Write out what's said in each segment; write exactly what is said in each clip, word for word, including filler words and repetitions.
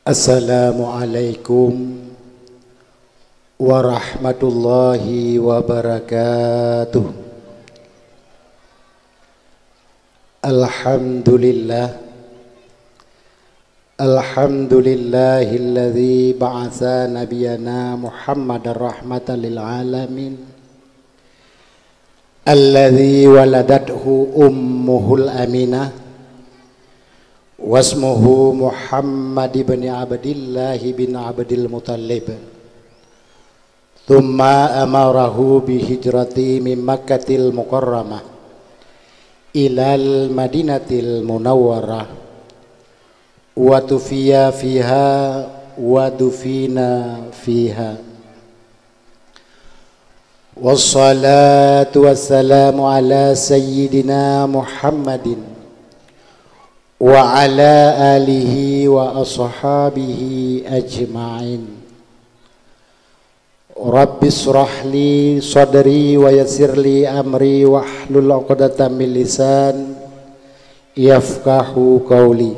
Assalamualaikum warahmatullahi wabarakatuh. Alhamdulillah. Alhamdulillahilladzi ba'atsa nabiyana Muhammadar rahmatan lil alamin. Alladzi waladathu ummuhul aminah. Wasmuhu Muhammad ibni Abdillah bin Abdil Muttalib. Tsumma amarahu bihijrati min Makkatil Mukarramah ilal Madinatil Munawwarah. Wa tufiya fiha wa dufina fiha. Wassalatu wassalamu ala sayyidina Muhammadin wa ala alihi wa ashabihi ajma'in. Rabbi shrah li sadri wa yassir li amri wahlul 'uqdatam min lisan yafqahu qauli.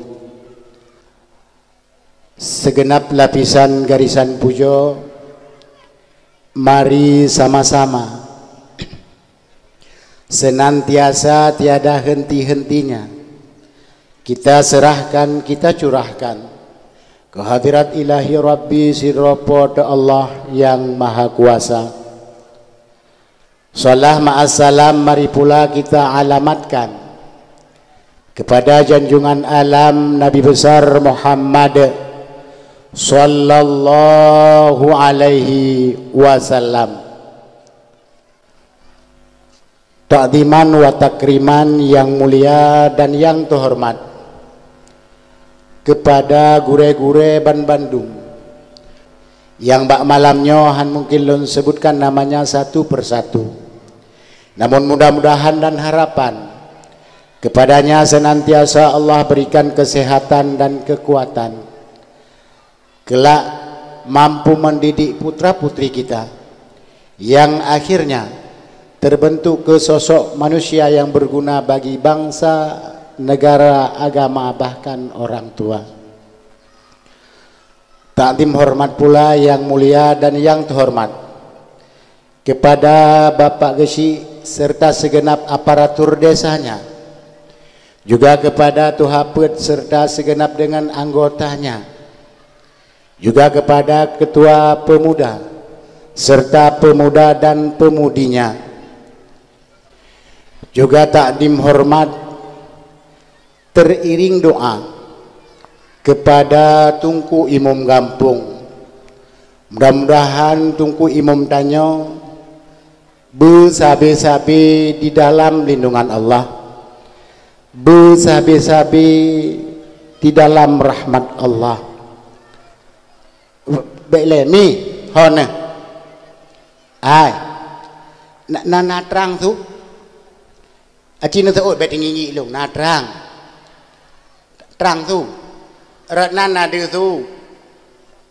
Segenap lapisan garisan pujoe, mari sama-sama senantiasa tiada henti-hentinya kita serahkan, kita curahkan ke hadirat Ilahi Rabbi sidroe Po teu Allah Nyang Maha Kuasa. Salam ma'assalam mari pula kita alamatkan kepada junjungan alam Nabi Besar Muhammad sallallahu alaihi wasallam. Takdiman wa takriman yang mulia dan yang terhormat kepada gurée-gurée ban bandum nyang bak malam nyoe han mungkin lôn sebutkan namanya satu persatu. Namun mudah-mudahan dan harapan kepadanya senantiasa Allah berikan kesehatan dan kekuatan kelak mampu mendidik putra-putri kita yang akhirnya terbentuk ke sosok manusia yang berguna bagi bangsa, negara, agama, bahkan orang tua. Takdim hormat pula yang mulia dan yang terhormat kepada Bapak Geuchik serta segenap aparatur desanya, juga kepada Tuha Peuet serta segenap dengan anggotanya, juga kepada Ketua Pemuda serta pemuda dan pemudinya, juga takdim hormat teriring doa kepada Teungku Imum Gampông. Mudah-mudahan Teungku Imum tanyoe beusabe-sabe di dalam lindungan Allah, beusabe-sabe di dalam rahmat Allah. Bék lé mi, ho neuh. Ai. Na, na, na trang su? Aci neuseuôt bék teungingi lôn, na trang. Trang su. Rot nan na deuh su.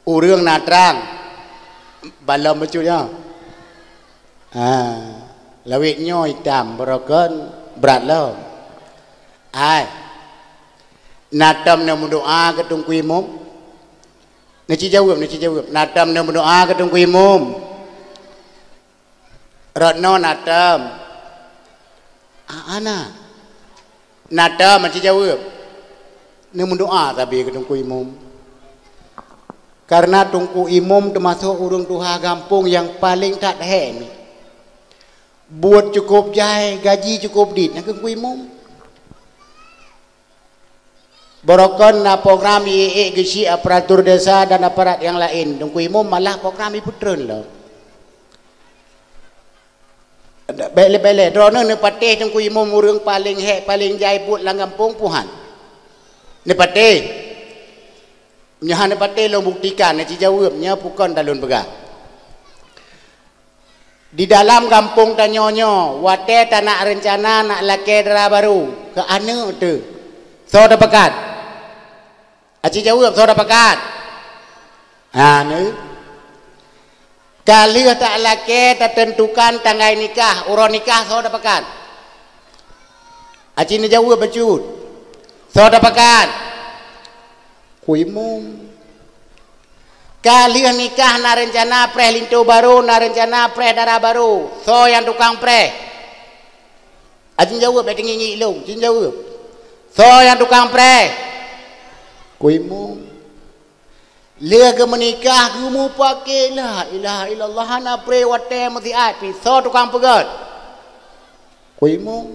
Ureuëng na trang. Balom bacut nyoe. Ha, lawét nyoe itam, beurokon brat lom. Ai. Na tom neumeudoá keu Teungku Imum? Neuci jaweueb, neuci jaweueb. Na tom neumeudoá keu Teungku Imum? Rot noe na tom. A, ana. Na tom, neuci jaweueb. Neumeudoá sabe keu Teungku Imum. Karena Teungku Imum teumasok ureuëng tuha gampông nyang paleng that hék mi. Buet cukôp jai, gaji cukôp dit, nyan keuh Teungku Imum. Beurokon na program iék-ék geuchik aparatur desa dan aparat nyang laén, Teungku Imum malah program ipeutreun lom. Bék lé, bék lé, droeneuh neupatéh Teungku Imum ureuëng paleng hék, paleng jai buet lam gampông, peu han? Neupatéh. Nyoe hana patéh lôn buktikan, neuci jaweueb, nyoe peue kon ka lôn peugah. Di dalam gampông tanyoe nyoe, watée tanak reuncana nak lakée dara barô keu aneuëk teuh, soe tapakat? Aci jaweueb, soe tapakat? Ha, neu. Ka lheueh talakée tateuntukan tanggai nikah, uroe nikah, soe tapakat? Aci neujaweueb bacut. Soe tapakat? Teungku Imum. Ka lheueh nikah na reuncana preh linto barô, na reuncana preh dara barô. Soe nyang tukang preh? Aci jaweueb, bék teungiek-ngiek lôn, ci jaweueb. Soe nyang tukang preh? Teungku Imum. Lheueh geumeunikah geumupake la ilaha illallah, hana preh watée meusiat pih. Soe tukang peugét? Teungku Imum.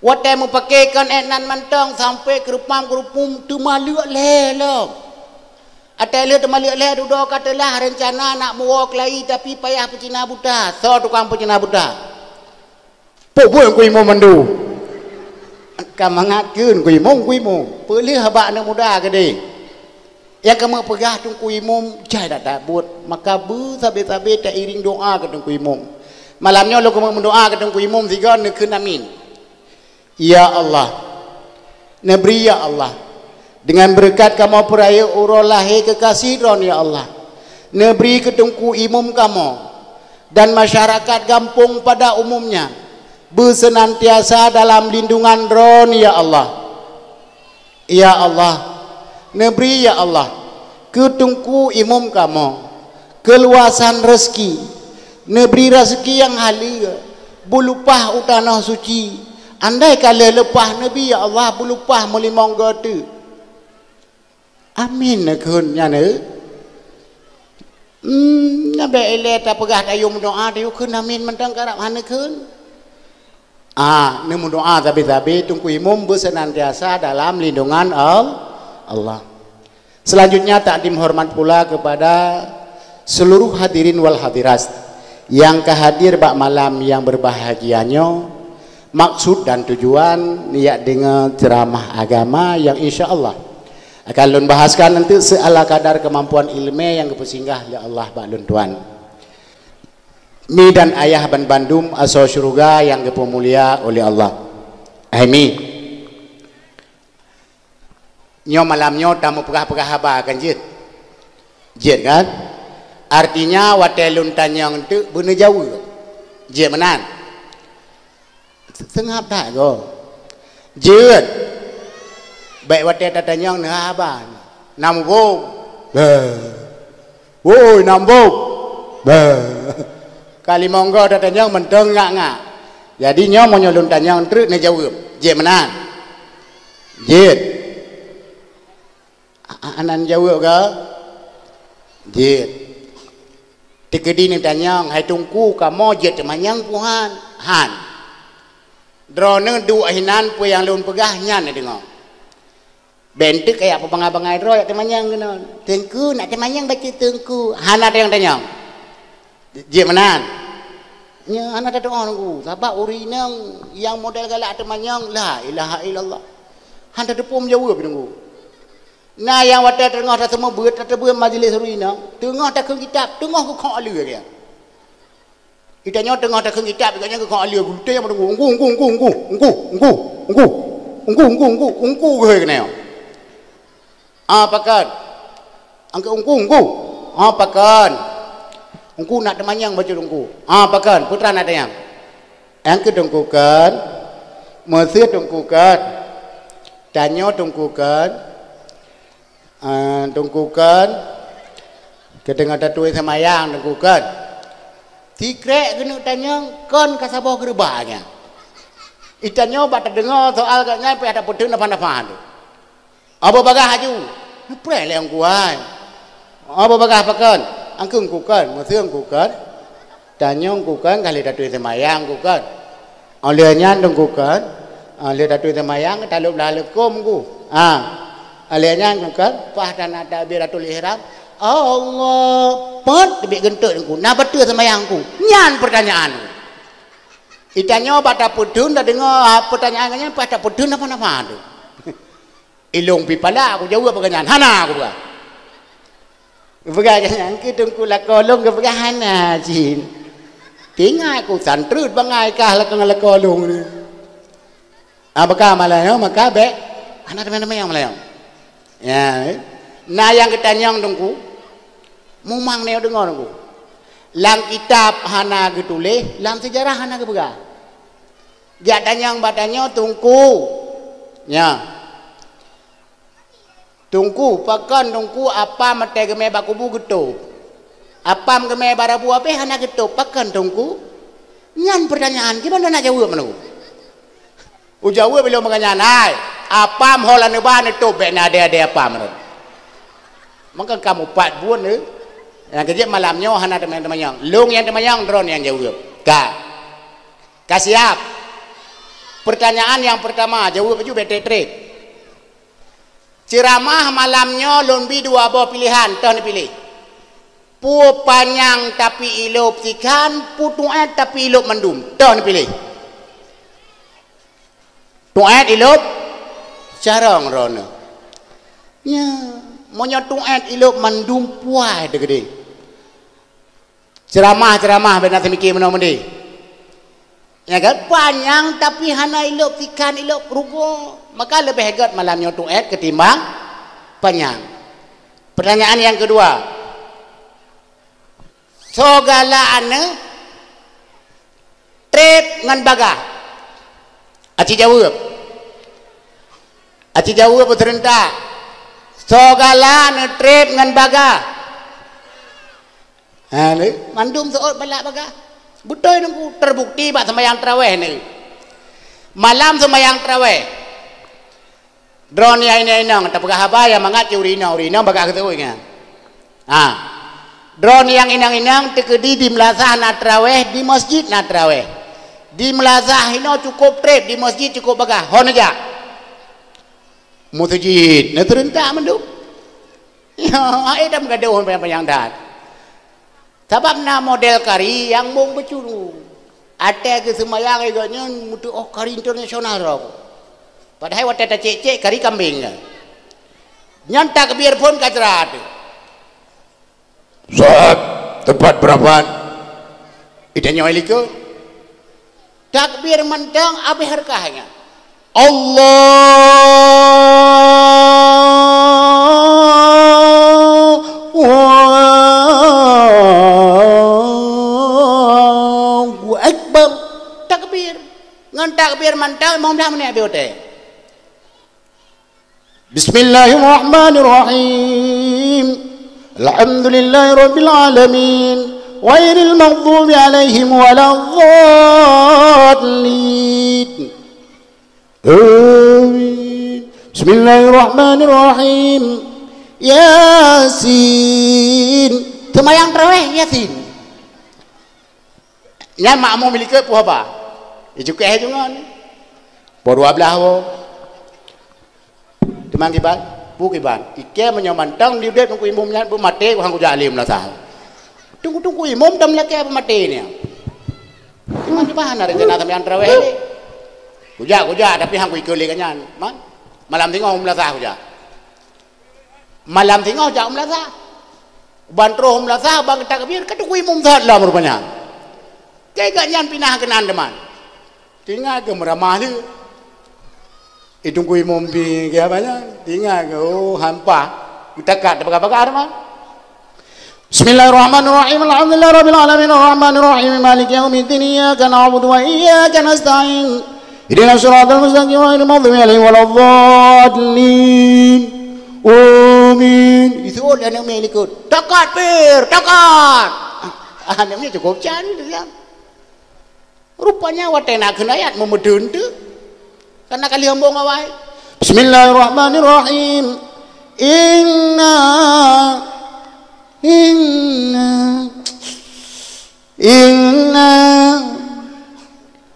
Watée mupake kon ék nan mantong sampoe keureupam-keureupum teuma leuek lhée lom. Watée lheueh teuma leuek lhée dudoe ka teulah reuncana nak muwoe keulayi tapi payah peucina buta. Soe tukang peucina buta? Peue buet Teungku Imum mandum? Ka mangat kheun Teungku Imum, Teungku Imum. Peuleueh bak aneuk muda keudeh. Nyang kamoe peugah Teungku Imum jai that-that buet, maka beusabe-sabe tairing doa keu Teungku Imum. Malam nyoe lôn kamoe meudoa keu Teungku Imum sigoe neukheun amin. Ya Allah, neubri ya Allah, deungon beureukat kamoe peurayeuk uroe lahé keukaséh Droen ya Allah, neubri keu Teungku Imum kamoe dan masyarakat gampông pada umumnya beuseunantiasa dalam lindungan Droen ya Allah. Ya Allah, neubri ya Allah keu Teungku Imum kamoe keuluwasan reuseuki, neubri reuseuki nyang haleue, beulumpah u tanoh suci. Andai ka lheueh leupah neubi ya Allah beulumpah meulimong goe teuk. Amin neukheun nyan eu. Hmm, nyan bék ilée tapeugah tayue meudoa tayue kheun amin mantong karab hana kheun. Ah, neumeudoa sabe-sabe Teungku Imum beuseunantiasa dalam lindungan Al-, Allah. Selanjutnya takdim hormat pula kepada seluruh hadirin wal hadirat yang ka hadir bak malam yang berbahagia nyoe. Maksud dan tujuan niat deungoe ceramah agama yang insya Allah akan lôn bahaskan nanti seala kadar kemampuan ilmu yang geupeusinggah lé Allah bak lôn tuan. Mi dan ayah ban bandum asoe syeuruga nyang geupeumulia uleh Allah. Hai mi. Nyoe malam nyoe tameupeugah-peugah haba kan jeuet? Jeuet kan? Artinya watée lôn tanyong teuk beuneujaweueb. Jeuet meunan? Seungab that goe. Jeuet. Bék watée tatanyong neuhaba. Na muboh. Beuh. Woi, na muboh. Beuh. Ka limong goe tatanyong mantong ngak-ngak. Jadi nyoe meunyoe lôn tanyong treuk neujaweueb. Jeuet meunan? Jeuet. A-, a-, anan jaweueb ka? Jeuet. Teukeudi neutanyong, "Hai Teungku, kamoe jeuet teumanyong peue han?" Han. Droeneuh duek hinan peue nyang lôn peugah nyan neudeungoe. Bék teuk kajak peubangai-bangai droe jak teumanyong keunoe. "Teungku, nak teumanyong bacut Teungku." Hana tanyong-tanyong. Jeuet meunan. Nyan hana tatu'oh Teungku, sabab ureueng inong nyang model galak teumanyong, la ilaha illallah. Han tateupeue meujaweueb Teungku. Na nyang watée teungoh taseumeubeuet, tateubiet majelis ureueng inong, teungoh takheun kitab, teungoh geukhok aleue geuh. Geutanyoe teungoh takheun kitab, geutanyoe geukhok aleue, geutanyoe meudengku, "Ungku, ungku, ungku, ungku, ungku, ungku, ungku, ungku, ungku, ungku," geuhôi keunoe. "Ah, pakon?" Angkeu ungku, ungku. "Ah, pakon?" "Ungku nak teumanyong bacut Ungku." "Ah, pakon? Peue teuma nak tanyong?" "Angkeu Teungku kon?" "Meuseu Teungku kon?" "Tanyoe Teungku kon?" "Ah, Teungku kon?" "Keu teungoh taturi seumayang Teungku kon?" Sikrek geuneuk tanyong kon ka saboh geureubah nyan. Geutanyoe bak tadeungoe soal gobnyan pih hana tapeutheun nafah-nafah tu. Abu bagah aju. Neupreh lé Ungku hai. Abu bagah pakon? Angkeu Ungku kon, meuseu Ungku kon. Tanyong Ungku kon, ka lheueh taturi seumayang Ungku kon. Óh lheueh nyan Ungku kon, óh lheueh taturi seumayang, talop lam leukom Ungku. Ha. Óh lheueh nyan Ungku kon, paih tana takbiratul ihram. Allah, pot teubiet geuntot Ungku. Na bateue seumayang Ungku. Nyan peurtanyaan. Geutanyoe bak tapeutheun tadeungoe, ha, peurtanyaan nyan, paih tapeutheun nafah-nafah tu. Ilong pih palak kujaweueb pakai nyan. Hana kupeugah. Peugah nyan keu Teungku lakoe lôn, geupeugah hana jin. Teuingat ku santreut bangai kah lakoe ngon lakoe lôn ni. Ah, baka malam nyoe, maka bék hana teumanyong-teumanyong malam nyoe. Ya, eh. Na nyang geutanyong Teungku, mumang nyoe deungoe Teungku. Lam kitab hana geutuléh, lam seujarah hana geupeugah. Jak tanyong bak tanyoe Teungku. Nya. Teungku, pakon Teungku apam watèe geumè bak kubu geutôp? Apam geumè bak rabu abéh hana geutôp, pakon Teungku? Nyan peurtanyaan, kiban na jaweueb meunan? Ujaweueb ilôn meuganyan, hai, apam ho lam neuba neutôp, bèk na adèe-adèe apam. Maka kamoe pat buet, eh? Nyang keujeuet malam nyoe hana teumanyong-teumanyong. Lôn nyang teumanyong, droeneuh nyang jaweueb. Ka. Ka siap? Peurtanyaan nyang peurtama, jaweueb laju bèk trép-trép. Ceuramah malam nyoe lôn bi dua boh piléhan, toh neupiléh. Peue panyang tapi ilôb sikhan, peue tuét tapi ilôb mandum, toh neupiléh. Tuét ilôb carông droeneuh. Nya, meunyoe tuét ilôb mandum puai teuh keudéh. Ceuramah-ceuramah bèk na teumikir meunoe meudéh. Ya kan? Panyang tapi hana ilôb sikhan ilôb rugoe. Maka leubeh gèt malam nyoe tuét keutimbang panyang. Peurtanyaan nyang keudua. Soe galak aneuk trép ngon bagah? Aci jaweueb. Aci jaweueb beuseureuntak. Soe galak aneuk trép ngon bagah? Ha, ni, mandum seuôt balak bagah. Beutôi Teungku, terbukti bak seumayang tarawèh ni. Malam seumayang tarawèh. Droeneuh nyang inong-inong, tapeugah haba nyang mangat cit ureueng inong, ureueng inong bagah geuseuôt nyan. Ha. Droeneuh nyang inong-inong teukeudi di meulasah na tarawèh, di meuseujid na tarawèh. Di meulasah inoe cukôp trép, di meuseujid cukôp bagah. Ho neujak? Meuseujid, na seureuntak mandum. Ya, hai dah meugadôh panyang-panyang that. Sabab na model kari nyang mong beucuru. Watèe geuseumayang lagèe nyan meutu'oh kari internasional droe. Padahai watèe tacék-cék kari kambeng nyan. Nyan takbir phon ka jrat. Sat, tepat berapa? Ita nyoe likot. Takbir mantong abéh reukah nyan. Allahu Akbar. Takbir. Ngon takbir mantong, mudah meunan abéh watèe. Bismillahirrahmanirrahim. Alhamdulillahirabbil alamin. Ghairil maghdubi alaihim waladdallin. Amin. Bismillahirrahmanirrahim. Yasin. Seumayang tarawèh Yasin. Nyan makmum likot peue haba? Icukéh deungon. Poh dua blaih woe. Teuma kiban, peue kiban? Ikei meunyoe mantong di udép Teungku Imum nyan beumaté, han kujak lé meulasah. Teungku-teungku Imum dan meulakèe beumaté nyan. Teuma kiban na rencana seumayang tarawèh lé. Kujak, kujak, tapi han kuikot lé gobnyan. Man, malam singoh meulasah kujak. Malam singoh jak u meulasah. Ban troh u meulasah, ban takbir, ka Teungku Imum that lom rupanya. Keu gobnyan pinah keunan teuma. Tinggai keu meuramah lé. Teungku Imum pi keu haba nyan. Tinggai keu, oh, hampa. Geutakat teupeugah-peugah teuma. Bismillahirrahmanirrahim. Alhamdulillahirabbil alamin. Arrahmanirrahim. Maliki yaumiddin. Iyyaka na'budu wa iyyaka nasta'in. Ihdinas siratal mustaqim, ghairil maghdubi alaihim waladdallin. Amin. Itu oleh aneuk miet likot. Takat, Pir, takat. Ah, aneuk miet cukôp can tu, ya. Rupanya watèe na kheun ayat meumeudeun tu. Karena ka lheueh ambong awai. Bismillahirrahmanirrahim. Inna, inna, Inna,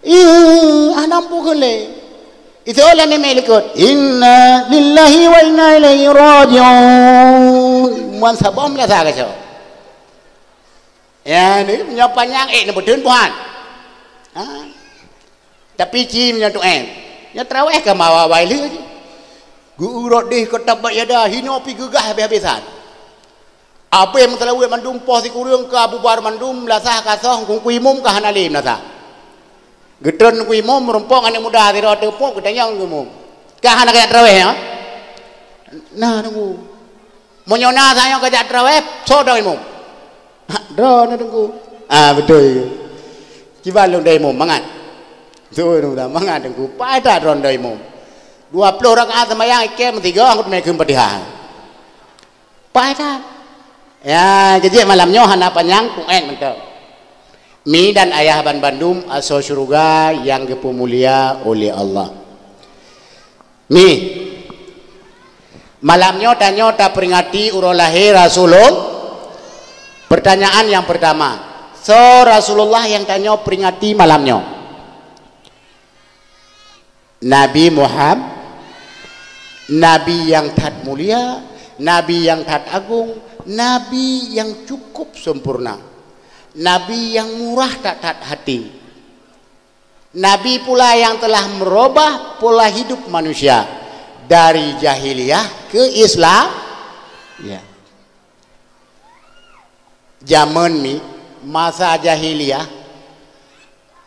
in-, hana muphom lé. Itu lah nyan likot. Inna lillahi wa inna ilaihi raji'un. Muan saboh meulasa ka soe. Ya, ni nyoe panyang, eh, neubeuteun buhan. Ha? Tapi ci meunyoe tu'en, nyoe tarawèh ka mawa-wa lé jih. Geu-eu rot deh keu tabbat yada, hinoe pi geugah habéh-habésan. Abéh meuseulaweuet mandum poh sikureueng ka bubar mandum, meulasah ka soh, Teungku Imum ka hana lé meulasah. Geutreun Teungku Imum meurumpok aneuk muda sidroe teupok geutanyong Teungku Imum. Ka hana kajak tarawèh, ya? Nah, Teungku. Meunyoe na tanyoe kajak tarawèh, soe droe Imum? Ha, droeneuh Teungku. Ah, beutôi. Kiban lôn droe Imum, mangat. Beutôi, mangat Teungku. Paih that droeneuh droe Imum. Dua ploh rakaat seumayang, ikei meusigoe, ngon teumé kheun Fatihah. Paih that. Ya, keujiek malam nyoe hana panyang, ku'et mantong. Mi dan ayah banbandum asoe syeuruga nyang geupeumulia uleh Allah. Mi, malam nyoe tanyoe taperingati uroe lahé Rasulul-, pertanyaan nyang pertama, soe Rasulullah nyang tanyoe peringati malam nyoe? Nabi Muham-, Nabi nyang that mulia, Nabi nyang that agong, Nabi nyang cukup sempurna, Nabi nyang murah that-that hati, Nabi pula nyang telah merubah pola hidup manusia dari jahiliyah ke Islam. Ya. Jameun mi, masa jahiliyah,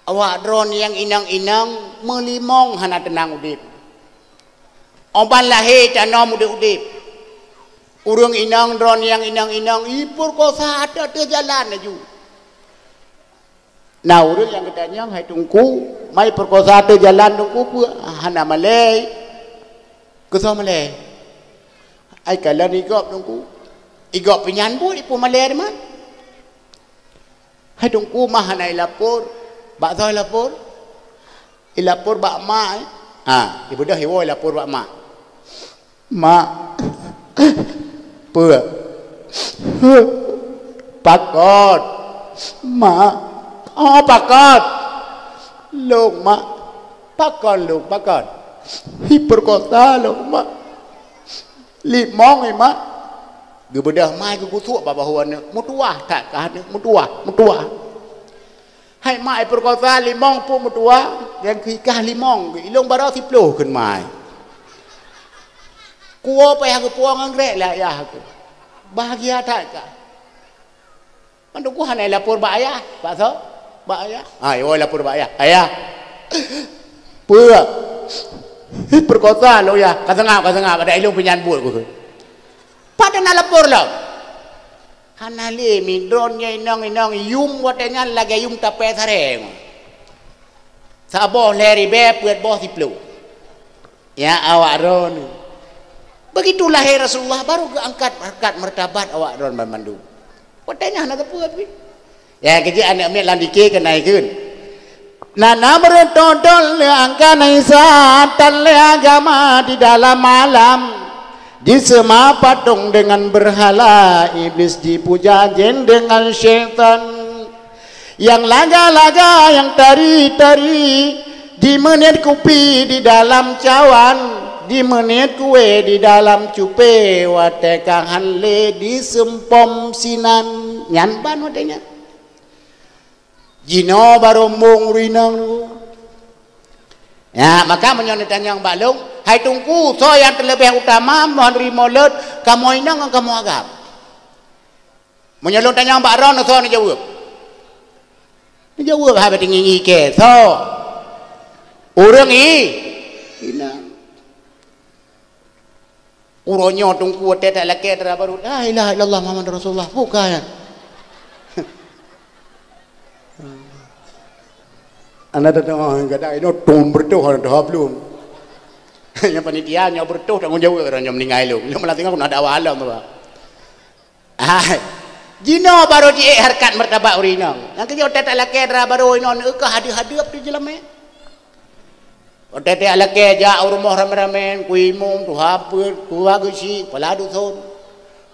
awak droe nyang inong-inong meulimong hana teunang udeb. Óh ban lahé tanom udeb-udeb. Ureuëng inong droe nyang inong-inong ipeurkosa ateueh-ateueh jalan laju. Na ureuëng nyang geutanyong, "Hai Teungku, ma ipeurkosa ateueh jalan Teungku peue?" "Hana malèe." "Keu soe malèe?" "Ai kalon i gob Teungku." "I gob pih nyan buet, ipeue malèe teuma?" "Hai Teungku, ma hana ilapor." "Bak soe ilapor?" "Ilapor bak mak." Ha, ibeudôh iwoe ilapor bak mak. "Mak, peue?" "Pakon, Mak." "Oh, pakon?" "Lôn, Mak." "Pakon lôn, pakon?" "Ipeurkosa lôn, Mak. Limong, Mak." Geubeudôh mai geugusuek bak bahu aneuëk, meutuwah that kah aneuëk, meutuwah, meutuwah. "Hai mak, ipeurkosa limong pun meutuwah, nyang keu i kah limong, ilôn baroe siplôh," kheun mai. "Kuwoe payah geupuwoe ngon grék lé ayah keuh. Bahgia that kah." "Mandum ku hana ilapor bak ayah." "Bak soe?" "Bak ayah." "Ah, iwoe ilapor bak ayah." "Ayah." "Peue?" "Ipeurkosa lôn yah." "Ka seungab, ka seungab, adak ilôn pih nyan buet," kheun. "Pat na lapor lom?" "Hana lé, mi, droe nyoe inong-inong yum watée nyan lagée yum tapée sarée ngon. Saboh lhée ribée, peuet boh siplôh." Ya, awak droeneuh. Begitu lahé Rasulullah, baru geuangkat harkat martabat awak droeneuh banmandum. Watée nyan hana teupeu pih. Ya, keujiek aneuëk miet lam dike keunaikheun. Na, na meureutôh-reutoh lé angka na Isa, tan lé agama di dalam alam. Jiseuma patong deungon beurhala, Iblis jipuja jén deungon syaitan. Nyang laga-laga, nyang tari-tari, jimeuniet kupi di dalam cawan, jimeuniet kué di dalam cupé, watée ka han lé diseumpom sinan. Nyan ban watée nyan. Jinoe barô mueng ureuëng inong. Ya, maka meunyoe neutanyong bak lôn, "Hai Teungku, soe nyang teuleubeh utama mohon ri mulod, kamoe inong ngon kamoe agam?" Meunyoe lôn tanyong bak droeneuh, soe neujaweueb? Neujaweueb haba tinggi-tinggi kée, soe? Ureuëng i-, inong. Uroe nyoe Teungku watée talakée dara barô, "La ilaha illallah Muhammadur Rasulullah." Bukan. Anda datang, oh, kadang ini tom bertuh, ada belum. Nyang panitia nyoe bertuh tanggung jawab orang nyoe meninggai lu. Nyoe malah tengok nak dakwah alam tu, Pak. Ah, jinoe barô jiék harkat martabat ureuëng inong. Nyang keuh watée talakée dara barô inong, neukah hadeup-hadeup tu jeulamé. Watée talakée jak u rumoh ramé-ramé, ku imum, tuha peuet, tuha geuchik, kepala dusun.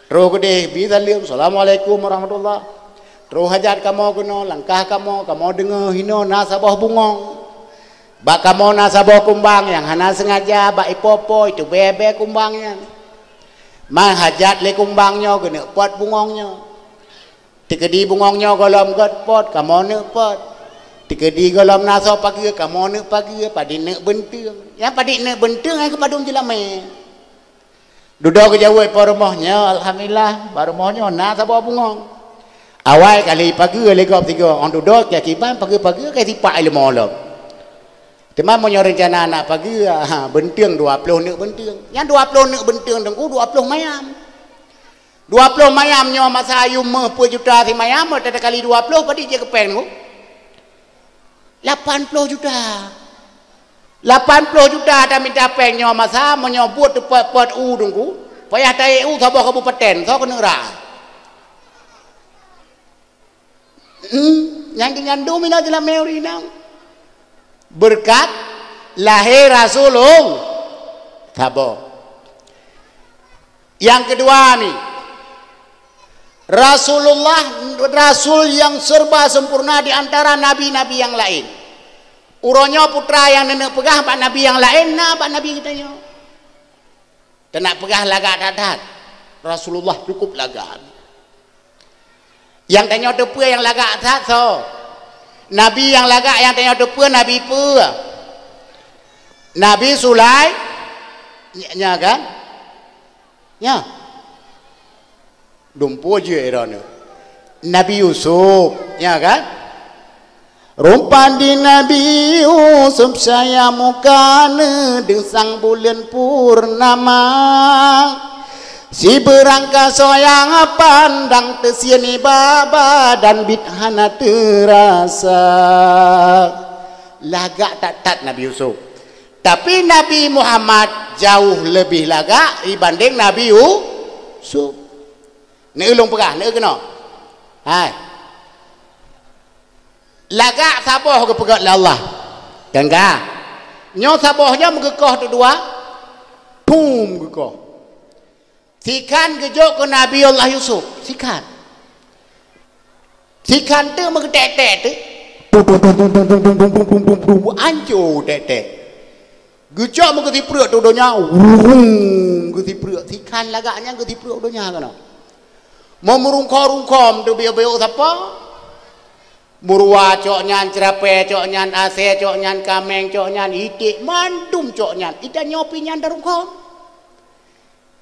Troh keudeh, bi saleuem, "Assalamualaikum warahmatullah." Troh hajat kamoe keunoe, langkah kamoe, kamoe deungoe hinoe na saboh bungong. Bak kamoe na saboh kumbang nyang hana seungaja bak ipo-po itubée-bée kumbang nyan. Man hajat lé kumbang nyoe geuneuk pot bungong nyoe. Teukeudi bungong nyoe gohlom gét pot, kamoe neuk pot. Teukeudi gohlom na soe pageue, kamoe neuk pageue, padit neuk beunteung. Nyang padit neuk beunteung nyang keupadum jeulamé. Dudoe geujaweueb po rumoh nyoe, alhamdulillah, bak rumoh nyoe na saboh bungong. Awai kali pageue lé gob sigoe, ôn dudoe kiban pageue-pageue ka sipak ileumo lom. Teuma meunyoe reuncana nak pageue, ha, beunteung dua ploh neuk beunteung. Nyang dua ploh neuk beunteung Teungku dua ploh mayam. Dua ploh mayam nyoe masa ayum méuh peuet juta simayam, watée takali dua ploh, padit jih keu péng Teungku? Lapan ploh juta. Lapan ploh juta tamita péng nyoe masa, meunyoe buet teupot-pot u Teungku, Payah taék u saboh kabupaten, soe keuneuk rhah. Hmm, nyang keu nyan dum inoe jeulamé ureueng inong. Beureukat lahé Rasulullah saboh. Nyang keudua ni, Rasulullah, rasul nyang serba sempurna di antara nabi-nabi nyang laén. Uroe nyoe putra nyang neuneuk peugah bak nabi nyang laén na bak nabi geutanyoe. Teunak peugah lagak that-that. Rasulullah cukup lagak. Nyang tanyoe teupeue nyang lagak that soe? Nabi nyang lagak nyang tanyoe teupeue nabi peue? Nabi Sulai-, nya, nya kan? Nya. Dumpeue jeuet droeneuh. Nabi Yusuf, nya kan? Rupa di Nabi Yusuf cahya mukana deusang buleuen purnama. Sibeurangkasoe nyang pandang teusieni baba dan bit hana teurasa. Lagak that-that Nabi Yusuf. Tapi Nabi Muhammad jauh leubeh lagak dibandeng Nabi Yusuf. Neulong peugah, neukeunoe. Hai. Lagak saboh geupeugét lé Allah. Tengga. Nyoe saboh nyoe meugeukoh teudua. Pum geukoh. Sikhan geujok keu Nabi Allah Yusuf. Sikhan. Sikhan teuk meugeutek-tek teuk. Anco tek-tek. Geucok meugeusipreuk tu donya, wurung geusipreuk. Sikhan lagak nyan geusipreuk donya kana. Meumurungkho-rungkhom tu biôk-biôk sapa? Murwa cok nyan, ceurapée cok nyan, asée cok nyan, kaméng cok nyan, iték mandum cok nyan. Ita nyoe pi nyan darungkhom.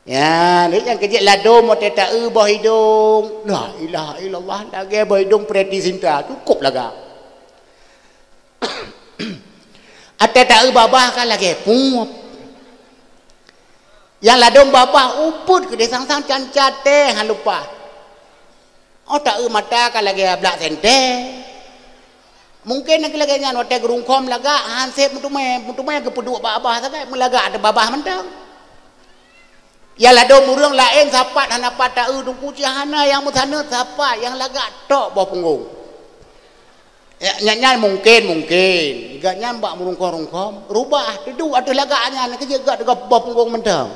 Ya, ni nyang keujeuet ladom watée taeu boh idong. La ilaha illallah, lagée boh idong Preity Zinta, cukup lagak. Watée taeu babah ka lagée puep. Nyang ladom babah upeuet keudeh sang-sang canca teh han lumpah. Oh, taeu mata ka lagée blak sentée. Mungken nyang lagée nyan watée geurungkhom lagak han sép meuteumé, meuteumé geupeuduek bak babah sagai meulagak ateueh babah mantong. Ya ladom ureuëng laén sapat hana pat taeu teungku cit hana nyang meusaneut sapat nyang lagak tok boh punggong. Ya, nyan, nyan mungken, mungken. Gobnyan bak meurungkhom-rungkhom, rubah, teuduek ateueh lagak nyan, keujeuet gak teuga boh punggong mantong.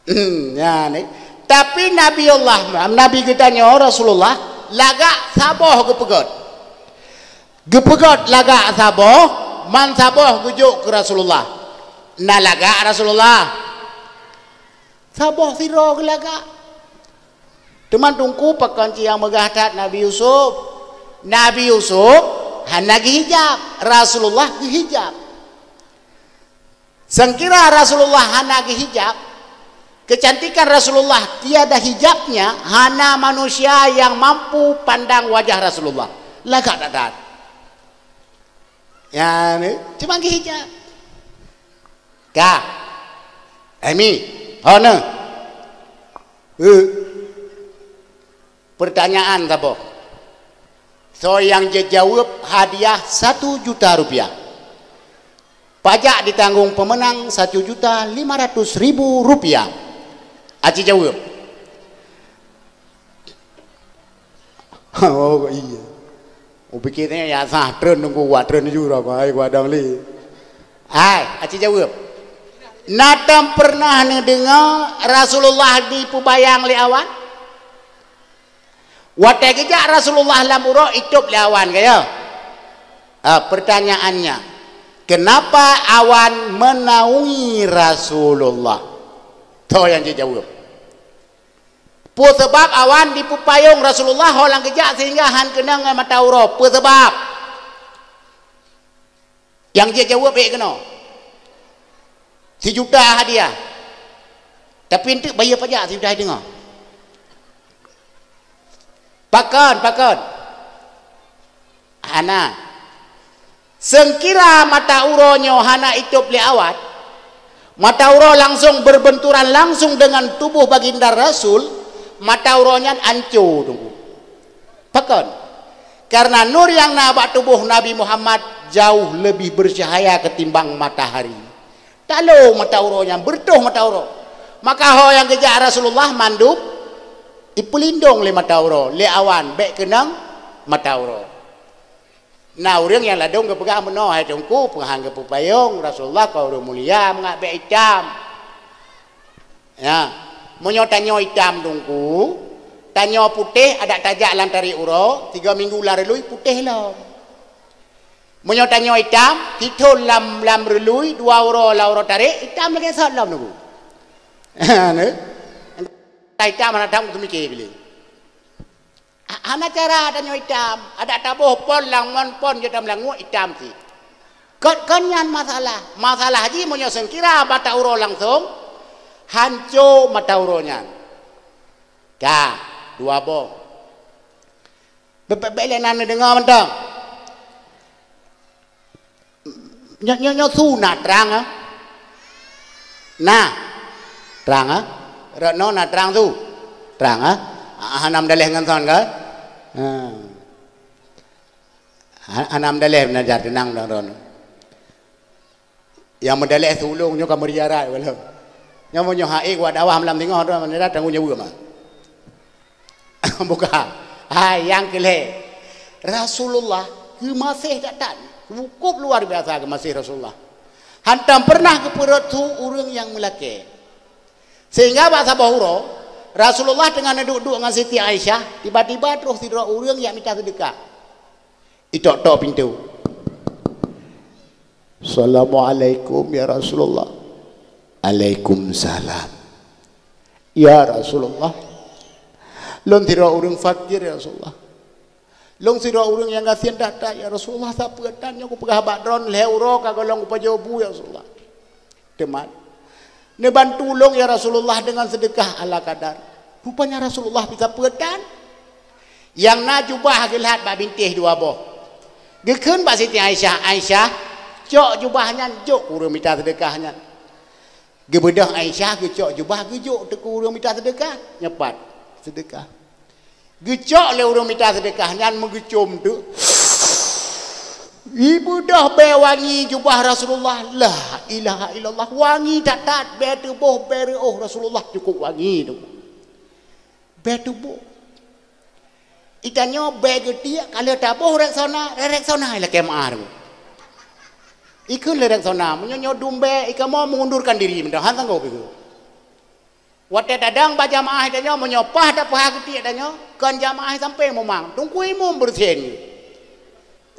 Hmm, nyan, eh. Tapi Nabi Allah, Nabi geutanyoe Rasulullah, lagak saboh geupeugét. Geupeugét lagak saboh, man saboh geujok keu Rasulullah. Na lagak Rasulullah. Saboh sidroe geulagak. Teuma teungku pakon cit nyang meugah that Nabi Yusuf. Nabi Yusuf hana geuhijab, Rasulullah geuhijab. Seungkira Rasulullah hana geuhijab, kecantikan Rasulullah tiada hijabnya, hana manusia yang mampu pandang wajah Rasulullah. Lagak that-that. Ya, ni, cuma geuhijab. Ka. Emi, ho neuh. Eh. Pertanyaan saboh. Soe nyang jijaweueb hadiah satu juta rupiah. Pajak ditanggong pemenang satu juta lima ratus ribu rupiah. Aci jaweueb. Oh, iya. Upikir tanya ya sah tren nunggu wa tren jura ko ai gua dong li. Hai, aci jaweueb. Na tam pernah neudeungoe Rasulullah dipeubayang lé awan? Watée geujak Rasulullah lam uroe itôb lé awan, ka ya? Ah, pertanyaannya, kenapa awan menaungi Rasulullah? Toh nyang jijaweueb. Peue sabab awan dipeupayong Rasulullah ho lam geujak sehingga han keunong ngon mata uroe? Peue sabab? Nyang jijaweueb ék keunoe. Sijuta hadiah. Tapi enteuk bayeue pajak sijuta deungoe. Pakon, pakon? Hana. Seungkira mata uroe nyoe hana itôb lé awan, mata uroe langsung berbenturan langsung dengan tubuh baginda Rasul, mata uroe nyan anco, Teungku. Pakon? Karena nur nyang na bak tuboh Nabi Muhammad jauh leubeh beucahaya ketimbang matahari. Talo mata uroe nyan, beureutoh mata uroe. Maka ho nyang geujak Rasulullah mandum ipeulindong lé mata uroe, lé awan bék keunong mata uroe. Na ureuëng nyang ladôm geupeugah meunoe, "Hai Teungku, peue han geupeupayong, Rasulullah kon ureuëng mulia, mangat bék itam." Ya, meunyoe tanyoe itam Teungku, tanyoe putéh, adak tajak lam tarék uroe, tiga minggu lam reului putéh lom. Meunyoe tanyoe itam, titho lam, lam reului, dua uroe lam uroe tarék, itam lagée sot lom Teungku. Nah, itam hana that teumiké bilé. Hana cara tanyoe itam, adak taboh pon lam mon pon jeuet tam languek itam cit. Kon, kon nyan masalah. Masalah jih meunyoe seungkira mata uroe langsong, hanco mata uroe nyan. Ka, dua boh. Bèk, bèk, bèk lé na neudeungoe mantong. Nyoe, nyoe, nyoe su na trang, eh? Na trang, eh? Rot noe na trang su. Trang, eh? Ah, hana meudaleh ngon son, kan? Ha. Ha-, hana meudaleh, beunajar teunang droeneuh. Nyang meudaleh su ulôn nyoe ka meuriarat waleueng. Nyoe meunyoe hai kuat dakwah malam singoh droe meunira tanggung jaweueb mah. Bukan. Hai, nyang keu lhèe. Rasulullah geumaséh that-that. Cukup luar biasa geumaséh Rasulullah. Hantom pernah geupeurot su ureuëng nyang meulakée. Sehingga bak saboh uroe, Rasulullah teungoh neuduek-duek ngon Siti Aisyah, tiba-tiba troh sidroe ureuëng jak mita seudeukah. Itok-tok pintoe. "Assalamualaikum, ya Rasulullah." "Alaikumsalam." "Ya Rasulullah, lôn sidroe ureuëng fakir, ya Rasulullah. Lôn sidroe ureuëng nyang gasien that-that, ya Rasulullah. Sapeue tan nyoe kupeugah bak droeneuh lhèe uroe ka gohlom kupajoh bu, ya Rasulullah. Teuma neubantu lôn, ya Rasulullah, deungon seudeukah ala kadar." Rupanya Rasulullah bisa peue tan. Nyang na jubah geulhat bak bintéh dua boh. Geukheun bak Siti Aisyah, "Aisyah, cok jubah nyan jok keu ureuëng mita seudeukah nyan." Geubeudôh Aisyah geucok jubah geujok teuk keu ureuëng mita seudeukah, nyoe pat seudeukah. Geucok lé ureuëng mita seudeukah nyan meugeucom teuk. Ibeudôh bèe wangi jubah Rasulullah. La ilaha illallah, wangi that-that, bèe tuboh, bèe reuôh Rasulullah cukup wangi tu. Bèe tuboh. Itanyoe bèe geutiek ka lheueh taboh Rexona, Rexona ilakée meu'ah. Ikheun lé Rexona, meunyoe nyoe dum bèe, ikamoe mengundurkan diri mantong, han sanggob ikheun. Watée tadong bak jamaah itanyoe, meunyoe paih tapeuhah geutiek tanyoe, kon jamaah sampoe mumang, Teungku Imum beureusihan.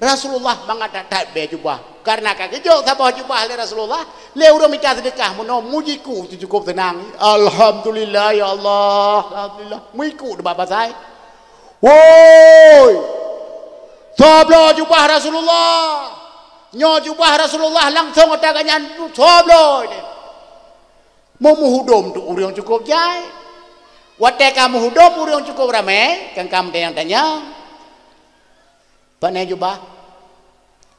Rasulullah mangat that-that bèe jubah. Kareuna ka geujok saboh jubah lé Rasulullah, lé ureuëng mita seudeukah meunoe mujiku teuh cukup seunang. "Alhamdulillah, ya Allah, alhamdulillah." Muiku teubak pasai. "Woi! Soe bloe jubah Rasulullah? Nyoe jubah Rasulullah langsong ata gobnyan soe bloe nyoe?" Meu-, meuhudom tu ureuëng cukup jai. Watée ka meuhudom ureuëng cukup ramé, kan ka meutanyong-tanyong. "Pane jubah?"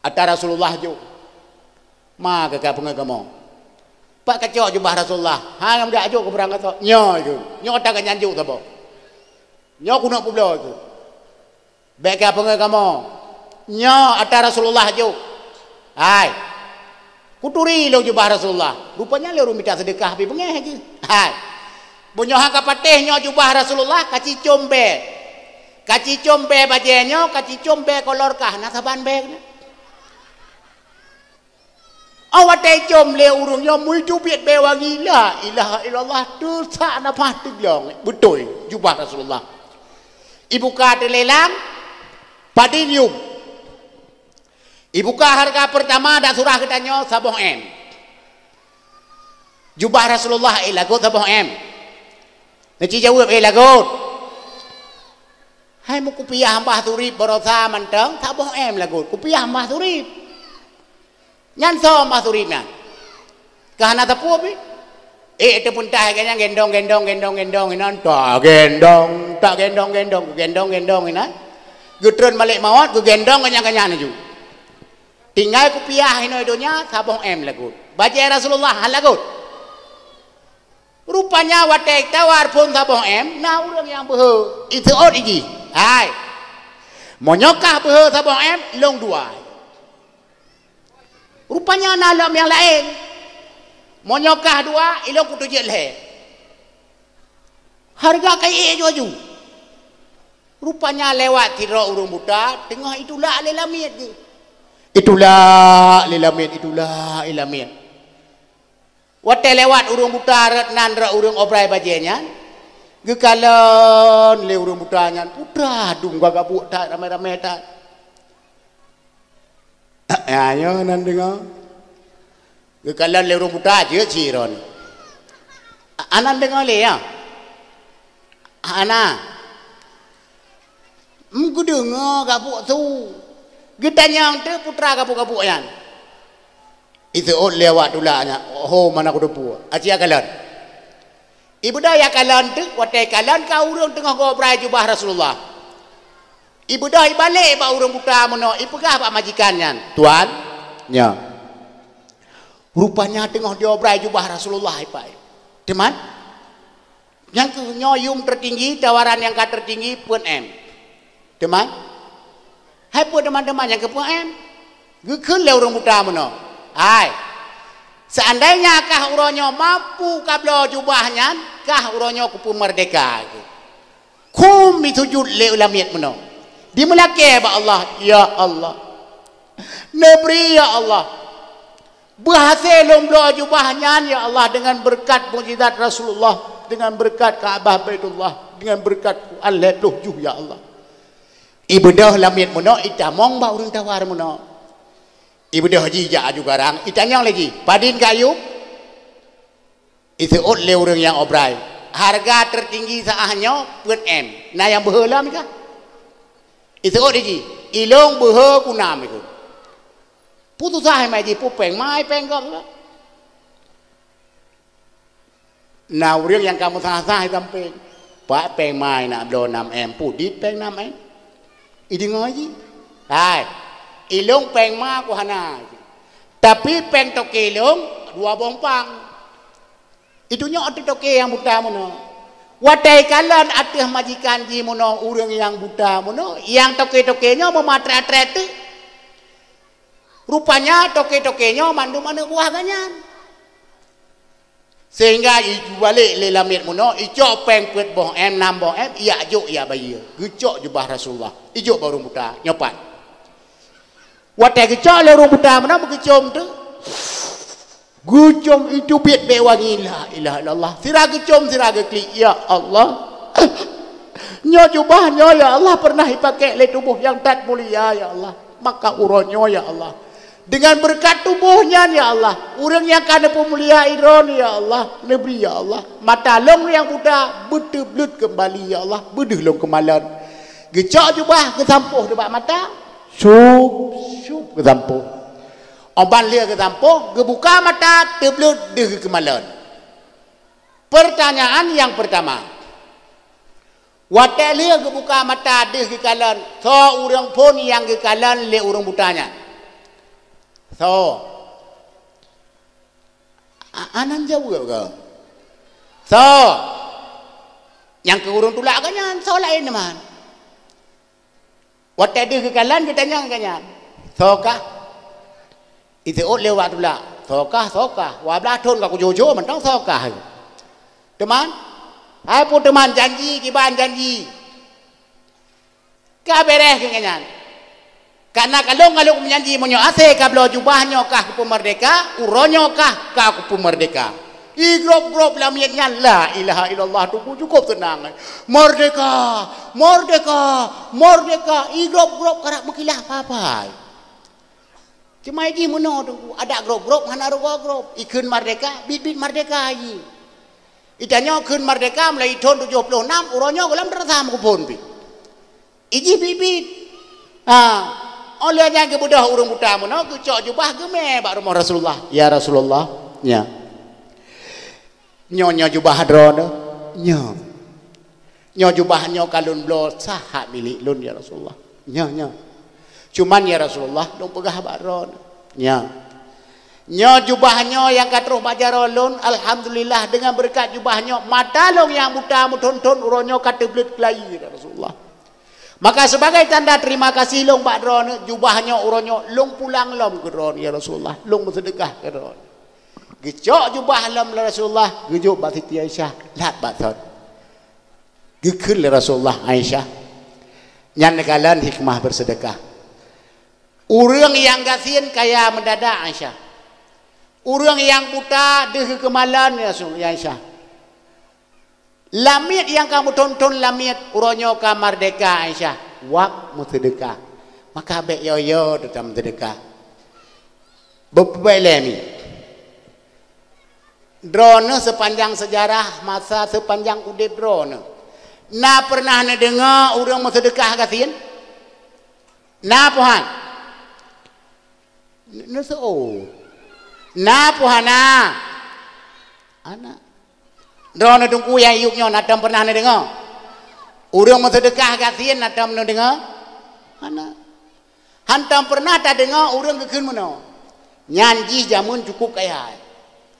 "Ata Rasulullah jok." "Ma keu ka peungeuet kamoe?" "Pat kacok jubah Rasulullah?" "Hana meujak jok keu peurang gasoe." "Nyoe ikheun, nyoe ata gobnyan jok saboh. Nyoe keuneuk peubloe ikheun." "Bèk ka peungeuet kamoe. Nyoe ata Rasulullah jok." "Hai, kuturi lôn jubah Rasulullah." Rupanya lé ureuëng mita seudeukah pi beungéh jih. Hai. Meunyoe han ka patéh nyoe jubah Rasulullah, kacicom bèe. Kacicom bèe bajée nyoe, kacicom bèe kolor kah, na saban bèe keunan. Awai watée com lé ureuëng nyoe meutubiet bèe wangi, la ilaha illallah, teusak nafah teuglong. Beutôi, jubah Rasulullah. Ibuka teulelang, padilium. Ibuka harga pertama dak surah geutanyoe saboh M. Jubah Rasulullah, eh, lagot saboh M. Neuci jaweueb, eh, lagot. Hai meukupiah mbah surip barosa mantong, saboh M lagot. Kupiah mbah surip. Nyan soe mbah surip nyan? Ka hana sapeue pih. Eh, teupeuntas gobnyan gendong, gendong, gendong, gendong inan, tak gendong, tak gendong, gendong, gendong, gendong inan. Geutreun malaikat maut, geugendong gobnyan, gobnyan laju. Tinggai kupiah inoe donya, saboh M lagot. Bajée Rasulullah han lagot. Rupanya watée tawar phon saboh M, na ureuëng nyang beuhe, iseuôt iji. Hai. Meunyoe kah beuhe saboh M, lôn dua. Rupanya na lom nyang laén. Meunyoe kah dua, ilôn kuteujeuet lhée. Hareuga ka ék aju-aju. Rupanya lewat sidroe ureuëng buta, teungoh itulak lé lamiet geuh. Itulak lé lamiet, itulak lé lamiet. Watée lewat ureuëng buta rot nan rot ureuëng obrai bajée nyan, geukalon lé ureuëng buta nyan, putra dum gagabuk that, ramé-ramé that. Ya, nyoe nan deungoe. Geukalon lé ureuëng buta jeuet sidroe. Anan deungoe lé, ya. Hana. Em, geudeungoe gabuk su. Geutanyong teuk putra gabuk-gabuk nyan. Iseuôt lé awak tulak nyan, "Ho, mana kuteupue? Aci akalon." Ibeudôh ikalon teuk, watée ikalon ka ureuëng teungoh gobrai jubah Rasulullah. Ibeudôh ibalek bak ureuëng buta meunoe, ipeugah bak majikan nyan, "Tuan, nyoe." Rupanya teungoh diobrai jubah Rasulullah ipai. Teuma, nyang keuh nyoe yum tertinggi, tawaran nyang ka tertinggi peuet M. Teuma, hai peue teuma-teuma nyang keu peuet M? Geukheun lé ureuëng buta meunoe, "Hai, seandainya kah uroe nyoe mampu kabloe jubah nyan, kah uroe nyoe kupeumeurdeka." Khum jisujut lé lamiet meunoe. Dimeulakée bak Allah, "Ya Allah, neubri ya Allah. Beuhasé lôn bloe jubah nyan ya Allah deungon beureukat mukjizat Rasulullah, deungon beureukat Ka'bah Baitullah, deungon beureukat Quran lhée ploh juh ya Allah." Ibeudôh lamiet meunoe itamong bak ureuëng tawar meunoe. Ibeudôh jih jak aju garang, itanyong lé jih, "Padin kayum?" Iseuôt lé ureuëng nyang obrai, "Hareuga tertinggi saáh nyoe peuet M." Na nyang beuhe lom kah? Iseuôt lé jih, "Ilong beuhe kunam ikheun." Putusah mai jih, "Peue péng mai péng gob." Na ureuëng nyang ka meusah-sah sampéng, "Pat péng mai nak bloe nam M, pudit péng nam M?" Ideungoe jih, "Hai, ilong péng ma ku hana, tapi péng toke ilong dua boh umpang." Itu nyoe ateueh toke nyang buta meunoe. Watée ikalon ateueh majikan jih meunoe ureuëng nyang buta meunoe, nyang toke-toke nyoe meumatrée-trée teuk. Rupanya toke-toke nyoe mandum aneuëk buah gobnyan. Sehingga ijubalek lé lamiet meunoe, icok péng peuet boh M, nam boh M, ijak jok ijak bayeue. Geucok jubah Rasulullah, ijok bak ureuëng buta, nyoe pat. Watée geucok lé ureuëng buta meunoe, meugeucom teuk. Geucom iteubiet bék wangi, la ilaha illallah. Sira geucom, sira geuklik, "Ya Allah, nyoe jubah nyoe, ya Allah, pernah ipakék lé tuboh nyang that mulia, ya Allah. Maka uroe nyoe, ya Allah, deungon beureukat tuboh nyan, ya Allah, ureuëng nyang ka neupeumulia droeneuh, ya Allah, neubri, ya Allah, mata lôn nyang buta beuteubleuet keumbali, ya Allah, beudeuh lôn keumalon." Geucok jubah, geusampôh nibak mata, syup, syup geusampôh. Óh ban lheueh geusampôh, geubuka mata, teubleuet deuh geukeumalon. Pertanyaan nyang peurtama, watée lheueh geubuka mata deuh geukalon, soe ureuëng phon nyang geukalon lé ureuëng buta nyan? Soe? A-, anan jaweueb kah? Soe? Nyang keu ureuëng tulak gobnyan, soe laén teuma? Watée deuh geukalon, geutanyong gobnyan, "Soe kah?" Iseuôt lé awak tulak, "Soe kah, soe kah? Dua blaih thon ka kujoe-joe mantong soe kah." Teuma, hai peue teuma janji, kiban janji. Ka beureh keu gobnyan. Kareuna ka lôn, ka lôn meujanji meunyoe asée kabloe jubah nyoe kah kupeumeurdeka, uroe nyoe kah ka kupeumeurdeka. Igrôb-grôb lamiet nyan, la ilaha illallah, teungku cukôp seunang. Meurdeka, meurdeka, meurdeka, igrôb-grôb karab meukilah papai. Cuma jih meunoe teungku, adak grôb-grôb hana rugoe grôb, ikheun meurdeka, biet-biet meurdeka jih. Itanyoe kheun meurdeka mulai thon tujoh ploh nam, uroe nyoe gohlom teurasa meukeupon pih. Ijih biet-biet. Ha. Óh lheueh nyan geubeudôh ureuëng buta meunoe, geucok jubah geumé bak rumoh Rasulullah. "Ya Rasulullah, nya. Nyoe, nyoe jubah droeneuh. Nyoe. Nyoe jubah nyoe ka lôn bloe sah hak milék lôn, ya Rasulullah. Nyoe, nyoe. Cuman, ya Rasulullah, lôn peugah bak droeneuh. Nyoe. Nyoe jubah nyoe nyang ka troh bak jaroe lôn, alhamdulillah, deungon beureukat jubah nyoe, mata lôn nyang buta meuthon-thon uroe nyoe ka teubleuet keulayi, ya Rasulullah. Maka, sibagai tanda terima kasih lôn bak droeneuh, jubah nyoe uroe nyoe lôn pulang lom keu droeneuh, ya Rasulullah. Lôn meuseudeukah keu droeneuh." Geucok jubah lom lé Rasulullah, geujok bak Siti Aisyah, lat bak thon. Geukheun lé Rasulullah Aisyah, nyan neukalon hikmah beuseudeukah. Ureuëng nyang gasien kaya meudadak Aisyah. Ureuëng nyang buta deuh keumalon Rasul Aisyah. Lamiet nyang ka meuthon-thon lamiet uroe nyoe ka merdeka Aisyah, wab meuseudeukah. Maka bék yo-yo teutam meuseudeukah. Beubek lé mi. Droeneuh seupanjang seujarah masa seupanjang udeb droeneuh, na pernah neudeungoe ureuëng meuseudeukah gasien? Na poh han? Neuseuôt. Na poh hana? Hana. Droeneuh teungku nyang yup nyoe na tom pernah neudeungoe? Ureuëng meuseudeukah gasien na tom neudeungoe? Hana. Hantom pernah tadeungoe ureuëng geukheun meunoe, nyan jih jameun cukup kaya.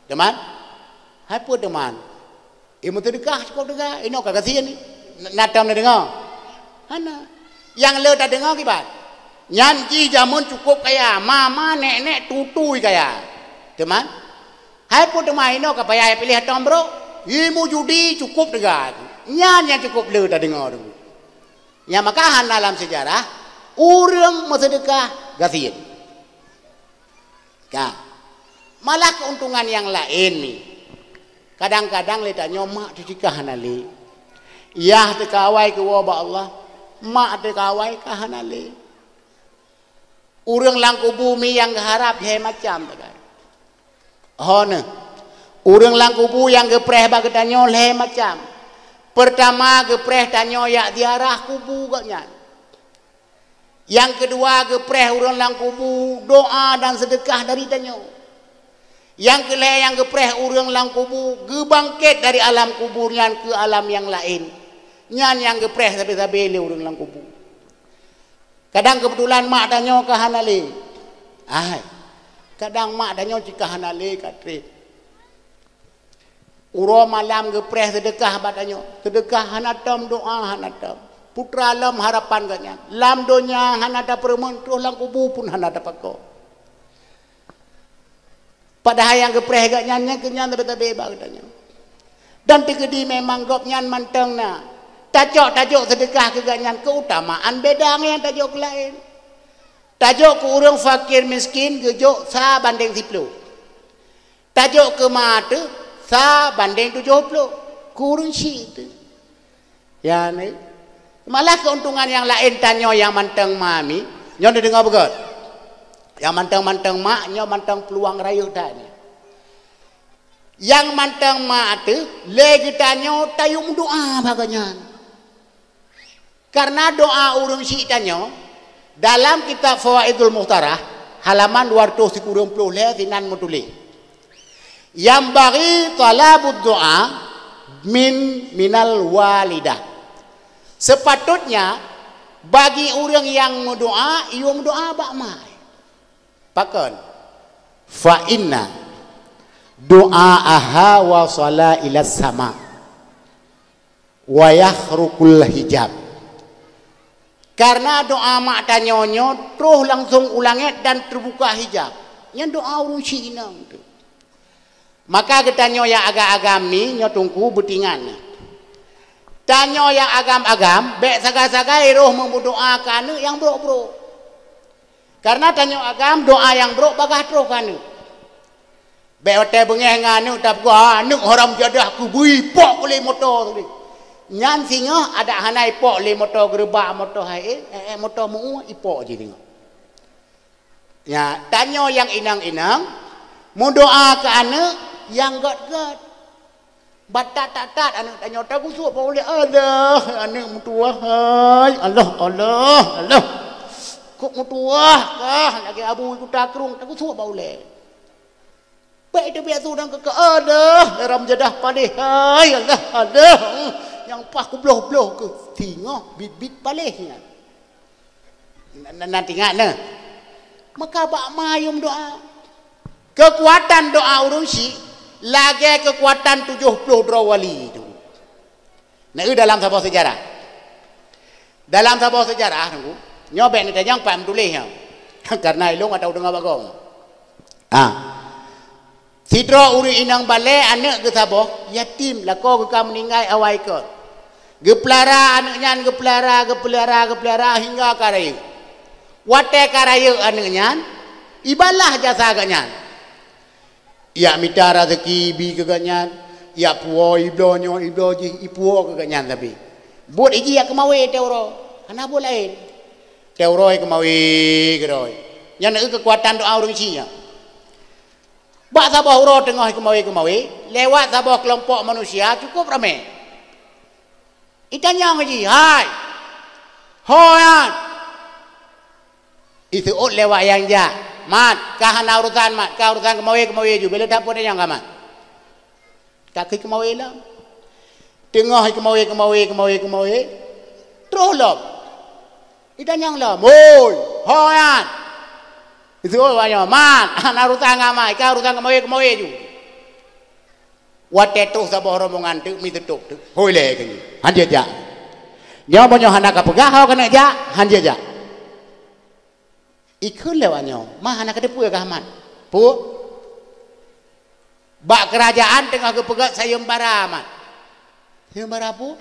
Teuma? Hai peue teuma? Ilmu seudeukah cukup teuga, inoe ka gasien ni. Na tom neudeungoe? Hana. Nyang le tadeungoe kiban? Nyan jih jameun cukup kaya, mama nek-nek tutui kaya. Teuma? Hai peue teuma inoe ka payah piléh tom brok? Ilmu judi cukup teuga. Nyan nyang cukup le tadeungoe tu. Nyang maka hana lam seujarah ureuëng meuseudeukah gasien. Ka. Malah keuntungan nyang laén ni. Kadang-kadang lé tanyoe mak teuh ka hana lé. Yah teuh ka awai keu woe bak Allah, mak teuh ka awai ka hana lé. Ureuëng lam kubu mi nyang geuharab lhée macam teuka. Ho neuh, ureuëng lam kubu nyang geupreh bak geutanyoe lhée macam. Peurtama geupreh tanyoe jak ziarah kubu gobnyan. Nyang keudua geupreh ureuëng lam kubu doa dan seudeukah dari tanyoe. Nyang keulhée nyang geupreh ureuëng lam kubu geubangket dari alam kubu nyan keu alam nyang laén. Nyan nyang geupreh sabe-sabe lé ureuëng lam kubu. Kadang keubeutulan mak tanyoe ka hana lé. Ai. Kadang mak tanyoe cit ka hana lé ka treb. Uroe malam geupreh seudeukah bak tanyoe. Seudeukah hana tom, doa hana tom. Putra lom harapan gobnyan. Lam donya hana tapeureumeun, troh lam kubu pun hana tapakoe. Padahai nyang geupreh gobnyan nyan keu nyan tabe-tabe bak geutanyoe. Dan teukeudi memang gobnyan mantong na. Tacok-tajok seudeukah keu gobnyan keutamaan beda ngon nyang tajok keu laén. Tajok keu ureuëng fakir miskin geujok sa bandeng siploh. Tajok keu ma teuh sa bandeng tujoh ploh. Keu ureuëng syik teuh. Ya, ni. Malah keuntungan nyang laén tanyoe nyang mantong ma mi, nyoe neudeungoe beugét. Nyang mantong-mantong mak, nyoe mantong peuluang rayeuk that nyoe. Nyang mantong mak teuh, lé geutanyoe tayue meudoa bak gobnyan. Karena doa ureuëng syik tanyoe, dalam kitab Fawaidul Mukhtarah, halaman dua ratus sikureueng ploh lhée sinan meutuléh. Yanbaghi thalabud du'a min, minal walidah. Sepatutnya bagi ureuëng nyang meudoa, yue meudoa bak mak. Pakon? Fa inna du'aaha wasala ilas sama wa yakhrukul hijab. Karena doa mak tanyoe nyoe troh langsong u langét dan teubuka hijab. Nyan doa ureuëng syik inong teuh. Maka geutanyoe nyang agam-agam mi nyoe teungku beutingan. Tanyoe nyang agam-agam bék sagai-sagai roh meumeudoa keu aneuëk nyang brok-brok. Karena tanyoe agam doa nyang brok bagaih troh keu aneuëk. Bék watée beungéh ngon aneuëk tapeugah, "Ah, aneuëk haram jadah keubeui pok lé moto tadi." Nyan singoh adak hana ipok lé moto geureubak moto hai, eh, eh, moto meu ipok jih singoh. Ya, tanyoe nyang inong-inong meudoa keu aneuëk nyang gét-gét. Batat-tatat aneuëk tanyoe tagusok bak ulée, "Alah, aneuëk meutuwah hai, alah, alah, alah. Kok meutuwah kah lagée abu kuta krueng," tagusok bak ulée. Bék teubiet su dan keu, "Alah, haram jadah paléh hai, alah, alah. Nyang paih kubloh-bloh keuh singoh bit-bit paléh nyan." Na, na, na teuingat na. Maka bak ma yue meudoa. Keukuatan doa ureuëng syik lagée keukuatan tujoh ploh droe wali tu. Na eu dalam saboh seujarah. Dalam saboh seujarah tu, nyoe bék neutanyong pat meutuléh nyoe. Karena ilong atau deungoe bagong. Ah. Sidroe ureuëng inong balée aneuëk geusaboh, yatim, lakoe geuh ka meuninggai awai kot. Geupeulara aneuëk nyan, geupeulara, geupeulara, geupeulara hingga ka rayeuk. Watée ka rayeuk aneuëk nyan, ibalah jasa geuh nyan. Ijak mita raseuki ibi keu geuh nyan, ijak puwoe ibloe nyoe ibloe jih, ipuwoe keu geuh nyan sabe. Buet ijih ijak keumawe teuroe, hana buet laén. Teuroe keumawe keudroe. Nyan keuh keukuatan doá ureuëng syiek nyan. Bak saboh uroe teungoh keumawe-keumawe, lewat saboh keulompok manusia cukup ramé. Itanyong jih, "Hai! Ho nyan!" Iseuôt lewat nyang jak, "Mat, ka hana urusan, Mat, ka urusan keumawe-keumawe ju, bèk lé tapeuet tanyong ka, Mat." Ka keuh keumawe lom. Teungoh keumawe, keumawe, keumawe, keumawe, troh lom. Itanyong lom, "Hoi, ho nyan!" Iseuôt awak nyoe, "Mat, hana urusan ngon Mat, ka urusan keumawe-keumawe ju." Watée troh saboh rombongan teuk mi teutôp teuk, "Hoi lé keuh nyoe, han jeuet jak. Nyoe meunyoe hana kapeugah ho keuneuk jak, han jeuet jak." Ikheun lé awak nyoe, "Ma, hana kateupeue kah, Mat?" "Peue?" "Bak keurajeuen teungoh geupeugét sayeuembara, Mat." "Sayeuembara peue?"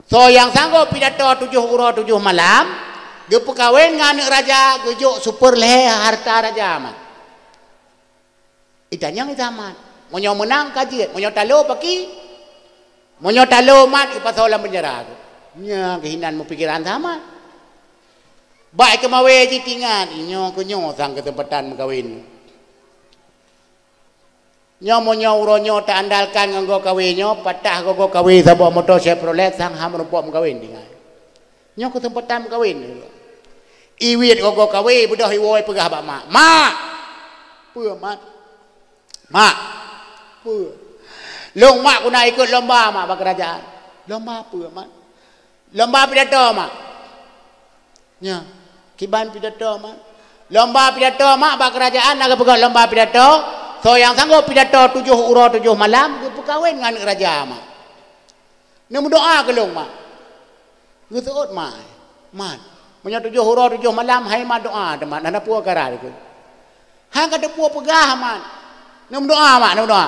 "Soe nyang sanggob pidato tujoh uroe tujoh malam, geupeukawen ngon aneuëk raja, geujok super lhée hareuta raja, Mat." Itanyong Isa, "Mat, meunyoe meunang ka jeuet, meunyoe talo paki?" "Meunyoe talo, Mat, ipasoe lam peunjara." Nyan keuh inan meupikeran Isa, Mat. Bak keumawe jih teuingat, "Nyoe keuh nyoe sang keuseumpatan meukawen. Nyoe meunyoe uroe nyoe taandalkan ngon goe kawe nyoe, patah goe-goe kawe saboh moto Chevrolet, sang han meurumpok meukawen tinggai. Nyoe keuseumpatan meukawen." Iwiet goe-goe kawe, beudôh iwoe peugah bak mak, "Mak!" "Peue, Mat?" "Mak!" "Peue?" "Lôn, Mak, keuneuk ikot lomba, Mak, bak keurajeuen." "Lomba peue, Mat?" "Lomba pidato, Mak." "Nyoe, kiban pidato, Mak?" "Lomba pidato, Mak, bak keurajeuen na geupeugah lomba pidato, soe nyang sanggob pidato tujoh uroe tujoh malam, geupeukawen ngon aneuëk raja, Mak." "Neumeudoá keu lôn, Mak." Geuseuôt mak, "Mat, meunyoe tujoh uroe tujoh malam hai mat doá teuh, Mat, hana peue kara dikeue." "Han kateupeue peugah, Mat." "Neumeudoá, Mak, neumeudoá."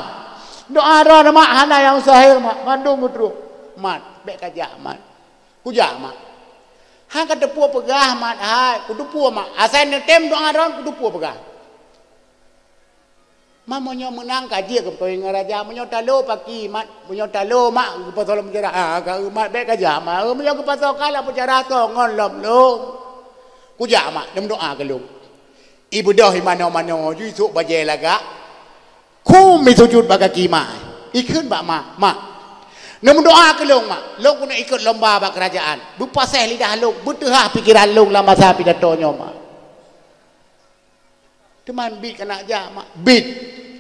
"Doá droe, Mak, hana nyang mustahil, Mak, mandum geutrok." "Mat, bèk kajak, Mat." "Kujak, Mak." "Han kateupeue peugah, Mat, hai." "Kuteupeue, Mak. Asai neutem doá droe, kuteupeue peugah." "Mat, meunyoe meunang ka jeuet geupeukawen ngon raja, meunyoe talo paki, Mat, meunyoe talo, Mak, geupasoe lam peunjara, ah, ka, Mat, bèk kajak, Mat. Meunyoe geupasoe ka lam peunjara, soe ngon lom lôn." "Kujak, Mak, neumeudoá keu lôn." Ibeudôh imanoe-manoe ju isôk bajèe lagak, khum isujut bak gaki mak. Ikheun bak mak, "Mak, neumeudoá keu lôn, Mak. Lôn keuneuk ikot lomba bak keurajeuen. Beupaséh lidah lôn, beuteuhah pikeran lôn lam masa pidato nyoe, Mak." "Teuma biet keuneuk jak, Mak." "Biet.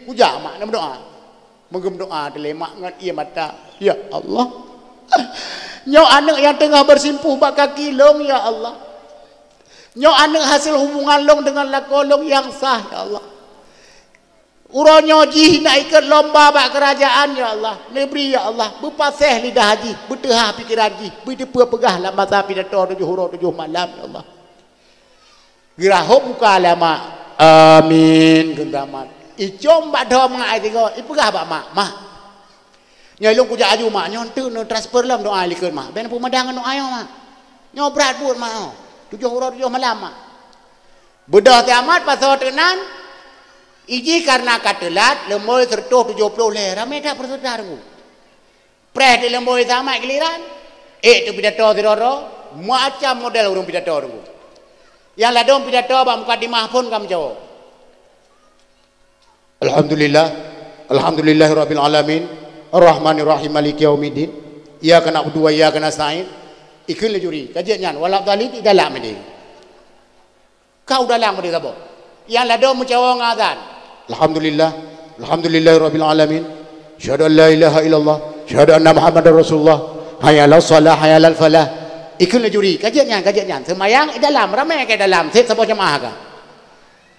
Kujak, Mak, neumeudoá." Meugeumeudoá teulé mak ngon ié mata, "Ya Allah, nyoe aneuëk nyang teungoh beusimpuh bak kaki lôn, ya Allah. Nyoe aneuëk hasil hubungan lôn deungon lakoe lôn nyang sah, ya Allah. Uroe nyoe jih na ikot lomba bak keurajeuen, ya Allah. Neubri, ya Allah, beupaséh lidah jih, beuteuhah pikeran jih, beuteupeue peugah lam masa pidato tujoh uroe tujoh malam, ya Allah." Geurahom muka lé mak. "Amin," kheun mak. Icom bak dhoe mangat ai tigo, ipeugah bak mak, "Mak, nyoe lôn kujak aju, Mak. Nyoe enteuk neutransfer lom doá likot, Mak. Bèk neupeumadang ngon doá nyoe, Mak. Nyoe brat buet, Mak, oh. Tujoh uroe tujoh malam, Mak." Beudôh teuh amat pasoe teuk nan, ijih kareuna ka teulat, leumoi seureutôh tujoh ploh lhèe, ramé that peureuseutah Teungku. Preh di leumoi teuh amat giliran, ék teupidato sidroe-droe, macam model ureuëng pidato Teungku. Nyang ladôm pidato bak mukadimah phon ka meujaweub. "Alhamdulillah, alhamdulillahirabbil alamin, arrahmanirrahim, maliki yaumiddin, iyyaka na'budu wa iyyaka nasta'in." Ikheun lé juri, "Ka jeuet nyan, waladhdallin, idalak meudeh." Ka u dalam meudeh saboh. Nyang ladôm meucawo ngon azan. "Alhamdulillah, alhamdulillahirabbil alamin, asyhadu an la ilaha illallah, asyhadu anna Muhammadar Rasulullah, hayya 'alas shalah, hayya 'alal falah." Ikheun lé juri, "Ka jeuet nyan, ka jeuet nyan." Seumayang i dalam, ramé keu dalam, seb saboh jeumaah ka.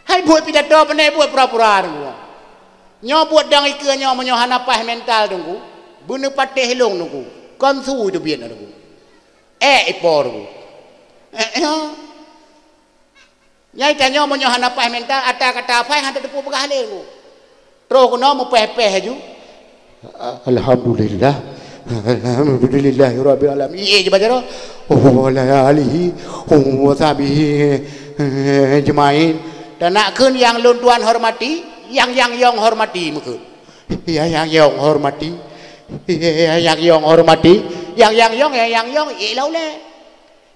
Hai buet pidato, pane buet pura-pura Teungku. Nyoe buet dang ikeue nyoe meunyoe hana paih mental Teungku, beuneupatéh lôn Teungku, kon su teubiet Teungku. Ék ipo Teungku. Ék, ék. Nyai tanyoe meunyoe hana paih mental, ata kata paih hana teupeue peugah lé Teungku. Troh keunoe meupéh-péh aju. "Alhamdulillah, Alhamdulillahirabbil alamin. Ié je baca tu. Wa ala alihi wa sahbihi ajmain. Dan nak kheun nyang lôn tuan hormati, nyang nyang yong hormati meukeun. Nyang nyang yong hormati. Nyang nyang yong hormati. Nyang nyang yong, nyang nyang yong, ié lam ulèe.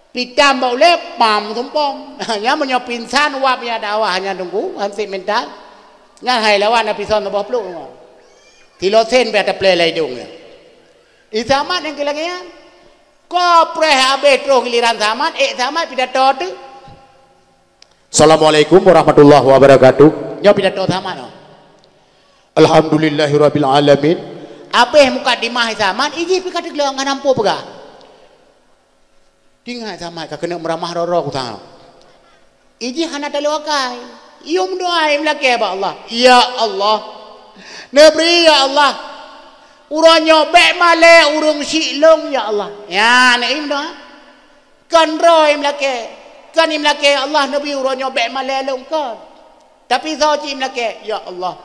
Pitam bak ulèe, pam sumpong. Nyan meunyoe pingsan wab nyan dakwah nyan teungku, hansét mental. Nyan hai lawan na pison saboh pluek ngon. Tilosen beh taplé lam idong nyan. Isamat nyang keu lagèe nyan. Ko preh habéh troh giliran Samat, ék Samat pidato teuk. Assalamualaikum warahmatullahi wabarakatuh. Nyoe pidato Samat nyoe. Alhamdulillahirabbil alamin. Habéh mukadimah Isamat, ijih pih ka teugleng hana muphom peugah. Tinggai Samat ka keuneuk meuramah roro kutang. Ijih hana taloe akai. Yum doa im lakèe bak Allah. Ya Allah. Neubri ya Allah. Uroe nyoe bèk malèe ureueng syiek lôn ya Allah. Ya, na im doa. Kon droe im lakèe. Kon im lakèe ya Allah neubri uroe nyoe bèk malèe lôn kon. Tapi soe cit im lakèe, ya Allah.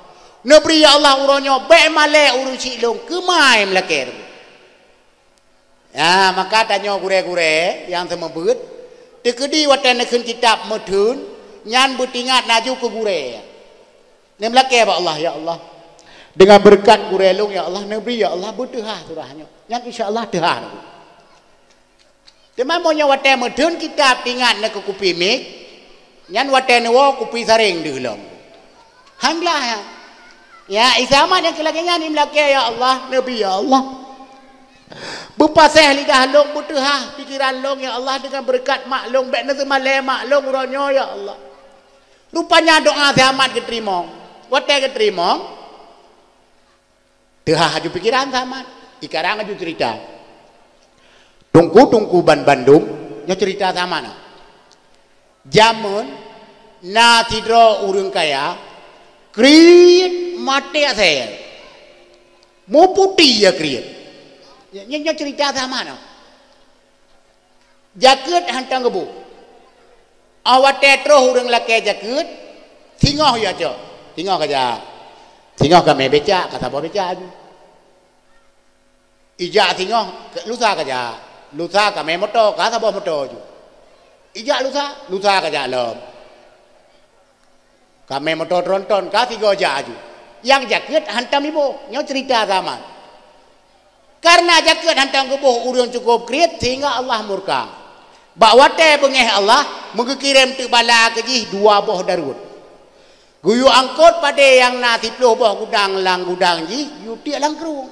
Neubri ya Allah uroe nyoe bèk malèe ureueng syiek lôn keumah im lakèe. Ya, maka tanyoe gurèe-gurèe nyang seumeubeuet, teukeudi watèe neukheun kitab meutheun, nyan beutingat laju keu gurèe. Neulakèe bak Allah, "Ya Allah, deungon beureukat gurèe lôn, ya Allah, neubri, ya Allah, beuteuhah surah nyoe." Nyan insya Allah teuhah. Teuma meunyoe watèe meutheun kitab tingat neukeu kupi mic, nyan watèe neuwoe kupi saréng deuh lom. Han glah, ya. Ya, Isa Ahmad nyang keu lagèe nyan, imeulakèe, "Ya Allah, neubri, ya Allah. Beupaséh lidah lôn, beuteuhah pikeran lôn, ya Allah, deungon beureukat mak lôn, bèk neuseumalèe mak lôn uroe nyoe, ya Allah." Rupanya doa Isa Ahmad geuteurimong. Watèe geuteurimong, teuhah laju pikeran Isa Ahmad, ikarang laju ceurita. Teungku-teungku ban bandum, nyoe ceurita Isa Ahmad nyoe. Jameun na sidroe ureueng kaya, kriet maté asèe. Meuputéh ya kriet. Nyoe, nyoe ceurita Isa Ahmad nyoe. Jakeuet hantom geuboh. Óh watèe troh ureueng lakèe jakeuet, singoh ya cok. Singoh ka jak. Singoh ka mè becak, ka saboh becak laju. Ijak singoh, lusa ka jak. Lusa ka mè moto, ka saboh moto laju. Ijak lusa, lusa ka jak lom. Ka mè moto tronton, ka sigoe jak laju. Nyang jakeuet hantom iboh. Nyoe ceurita Isa Ahmad. Kareuna jakeuet hantom geuboh ureueng cukôp kriet sehingga Allah murka. Bak watèe beungèh Allah, meugeukirém teuk bala keu jih dua boh daruet. Geuyue angkot padé nyang na siplôh boh gudang lam gudang jih, yue tiek lam krueng.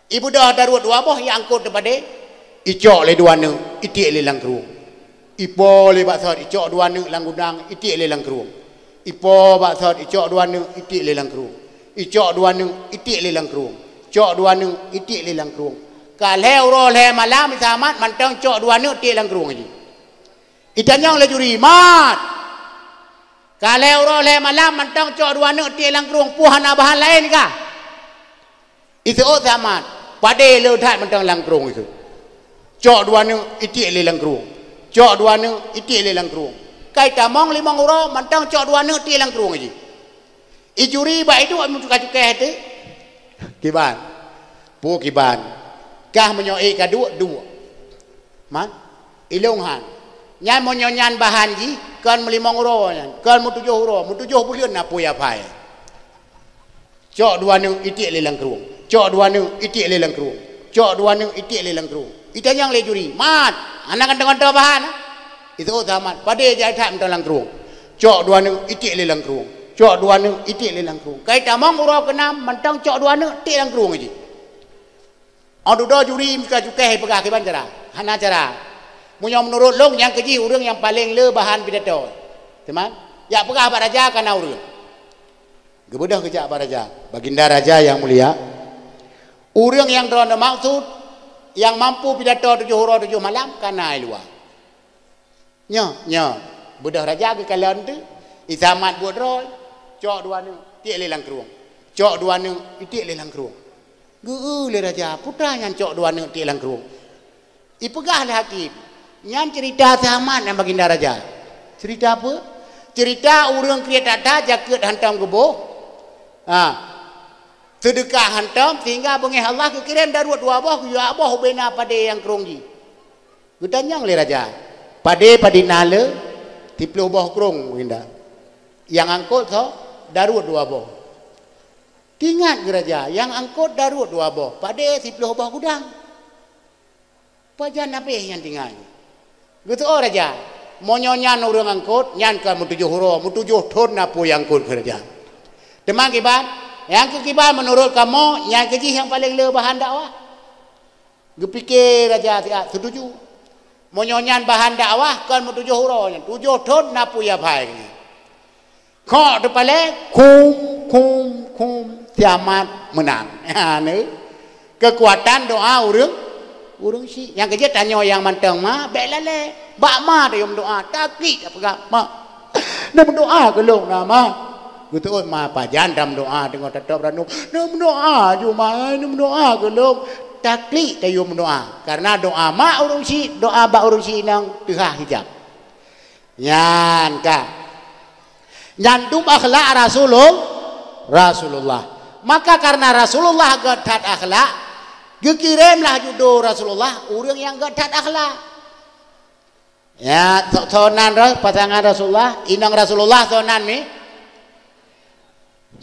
Ibeudôh daruet dua boh, iangkot teupadé, icok lé dua neuk, itiek lé lam krueng. Ipo lé bak sot, icok dua neuk lam gudang, itiek lé lam krueng. Ipo bak sot, icok dua neuk, itiek lé lam krueng. Icok dua neuk, itiek lé lam krueng. Cok dua neuk, itiek lé lam krueng. Ka lhèe uroe lhèe malam, Isa Ahmad mantong cok dua neuk tiek lam krueng jih. Itanyong lé juri, "Mat! Ka lhèe uroe lhèe malam mantong cok dua neuk tiek lam krueng, peue hana bahan laén kah?" Iseuôt Isa Ahmad, padé le that mantong lam krueng iseuôt. Cok dua neuk itiek lé lam krueng. Cok dua neuk itiek lé lam krueng. Ka itamong limong uroe mantong cok dua neuk tiek lam krueng jih. Ijuri bak iduek meucuka-cuka teuh. Kiban. Peue kiban. Kah meunyoe ék ka duek, duek. Man? Ilôn han. Nyan meunyoe nyan bahan jih, kon meulimong uroe nyan, kon meutujoh uroe, meutujoh buleuen na peue ya phai. Cok dua neuk itiek lé lam krueng. Cok dua neuk itiek lé lam krueng. Cok dua neuk itiek lé lam krueng. Itanyong lé juri, "Mat, hana kantoe-kantoe bahan?" Iseuôt Isa Ahmad, padé jak that mantong lam krueng. Cok dua neuk itiek lé lam krueng. Cok dua neuk itiek lé lam krueng. Ka itamong uroe keunam mantong cok dua neuk tiek lam krueng jih. Óh dudoe juri meucuka-cuka ipeugah kiban cara. Hana cara. Meunyoe meunurot lôn nyang keu jih ureueng nyang paleng le bahan pidato. Teuma, jak peugah bak raja ka na ureueng. Geubeudôh geujak bak raja. Baginda raja nyang mulia, ureueng nyang droeneuh maksud, nyang mampu pidato tujoh uroe tujoh malam ka na i luwa. Nyoe, nyoe, beudôh raja geukalon teuh, Isa Ahmad buet droe, cok dua neuk, tiek lé lam krueng. Cok dua neuk, itiek lé lam krueng. Geu-eu lé raja, "Peue teuma nyan cok dua neuk tiek lam krueng?" Ipeugah lé hakim, "Nyan ceurita Isa Ahmad nyan, Baginda Raja." "Ceurita peue?" "Ceurita ureueng kriet that-that jakeuet hantom geuboh. Ha. Seudeukah hantom sehingga beungéh Allah geukirém daruet dua boh, geuyue boh ubena padé nyang krông jih. Geutanyong lé raja, "Padé padit na le?" "Siplôh boh krông, Baginda." "Nyang angkot soe?" "Daruet dua boh." Teuingat geuh raja, nyang angkot daruet dua boh, padé siplôh boh gudang. Pajan habéh nyan tinggai. Geuseuôt raja, "Meunyoe nyan ureuëng angkot, nyan ka meutujoh uroe, meutujoh thon na peue nyang angkot," kheun raja. Teuma kiban, nyang keu kiban meunurot kamoe, nyan keu jih nyang paleng le bahan dakwah. Geupike raja siat, "Seutuju. Meunyoe nyan bahan dakwah, kon meutujoh uroe nyan, tujoh thon na peue ya hai nyan." Khok teupalée, kum, kum, kum, kiamat meunang. Ha, neu. Keukuatan doa ureuëng, ureuëng syik. Nyang keujeuet tanyoe nyang mantong ma, bék lalée. Bak ma tayue meudoa, taklik tapeugah, "Ma, neumeudoa keu lôn na, Ma." Geuseuôt ma, pajan tameudoa, teungoh tatôb ranub, "Neumeudoa ju, Ma, neumeudoa keu lôn." Taklik tayue meudoa. Karena doa ma ureuëng syik, doa bak ureuëng syik inong teuhah hijab. Nyan ka. Nyan dum akhlak Rasulul-, Rasulullah. Maka karena Rasulullah gét that akhlak, geukirém lah judo Rasulullah ureuëng nyang gét that akhlak. Ya, so-, soe nan roh pasangan Rasulullah, inong Rasulullah soe nan mi?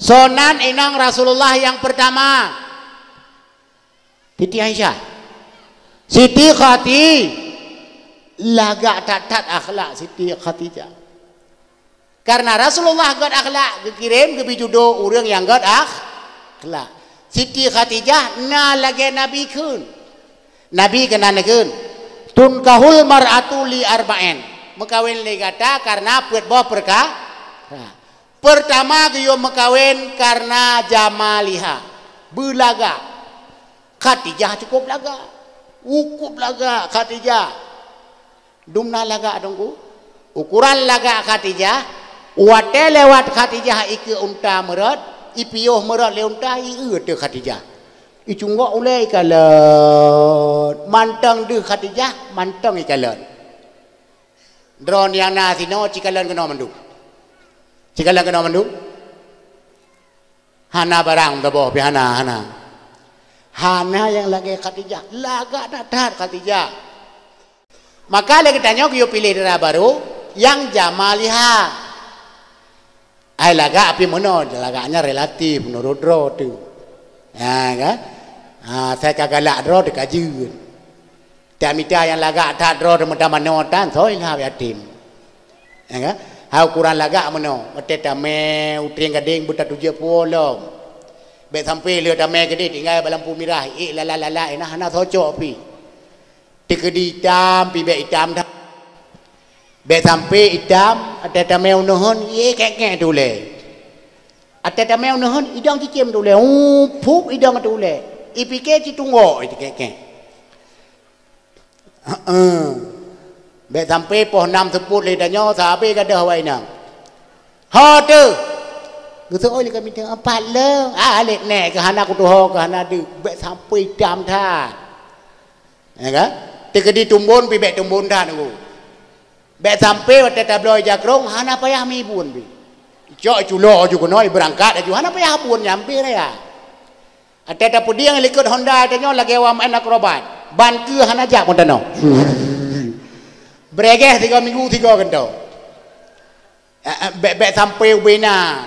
Soe nan inong Rasulullah nyang pertama? Siti Aisyah. Siti Khati-, lagak that-that akhlak Siti Khadijah. Karena Rasulullah gét akhlak, geukirém geubi judo ureuëng nyang gét akh-, akhlak. Siti Khadijah na lagée Nabi kheun. Nabi keunan kheun, "Tunkahul mar'atu li arba'in." Meukawen lé gata karena peuet boh perka-, pertama geuyue meukawen karena jamaliha, beulagak. Khadijah cukup lagak. Cukup lagak Khadijah. Dumna lagak Teungku. Ukuran lagak Khadijah, watée lewat Khadijah ikeue unta meurot, ipiôh meurot lé unta, ieu teu Khadijah. Icunggok ulée ikalon, mantong deuh Khadijah, mantong ikalon. Droe nyang na sinoe cikalon keunoe mandum. Cikalon keunoe mandum. Hana barang meusaboh pih hana, hana. Hana nyang lagée Khadijah, lagak that-that Khadijah. Maka lé geutanyoe geuyue piléh dara barô nyang jamaliha. Ai lagak pih meunoe, lagak nyan relatif meunurot droe teuh. Ha, kan? Ha, sai ka galak droe teuh ka jeuet. Tamita nyang lagak that droe teuh meutamanoe tan, soe ilham yatim. Ya kan? Ha ukuran lagak meunoe, watée tamé u trieng gadeng beutatujok puwoe lom. Bék sampoe lheueh tamé keudeh tinggai bak lampu mirah, ék lalat-lalat, na hana socok pih. Teukeudi itam pih bék itam that. Bék sampoe itam, watée tamé u neuheun, ié kék-kék teuh ulée. Watée tamé u neuheun, idong cicém teuh ulée, hu, phup idong teuh ulée. Ipike citunggok, ié kék-kék. Heeh. Bék sampoe poh nam seupôt lé tanyoe, sabe gadôh awai inong. Ho teuh. Geuseuôt lé kami teuh, "Pat lôn?" Ah, lét nèk keu hana kutuho, keu hana deuek. Bék sampoe itam that. Ya kan? Teukeudi tumbon pih bék tumbon that, Teungku. Bék sampoe watée tabloe jakrong, hana payah mi buon pih. Cok culo ju keunoe, beurangkat aju, hana payah buon nyan, beh raya. Watée tapeudieng likot Honda tanyoe lagée awak maén akrobat. Ban keue hana jak meutanong. Bregeh tiga minggu tiga geuntô. Eh, eh, bék, bék sampoe ubena.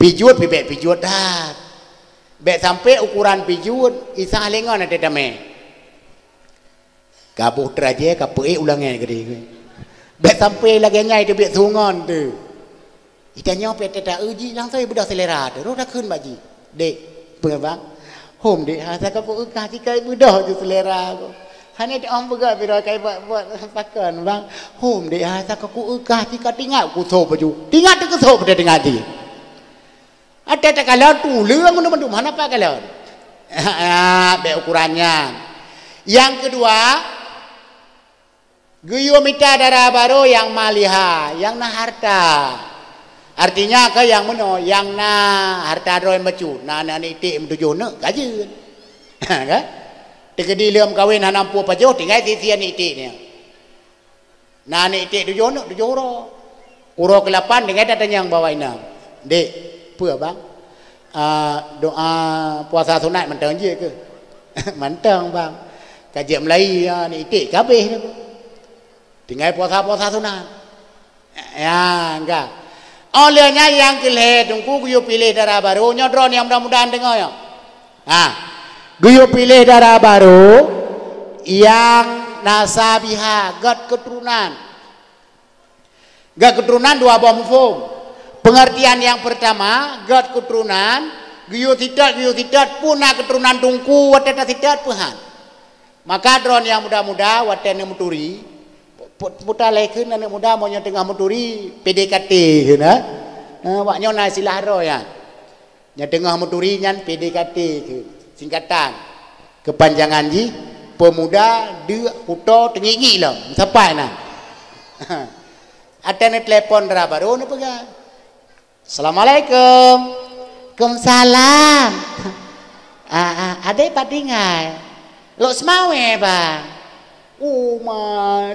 Pijuet pih bék pijuet that. Bék sampoe ukuran pijuet, isa lé ngon watée tamé. Ka boh teurajée, ka peuék ulangée keudeh. Bék sampoe lagée nyan teubiet sungon teuh. Itanyoe pih teuta uji langsung beudôh selera teuh. Roh takheun bak jih, "Dek, peue bang? Hom dek, hasa ka ku eukah jika beudôh ju selera ku. Hana diom peugah bira kai buat, buat pakon bang. Hom dek, hasa ka ku eukah jika tingat ku sop baju. Tingat teuh ku sop pada tingat jih." Watée takalon tuleueng mandum-mandum hana pat kalon. Bék ukuran nyan. Nyang keudua, geuyue mita dara barô nyang maliha, nyang na harta. Artinya keu nyang meunoe, nyang na harta droe meucut, na aneuk iték meutujoh neuk ka jeuet. Kan? Teukeudi lheueh meukawen hana meupuih pajoh, tinggai sie-sie aneuk iték nyan. Na aneuk iték tujoh neuk, tujoh uroe. Uroe keulapan tinggai tatanyong bak awak inong, "Dek, peue bang? Ah, doa puasa sunat mantong jeuet keuh? Mantong, bang. Ka jeuet mulai, ah, ni iték ka habéh dah. Tinggai puasa-puasa sunat. Ya, enggak. Óh lheueh nyan nyang keu lhèe teungku geuyue piléh dara barô, nyoe droeneuh nyang mudah-mudahan deungoe nyoe. Ha. Geuyue piléh dara barô nyang nasabiha, gét keuturonan. Gét keuturonan dua boh muphom. Pengertian nyang peurtama, gét keuturonan, geuyue sitot, geuyue sitot, peue na keuturonan teungku watèe tasitot peue han. Maka droeneuh nyang muda-muda watèe neumeuturi, pu-, pu-, puta lé kheun aneuk muda meunyoe teungoh meuturi, P D K T kheun, ha? Ha, wak nyoe na istilah droe nyan. Nyang teungoh meuturi nyan P D K T kheun, singkatan. Keupanjangan jih, peumuda deuk kuto teungiek-ngiek lom, meusapat na. Watèe neutelepon dara barô neupeugah, "Assalamualaikum." "Kumsalam." "Ah, ah, adék pat tinggai?" "Lhok Seumawé, bang." "Oh ma,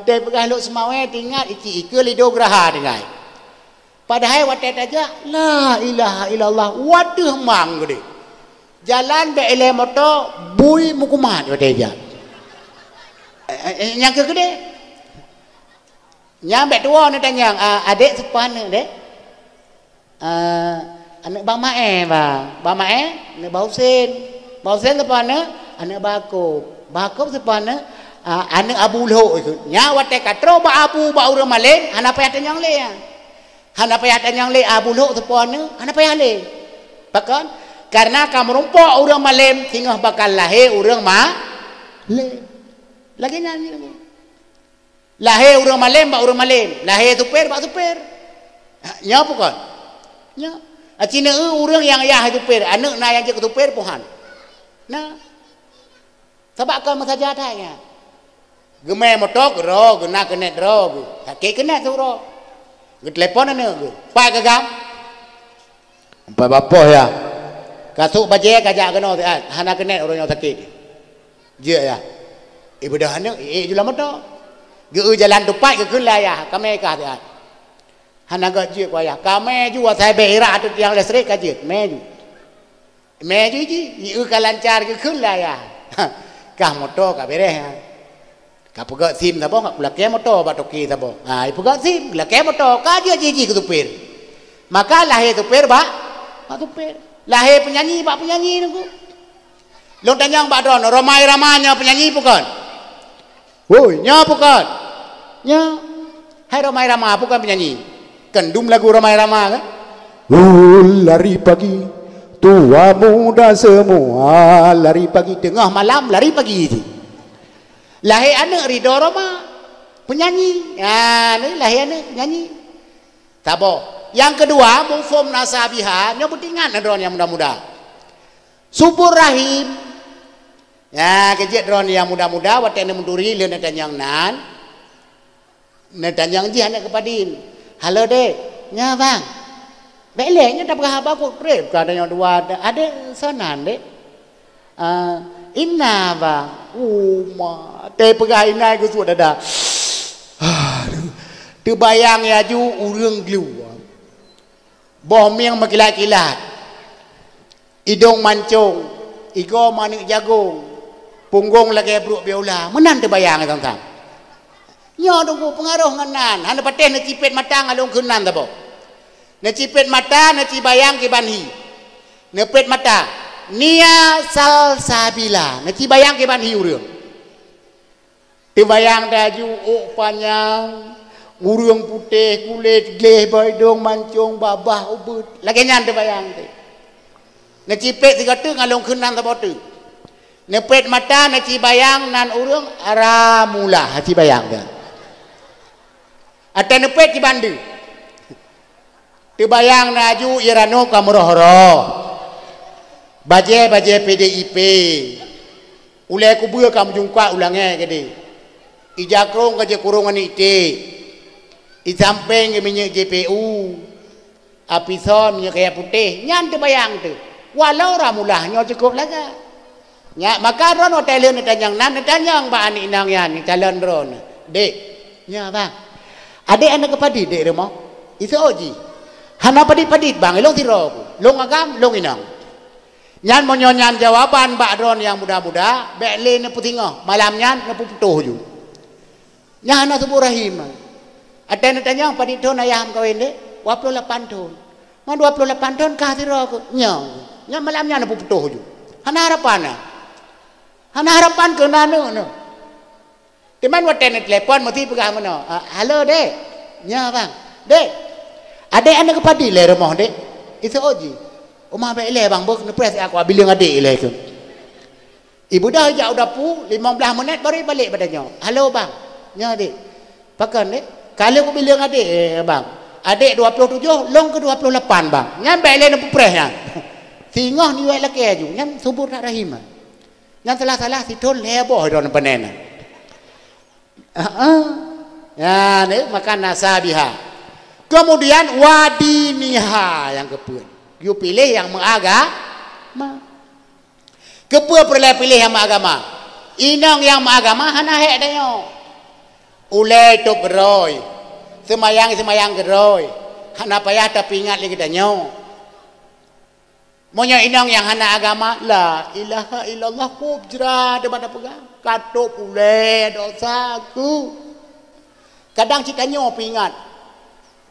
dai peugah Lhok Seumawé, teuingat ici ikeue Lido Graha tinggai." Padahai watèe tajak, la ilaha illallah, watèe mang geudeh. Jalan bèk ilèe moto, bui meukumat watèe jak. Eh, eh, eh, nyang keu geudeh. Nyan bèk tuwo neutanyong, "Ah, adék soe po aneuk, dék?" "Ah, aneuk Bang Maé, bang." "Bang Maé?" "Aneuk Bang Husen." "Bang Husen soe po aneuk?" "Aneuk Bang Akop." "Bang Akop soe po aneuk?" "Ah, aneuk Abu Lhok." Nyan watèe ka troh bak Abu, bak ureueng malém, hana payah tanyong lé, ya. Hana payah tanyong lé Abu Lhok soe po aneuk, hana payah lé. Pakon? Karena ka meurumpok ureueng malém, singoh bakal lahé ureueng malém. Lagèe nyan. Lahé ureueng malém bak ureueng malém, lahé supir bak supir. Ha, nyoe peue kon? Nyoe. Aci neu ureueng nyang yah supir, aneuk na nyang jeuet keu supir peue han. Nah. Sabab kon meusaja that nyan. Geumè moto keudroe, geuna keuneuk droe, geu-, sakét keuneuk sidroe. Geutelepon aneuk geuh, "Pat keu gam?" "Pat bak poh, ya." "Ka sôk bajèe ka jak keunoe siat, hana keuneuk ureueng nyoe sakét." "Jeuet, ya." Ibeudôh aneuk, iék ju lam moto. Geu-eu jalan teupat geukheun lé ayah, "Ka mè kah siat." "Hana gét jeuet keu ayah." "Ka mè ju, asai bèk irak ateueh tiang listrik ka jeuet, mè ju." Mè ju jih, iék ka lancar geukheun lé ayah. Kah moto ka bèrèh, ha. Ka peugöt sim saboh, ka kulakèe moto bak toke saboh. Ha, ipeugöt sim, lakèe moto, ka jeuet jih jih keu supir. Maka lahé supir bak, bak supir. Lahé peunyanyi bak peunyanyi nunggu. Lôn tanyong bak droeneuh, Rhoma Irama nyoe peunyanyi peue kon? Woi, nyoe peue kon? Nyoe. Hai Rhoma Irama, peue kon peunyanyi? Kan dum lagu Rhoma Irama kan? Oh, lari pagi, tua muda semua lari pagi. Teungoh malam lari pagi jih. Lahé aneuk Ridho Rhoma, peunyanyi. Ha, ni lahé aneuk peunyanyi. Saboh. Nyang keudua, mufhum nasabiha, nyoe beutingat na droeneuh nyang muda-muda. Subur rahim. Nyan, keu jeuet droeneuh nyang muda-muda, watèe neumeuturi lé neutanyong nan, neutanyong jih aneuk keupadin. "Halo, Dek." "Nyoe, Bang." "Bèk lé, nyoe tapeugah haba kok trép." Ka tanyong dua, "Adek soe nan, Dek?" "Ah, Ina, Bang." "Oh ma, teupeugah Ina geusuet dada." Aduh. Teubayang laju ureueng glueng. Boh mieng meukilat-kilat. Idong mancong, igoe maneuk jagong, punggong lagèe brok biola, meunan teubayang sang-sang. Nyoe teungku peungaroh ngon nan, hana patéh neucipet mata ngon lôn kheun nan saboh. Neucipet mata, neucibayang kiban hi. Neupet mata, Nia Salsabila, neucibayang kiban hi ureueng. Teubayang teuh laju ôk panyang, ureueng putéh kulét gleh, bak idong mancong babah ubeut. Lagèe nyan teubayang teuh. Neucipet sigoe teuk ngon lôn kheun nan saboh teuk. Neupet mata, neucibayang nan ureueng Ramula, cibayang teuh. Watèe neupet kiban deuh. Teubayang na laju ie ranub ka meuroh-roh. Bajèe-bajèe P D I P. Ulèe kubeue ka meujungkat u langèt keudéh. Ija krông ka jikurông aneuk iték. Isampéng geuminyéuk J P U. Api son minyéuk kayèe putéh. Nyan teubayang teuh. Walau Ramula nyoe cukôp lagak. Nyan, maka droeneuh watèe lheueh neutanyong nan, neutanyong bak aneuk inong nyan, nyang calon droeneuh. "Dek." "Nyoe, Bang." "Adek aneuk keupadit, Dek, rumoh?" "Iseuôt jih." "Hana padit-padit, Bang, ilôn sidroe ku. Lôn agam, lôn inong." Nyan meunyoe nyan jawaban bak droeneuh nyang muda-muda, bék lé neupeusingoh, malam nyan neupeuputôh ju. Nyan hana suboh rahim. Watée neutanyong, "Padit thon ayah meukawen, Dek?" "Dua ploh lapan thon." "Ma dua ploh lapan thon kah sidroe keuh?" "Nyoe." Nyan malam nyan neupeuputôh ju. Hana harapan na. Hana harapan keu na aneuk neuh. Teuma watée neutelepon meusti peugah meunoe, "Ah, halo, Dek." "Nyoe, Bang." "Dek, adék aneuk keuh padit lé rumoh, Dek?" "Iseuôt jih." "Uma bék ilée, Bang, beuh neupreh siat keu bileung adék ilée keuh." Ibeudôh ijak u dapu, limong blaih menit baru ibalek bak tanyoe. "Halo, Bang." "Nyoe, Dek." "Pakon, Dek?" "Ka lheueh kubileung adék, eh, Bang. Adék dua ploh tujoh, lôn keuh dua ploh lapan, Bang." Nyan bék lé neupeupreh nyan. Singoh niwek lakée ju, nyan subur that rahim. Nyan salah-salah sithon lhée boh droeneuh panen. Heeh. Nyan, eh, maka nasabiha. Kemudian wadiniha nyang keupeuet. Yue piléh nyang meuagama. Keupeue peureulée piléh nyang meuagama? Inong nyang meuagama hana hék tanyoe. Ulée tôb keudroe, seumayang-seumayang keudroe, hana payah tapeuingat lé geutanyoe. Meunyoe inong nyang hana agama, la ilaha illallah, kôb jra, teuma tapeugah, ka tôb ulée, dosa ku. Kadang cit tanyoe peuingat.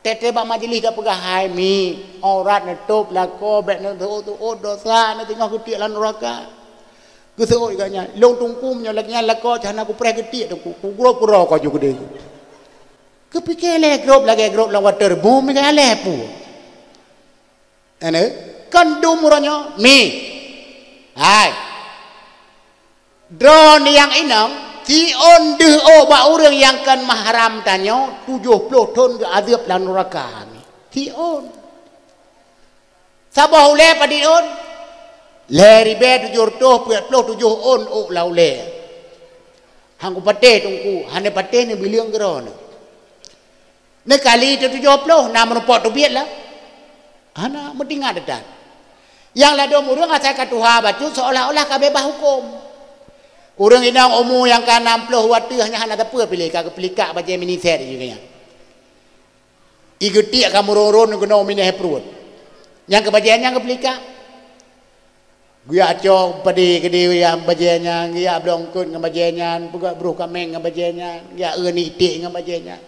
Teuntée bak majeulih tapeugah, "Hai mi, aurat neutôb lakoe, bék neuseuôt-seuôt dosa, neuteungoh geutiek lam nuraka." Geuseuôt gobnyan, "Lôn Teungku, meunyoe lagée nyan lakoe, hana kupreh geutiek Teungku, kugrob keudroe ku ju keudeh." Geupike lé grob lagée grob lam waterboom, meugaleh peue. Aneuk, kon dum uroe nyoe, mi. Hai. Droeneuh nyang inong, siôn deuh ôk bak ureuëng nyang kon mahram tanyoe, tujoh ploh thon geuazeub lam nuraka, mi. Siôn. Saboh ulée padit ôn? Lhée ribée tujoh reutôh peuet ploh tujoh ôn ôk lam ulée. Han kupatéh Teungku, hana patéh neubileung keudroe neuh. Neukali teuh tujoh ploh, na meurumpok teubiet lah. Hana meutingat that. Nyang ladôm ureuëng asai ka tuha bacut seolah-olah ka beubaih huköm. Ureuëng inong umu nyang ka nam ploh u ateueh nyan hana sapeue piléh, ka geupeulikak bajée mini set jih nyan. Igeutiek ka meuron-ron keunoe mineh pruet. Nyang keu bajée nyan geupeulikak. Geujak cok padé keudeh nyang bajée nyan, geujak bloe eungkôt ngon bajée nyan, peugah broh kaméng ngon bajée nyan, geujak eu iték ngon bajée nyan.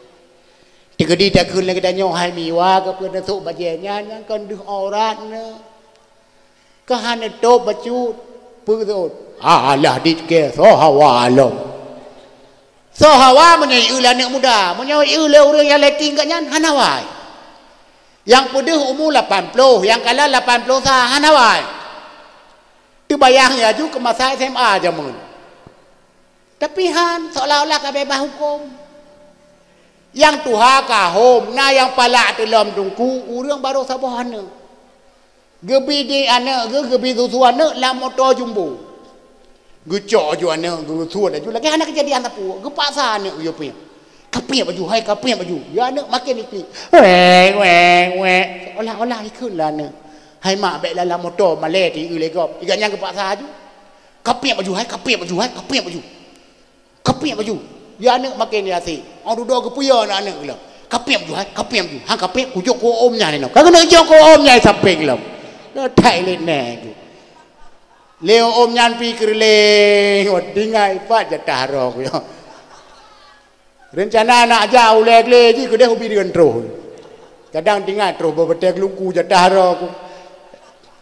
Teukeudi takheun lé geutanyoe, hai miwa, keupeue neusok bajée nyan, nyang kon deuh aurat neuh. Ka hana tôb bacut, peue geuseuôt? Alah dit kée, soe hawa lom. Soe hawa meunyoe ieu lé aneuk muda, meunyoe ieu lé ureuëng nyang letting geuh nyan hana wai. Nyang peudeuh umu lapan ploh, nyang kalon lapan ploh sa hana wai. Teubayang laju keu masa S M A jameun. Tapi han, seolah-olah ka beubaih huköm. Nyang tuha ka hom, na nyang palak teulom teungku, ureuëng barô saboh aneuk. Geubi di aneuk geuh, geubi susu aneuk lam moto jumbo. Geucok laju aneuk, geusuet laju, lagée hana keujadian sapeue. Geupaksa aneuk geuh piep. Kapiep laju, hai kapiep laju. Ya aneuk maken iklik. Weng, weng, weng. Seolah-olah ikheun lé aneuk. Hai mak, bék lam moto malée ti eu lé gob. Iga nyan geupaksa laju. Kapiep laju, hai kapiep laju, hai kapiep laju. Kapiep laju. Ya aneuk maken yaséh. Oh dudoe geupeuyô aneuk-aneuk geuh. Kapiep laju, hai kapiep laju. Han kapiep kujok keu ôm nyan inoe. Ka keuneuk jok keu ôm nyan sampéng lom. Dah thai lé nèe tu. Lé ôm nyan pi keureuleng, oh, tinggai pat jatah roh ku nyoe. Reuncana nak jak ulée glé jih keudeh ubit deuen troh. Kadang tinggai troh beubeutée geulungku jatah roh ku.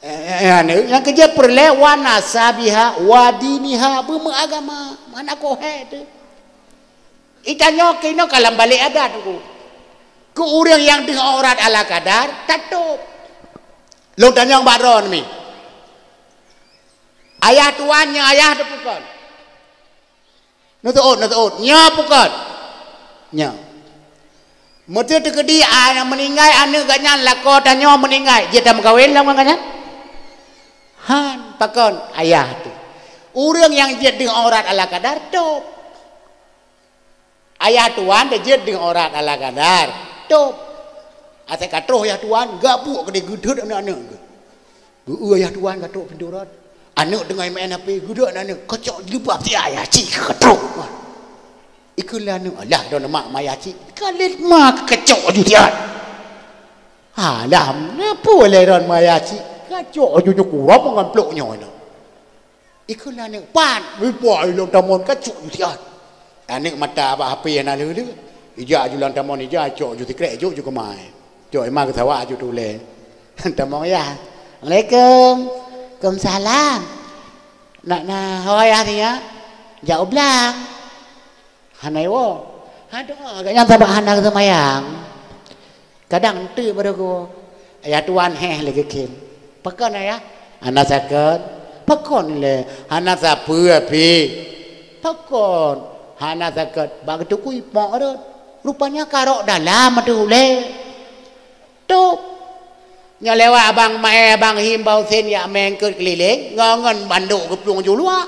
Eh, eh, eh, nyang keujeuet peureulée wa nasabiha wa diniha, beumeuagama, mana kohé tu. Itanyoe keunoe ka lam balek adat ku. Keu ureuëng nyang deuh aurat ala kadar, tatôb. Lôn tanyong bak droeneuh mi. Ayah tuan nyoe ayah teupeukon. Neuseuôt, neuseuôt. Nyoe peukon. Nyoe. Meuteukeudi aneuk meuninggai, aneuk geuh nyan lakoe tanyoe meuninggai, jeuet tameukawen lom ngon geuh nyan? Han, pakon ayah tu. Ureuëng nyang jeuet deuh aurat ala kadar, tôb. Ayah tuan jeuet deuh aurat ala kadar, tôb. Asai ka troh ayah tuan, gabuk keudeh geudhôt aneuk-aneuk geuh. Geu-eu ayah tuan ka trok pintoe rot. Aneuk teungoh meu'en H P, geudhôt aneuk, keucok jilbab siat ayah cit ka trok. Ikheun lé aneuk, "Alah, droeneuh mak maya cit." Ka lheueh ma keucok laju siat. "Alah, neupue lé droeneuh maya cit?" Cok aju nyoe kurang ngon plok nyoe na. Ikheun lé aneuk, "Pat, meupa ilong tamon ka cok ju siat." Aneuk mata bak H P hana lheueh-lheueh. Ijak aju lam tamon ija cok ju sikrek jok ju keumai. Cok ima geusawak aju tulèe. Tamong yah. "Assalamualaikum." "Waalaikumsalam." "Nak na ho yah nyan?" "Jak u blang." "Hana iwoe?" "Adoe, gobnyan sabab hana geuseumayang." Kadang teuk baroe geuwoe, "Ayah tuan heh lé geukhem." "Pakon ayah?" "Hana sakét." "Pakon lé?" "Hana sapeue pih." "Pakon hana sakét?" "Bak geutukui pok rot. Rupanya karok dalam ateueh ulèe." Tôb. Nyoe lewat abang Mae, abang Him, bang Husen yak mengkeut keulileng, ngon-ngon banduk geuplueng ju luwa.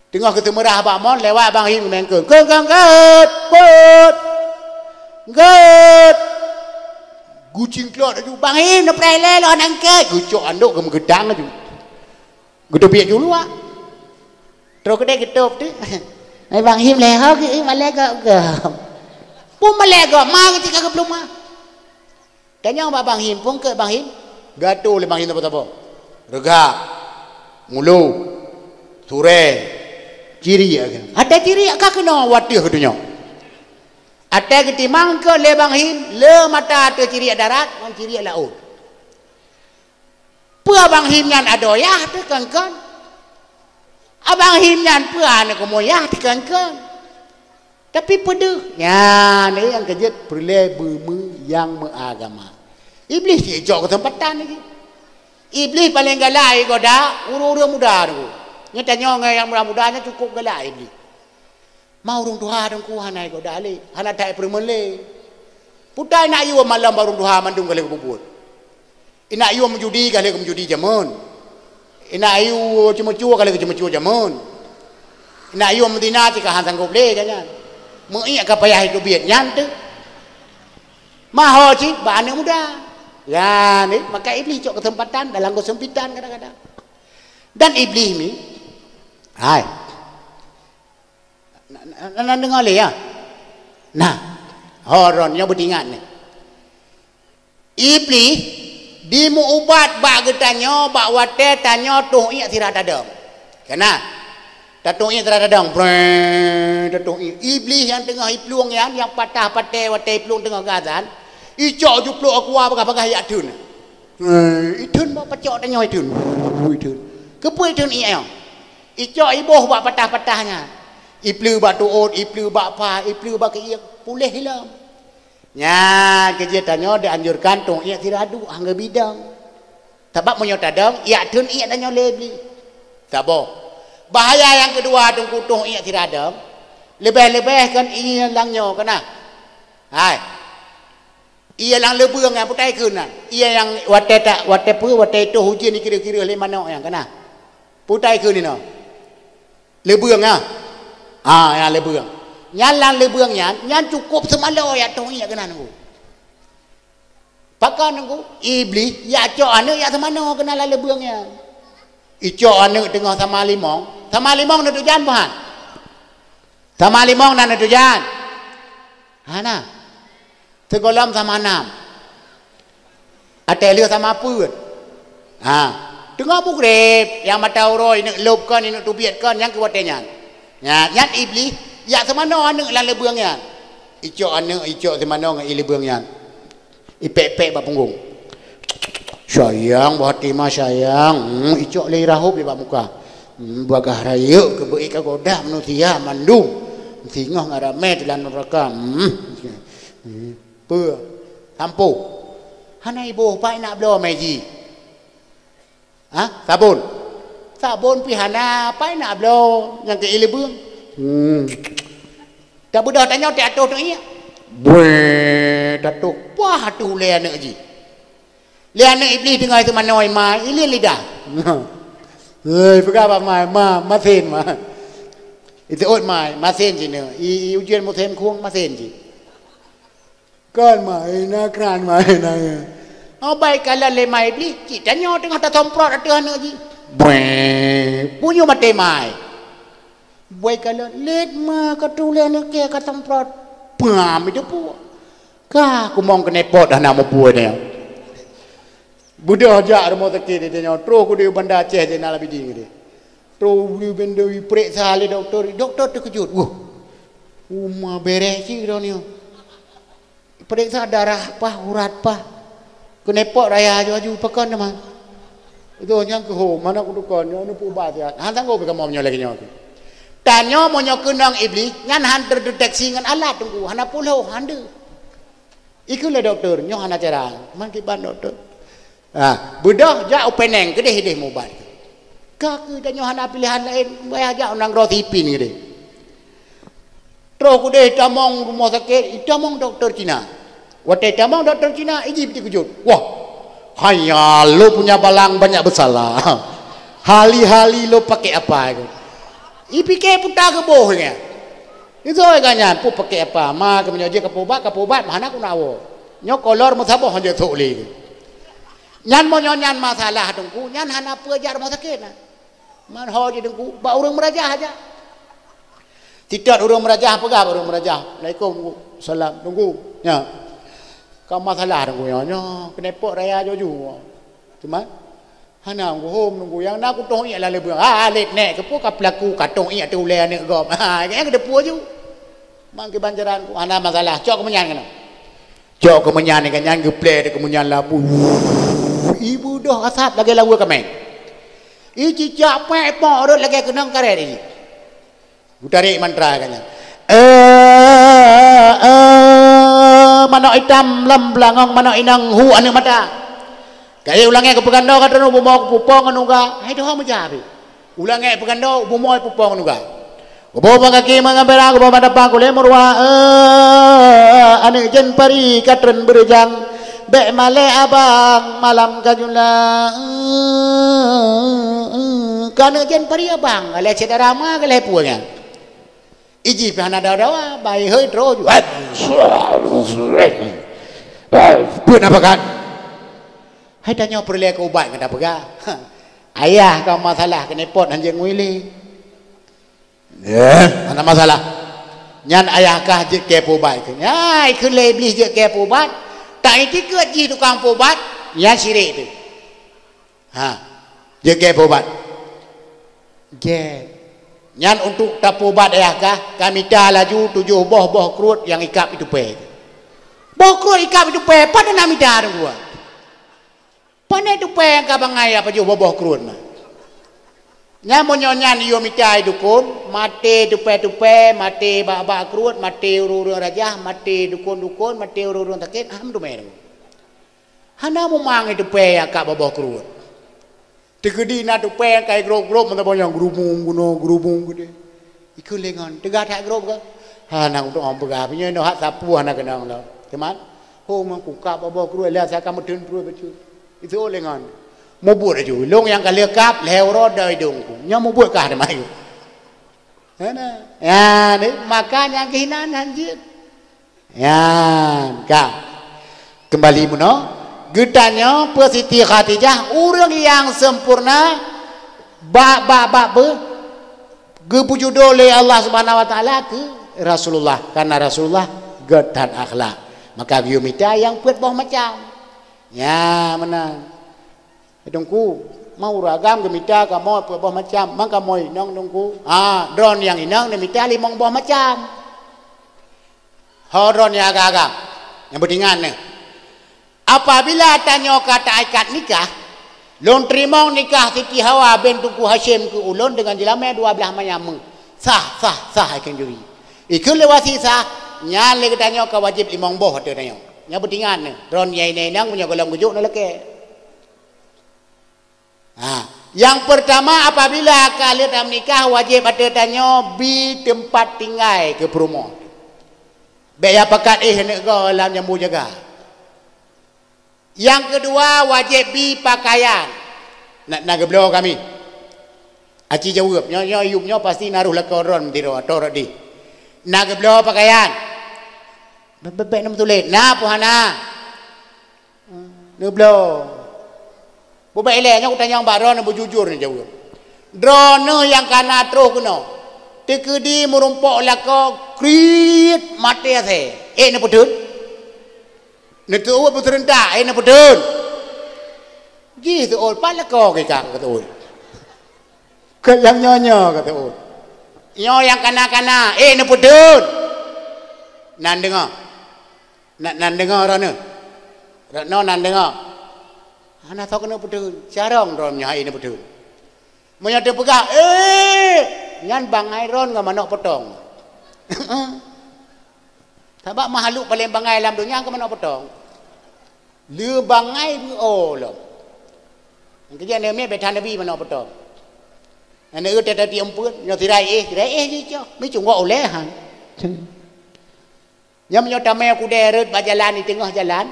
Teungoh geuseumeurah bak mon, lewat bang Him geumengkeut. "Keut, keut, keut! Keut!" Keut! Gucing klot laju, "Bang Him, neupreh lé lôn angkat!" Geucok andok geumeugeutang laju. Geuteubiet ju luwa. Troh keudeh geutôb teuh. "Hai bang Him, lé ho geu-, malèe gop-gop." Peue malèe gop, ma geutika geuplueng ma. Tanyong bak bang Him, peue keut bang Him? Geuatô lé bang Him saboh-saboh. Reugak, mulo, surée, ciriek. Até ciriek ka keunoe watèe keu donya. Até geutimang keut lé bang Him, le mata ateueh ciriek darat ngon ciriek laôt. Peue abang Him nyan adoe yah teuh kon-kon? Abang Him nyan peue aneuk kamoe yah teuh kon-kon? Tapi peudeuh, nyan nyang keujeuet peureulèe beumeu nyang meuagama. Iblih cit jicok keuseumpatan lagèe. Iblih paleng galak igoda ureueng-ureueng muda tu. Nyoe tanyoe ngon nyang muda-muda nyoe cukôp galak Iblih. Ma ureueng tuha teungku hana igoda lé, hana that ipeureumeun lé. Putai nak yue malam bak ureueng tuha mandum ka lheueh geupeubuet. Inak yue meujudi ka lheueh geumeujudi jameun. Inak yue ceumeucue ka lheueh geuceumeucue jameun. Inak yue meuzina cit ka han sanggop lé gobnyan. Meuiek ka payah iteubiet nyan teuh. Ma ho cit bak aneuk muda. Nyan, eh, maka Iblih cok keuseumpatan dalam keuseumpitan kadang-kadang. Dan Iblih ni, hai. Na, na, na, na deungoe lé, ya? Nah, ho droeneuh nyoe beutingat nyoe. Iblih jimeuubat bak geutanyoe bak watèe tanyoe toh iek sira tadong. Kana? Tatoh iek sira tadong, breng, tatoh iek. Iblih nyang teungoh iplueng nyan, nyang patah patéh watèe iplueng teungoh geuazan, icok juplok aqua bagah-bagah ijak theun. Eh, itheun bak pacok tanyoe itheun. Itheun. Keupeue itheun iek nyoe? Icok iboh bak patah-patah nyan. Ipleue bak tuôt, ipleue bak pha, ipleue bak keuieng, puléh ilom. Nyan keuh jeuet tanyoe dianjurkan toh iek sira duek hana geubidong. Sabab meunyoe tadong, iek theun iek tanyoe lé Iblih. Saboh. Bahaya nyang keudua teungku toh iek sira dong, leubeh-leubeh kon ié lam nyoe kana. Hai. Ié lam leubeueng nyan, putai kheun nyan. Ié nyang watèe ta-, watèe peue, watèe itoh ujeuen dikireuh-kireuh lé manok nyan, kana. Putai kheun inoe. Leubeueng nyan. Ha, nyan leubeueng. Nyan lam leubeueng nyan, nyan cukôp seumaloe jak toh ié keunan nunggu. Pakon nunggu? Iblih jak cok aneuk jak seumanoe keunan lam leubeueng nyan. Icok aneuk teungoh sama limong. Sama limong na tujan buhan? Sama limong na tujan? Hana. Sigohlom sama nam. Até lheueh sama peuet. Ha. Teungoh mugreb, nyang mata uroe ineuk lôb kon, ineuk teubiet kon, nyang keu watèe nyan. Nyan, nyan Iblih, jak seumanoe aneuk lam leubeueng nyan. Icok aneuk, icok seumanoe ngon ié leubeueng nyan. Ipék-pék bak punggong. "Sayang, boh até ma sayang." Hmm, icok lé irahôb lé bak muka. Hmm, bagah rayeuk keubeue ka goda manusia mandum. Singoh ngon ramé teuh lam nuraka. Hmm. Hmm. Peue? Sampo. Hana iboh, pat inak bloe meuji. Ha? Sabon. Sabon pih hana, pat inak bloe nyang keu ié leubeueng. Hmm. Tabeudôh tanyoe teuatoh teuk ié. Buet, tatoh. Wah, atoh lé aneuk jih. Lé aneuk Iblih teungoh teumanoe ma, ilén lidah. Hei, peugah bak ma, "Ma, masen ma." Iteuôt ma, masen jih nyoe. I, i ujeuen musém khueng masen jih. Kon ma, ina kran ma, ina. Oh, bai kalon lé ma Iblih, cit tanyoe teungoh tasemprot ateueh aneuk jih. Buet, bunyueng maté mai. Buet kalon, lét ma ka tuléh aneuk kèe ka semprot. Pam itu pu. Ka kumong keuneuk pot hana mupeue nyoe. Beudôh jak rumoh sakét di tanyoe, troh keudéh Banda Aceh Zainal Abidin keudéh. Troh ubri bendo ipeuriksa lé dokto, dokto teukeujot. Wah, uma bereh cit droeneuh. Peuriksa darah pah, urat pah. Keuneupok raya aju-aju pakon teuma. Itu nyang keuhom, mana kutukon, nyoe neupeuubat siat. Han sanggob kamoe meunyoe lagée nyoe. Tanyoe meunyoe keunong Iblih, nyan han teudeteksi ngon alat teungku, hana pulo, han deuh. Ikheun lé dokto, nyoe hana cara. Man kiban dokto. Ha, beudôh jak u Penang keudéh idéh mubat. Ka keuh tanyoe hana piléhan laén, payah jak u nanggroe Sipin keudéh. Troh keudéh tamong rumoh sakét, itamong dokto Cina. Watée tamong dokto Cina, iji peuteukujot. Wah, hanya lo punya balang banyak bersalah. Hali-hali lo pakai apa itu? Ipike puta geuboh nyan. Izoi ka nyan, peue pakai apa? Ma keumeunyoe jeuet kapeuubat, kapeuubat, hana kuna woe. Nyoe kolor meusaboh han jeuet sok lé. Nyan meunyoe nyan masalah teungku, nyan hana peue jak rumoh sakét na. Man ho jih teungku, bak ureuëng meurajah aja. Titot ureuëng meurajah peugah bak ureuëng meurajah, "Assalamualaikum, Teungku." "Salam, Teungku." Nya. Ka masalah Teungku nyoe, nyoe keuneupok raya joju. Cuma hana Teungku hom Teungku, nyang na kutoh iek lam leubeueng. Ah, lét nèk, keupeue ka peulaku ka toh iek teu ulée aneuëk gob. Ha, nyang keudeupu aju. Man kiban jaran ku hana masalah, cok keumeunyan keunoe. Cok keumeunyan nyan, nyan geuplè di keumeunyan labu. Ibu doh asap lagée lawa kameng. I cicak pek pok rot lagée keunong karet i. Geutarek mantra ka nyan. Eh, eh, manok itam lam beulangong, manok inong hu aneuëk mata. Kayée ulangée keupeugando ka droeneuh bumoe kupupo ngon uga. Hai doh meujabi. Ulangée peugando bumoe pupong nuga. Kuboh bak kaki meungon pira, kuboh bak dapa kulét meuruwa, eh, aneuëk jén pari ka treun beureujang. Bék malée abang malam ka jula. Ka aneuëk jén pari abang, galeh syedara ma galeh pueng nyan. Iji pih hana dawa-dawa, bai hôi troh ju. Peue na pakat? Hai tanyoe peureulée keu ubat ngon tapeugah. Ayah ka masalah keuneupot han jeuet ngui lé. Eh, hana masalah. Nyan ayah kah jeuet keu peuubat keu. Nya, ikheun lé Iblih jeuet keu peuubat. Tak itikeuet jih tukang peuubat, nyan syirik tu. Ha. Jeuet keu peuubat. Jeuet. Nyan untuk tapeuubat ayah kah, ka mita laju tujoh boh boh kruet nyang ikab itupée. Boh kruet ikab itupée, pat na mita dua. Pane tupée nyang ka bangai apa jih boh-boh kruet na. Nyan meunyoe nyan yue mita i dukon, maté tupée-tupée, maté bak-bak kruet, maté ureuëng-ureuëng rajah, maté dukon-dukon, maté ureuëng-ureuëng sakét, alhamdulillah. Hana mumang i tupée nyang ka boh-boh kruet. Teukeudi na tupée nyang ka i grob-grob meutabong nyang gerubung bunoe, gerubung keudeh. Ikheun lé ngon, teuga that grob ka? Hana untuk orang peugah, meunyoe noh hat sapu hana keunong lom. Teuma, ho meung kukab boh-boh kruet lé asai ka meuteun pruet bacut. Itu lé ngon. Mubuet aju, lông nyang ka lheueh kab, lhée uroe doi dong ku. Nyoe mubuet kah teuma yue. Hana. Ya, ni, maka nyang keuhinan han jeuet. Nyan ka. Keumbali meunoe, geutanyoe peue Siti Khadijah ureuëng nyang sempurna bak, bak, bak beu geupeujudoe lé Allah Subhanahu Wa Taala keu Rasulullah, karena Rasulullah gét that akhlak. Maka geuyue mita nyang peuet boh macam. Nya meunan. Teungku, mau ureuëng agam geumita kamoe peuet boh macam, mang kamoe inong Teungku. Ha, droeneuh nyang inong neumita limong boh macam. Ho droeneuh nyang agam-agam, nyang beutingan nyoe. Apabila tanyoe ka taikat nikah, lôn teurimong nikah Siti Hawa bin Teungku Hasyim keu ulôn deungon jeulamé dua blaih manyam meu. Sah, sah, sah, ikheun juri. Ikheun lé wasi sah, nyan lé geutanyoe ka wajéb limong boh ateueh tanyoe. Nyang beutingan nyoe, droeneuh nyang inong meunyoe gohlom geujok nyoe lakée. Ha, nyang peurtama, apabila ka lheueh tameunikah, wajéb ateueh tanyoe bi teumpat tinggai keu peurumoh. Bék ya pakat éh aneuëk goe lam jambu jaga. Nyang keudua, wajéb bi pakaian. Na, na geubloe kami. Aci jaweueb, nyoe, nyoe yup nyoe pasti na roh lakoe droen meutiro atau rot dih. Na geubloe pakaian. Bèk, bèk, bèk na meutuléh. Na peue hana? Neubloe. Bubak ilée nyoe kutanyong bak droeneuh beujujur neujaweueb. Droeneuh nyang ka na troh keunoe. Teukeudi meurumpok lakoe kriet maté asée. Ék neupeutheun? Neuteuôt beuseureuntak, ék neupeutheun? Jih seuôt, pat lakoe keu ka seuôt. Keu nyang nyoe-nyoe ka seuôt. Nyoe nyang kana-kana, eh, neupeutheun. Nan deungoe. Nan, nan deungoe droeneuh. Droeneuh nan deungoe. Hana soe keuneuk peutheun. Carông droeneuh nyoe hai neupeutheun. Meunyoe teupeugah, "Eh!" Nyan bangai droeneuh ngon manök potong. Sabab makhluk paleng bangai lam donya keu manök potong. Le bangai beu-o lom. Nyang keujeuet neumiet bèk that neubi manök potong. Nyang neueu teuti eumpeuen, nyoe sirai éh, sirai éh jih cok. Mi cunggok ulèe han. Nyan meunyoe tamè kudèe rhot bak jalan di teungoh jalan,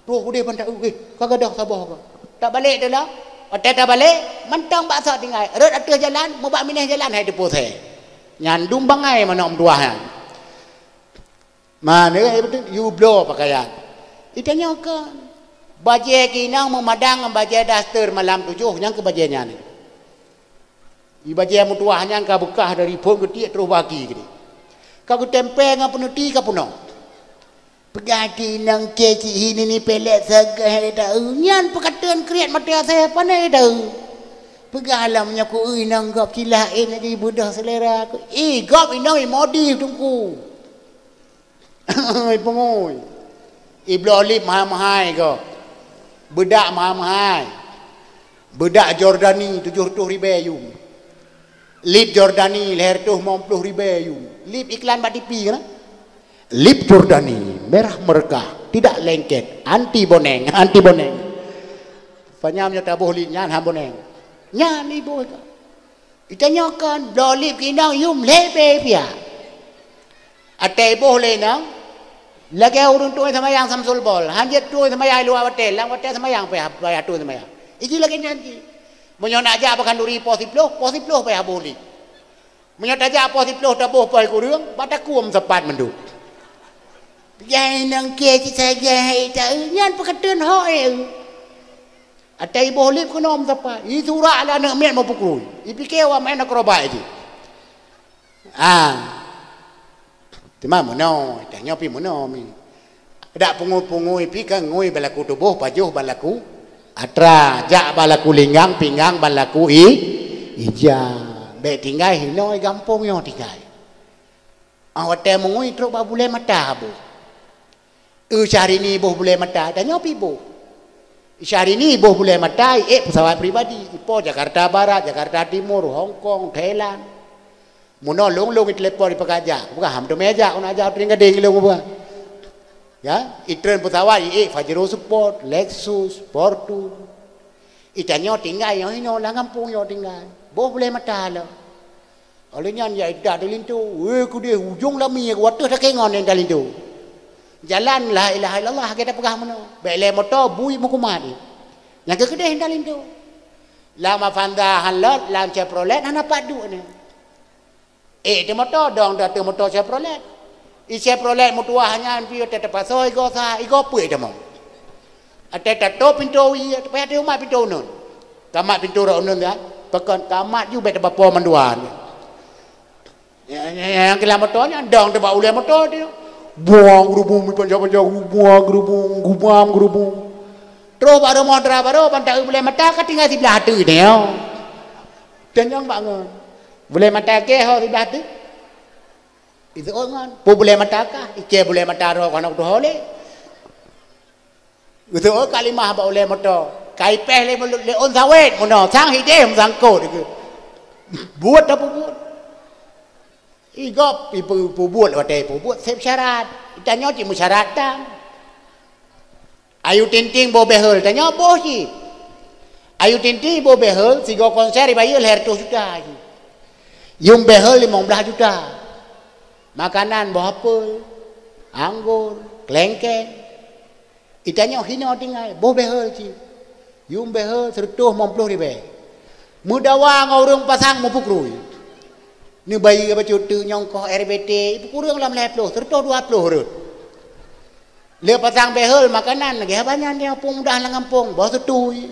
troh kudèe ban taeu, "Eh, ka gadôh saboh ka." Tabalek teuh lom. Watèe tabalek, mantong bak sot tinggai. Rhot ateueh jalan, mubak binéh jalan hai teupeu sè. Nyan dum bangai manök meutuwah nyan. Mana yue bloe pakaian. Itanyoe kon. Bajèe keu inong meumadang ngon bajèe daster malam tujoh, nyan keuh bajèe nyan. Di bajèe meutuwah nyan ka beukah dari phon geutiek troh baki keudéh. Ka geutempèe ngon peuneuti ka peunoh. Peugah keu inong kèe cit hi nini pèlèt sagai hai taeu. Nyan peukateuen kriet maté asèe pane taeu. Peugah lom nyoe keu inong gob cilah eh nyan jibeudôh seulera. Eh, gob inong imodi teungku. Ipungui. Ibloe lip meuhai-meuhai gob. Beudak meuhai-meuhai. Beudak Jordani tujoh reutôh ribèe yum. Lip Jordani lhèe reutôh limong ploh ribèe yum. Lip iklan bak tipi kan? Lip Jordani, merah merekah, tidak lengket, anti boneng, anti boneng. Panyam nyoe taboh lip nyan han boneng. Nyan iboh ka. Itanyoe kon bloe lip keu inong yum lhèe pèe piah. Watèe iboh lé inong, lagèe ureueng tueng seumayang Samsul Bol, han jeuet tueng seumayang luwa watèe, lam watèe seumayang payah, payah tueng seumayang. Iji lagèe nyan cit. Meunyoe nak jak bak khanduri poh siploh, poh siploh payah boh lip. Meunyoe tajak poh siploh taboh poh kureueng, bak takue meusapat mandum. Jai nang kèe cit sagai hai taeu, nyan peukateuen hok eh. Watèe iboh lip keunoe meusapat, isurak lé aneuk miet meupeukrui. Ipike awak meu'en akrobat jih. Ah. Teuma meunoe, tanyoe pih meunoe mi. Dak pungui-pungui pih ka ngui bak laku tuboh, pajoh bak laku atra, jak bak laku linggang, pinggang bak laku i, ija. Bèk tinggai hinoe gampông nyoe tinggai. Ah, watèe meungui trok bak bulèe mata boh. Eu Syahrini boh bulèe mata, tanyoe pih boh. Syahrini boh bulèe mata, iék peusawat pribadi, ipo Jakarta Barat, Jakarta Timur, Hong Kong, Thailand. Meunoe lôn-lôn itelepon ipeugah jak, peugah ham teumé jak, keuneuk jak teuring gadeng lôn peugah. Ya, itreun peusawat iék Pajero Sport, Lexus, Fortuner. Itanyoe tinggai nyang inoe lam gampông nyoe tinggai. Boh bulèe mata lom. Óh lheueh nyan ya ida teulinto, weh keudeh ujong lami watèe takée ngon nyang talinto. Jalan la ilaha illallah gata peugah meunoe. Bèk lé moto bui meukumat. Nyang keu keudeh nyang talinto. Lam Avanza han lôt, lam Chevrolet hana pat duek nyan. Eh, di moto dong dah tu moto Chevrolet. I Chevrolet meutuwah nyan pih teupasoe igoe sa, igoe peuet tamong. Watèe tatôp pintoe wie, payah teumat pintoe uneun. Kamat pintoe rot uneun kan? Pakon kamat ju bèk tabapo mandua. Nyang keulam moto nyan dong teubak ulèe moto tu. Buang gerubung, panjang-panjang, buang gerubung, gubam gerubung. Troh bak rumoh dara barô ban taeu bulèe mata ka tinggai siblah ateueh nyoe. Dan nyang bak ngon. Bulèe mata gèh ho siblah ateueh. Itu ngon. Pu bulèe mata kah, ike bulèe mata roh kana tu ho lé. Geuseuôt kalimah bak ulèe moto. Ka ipéh lé, lé ôn sawét meunoe, sang hideh meusangkot dikeue. Buet tapeubuet. Igop ipeubuet watèe ipeubuet sép syarat. Tanyoe cit meusyarat tan. Ayu Ting Ting boh behel, tanyoe boh cit. Ayu Ting Ting boh behel, sigoe konser ibayeue lhèe reutôh juta cit. Yum behel limong blaih juta. Makanan boh apel, anggor, klengkeng. Itanyoe hinoe tinggai, boh behel cit. Yum behel sireutôh limong ploh ribèe. Meudawa ngon ureueng pasang meupeukrui. Neubayeue bacut teuk nyongkoh R B T, ipeukureueng lam lhèe ploh, sireutôh dua ploh rhot. Lé pasang behel makanan lagèe haba nyan nyang peumudah lam gampông, boh seutui.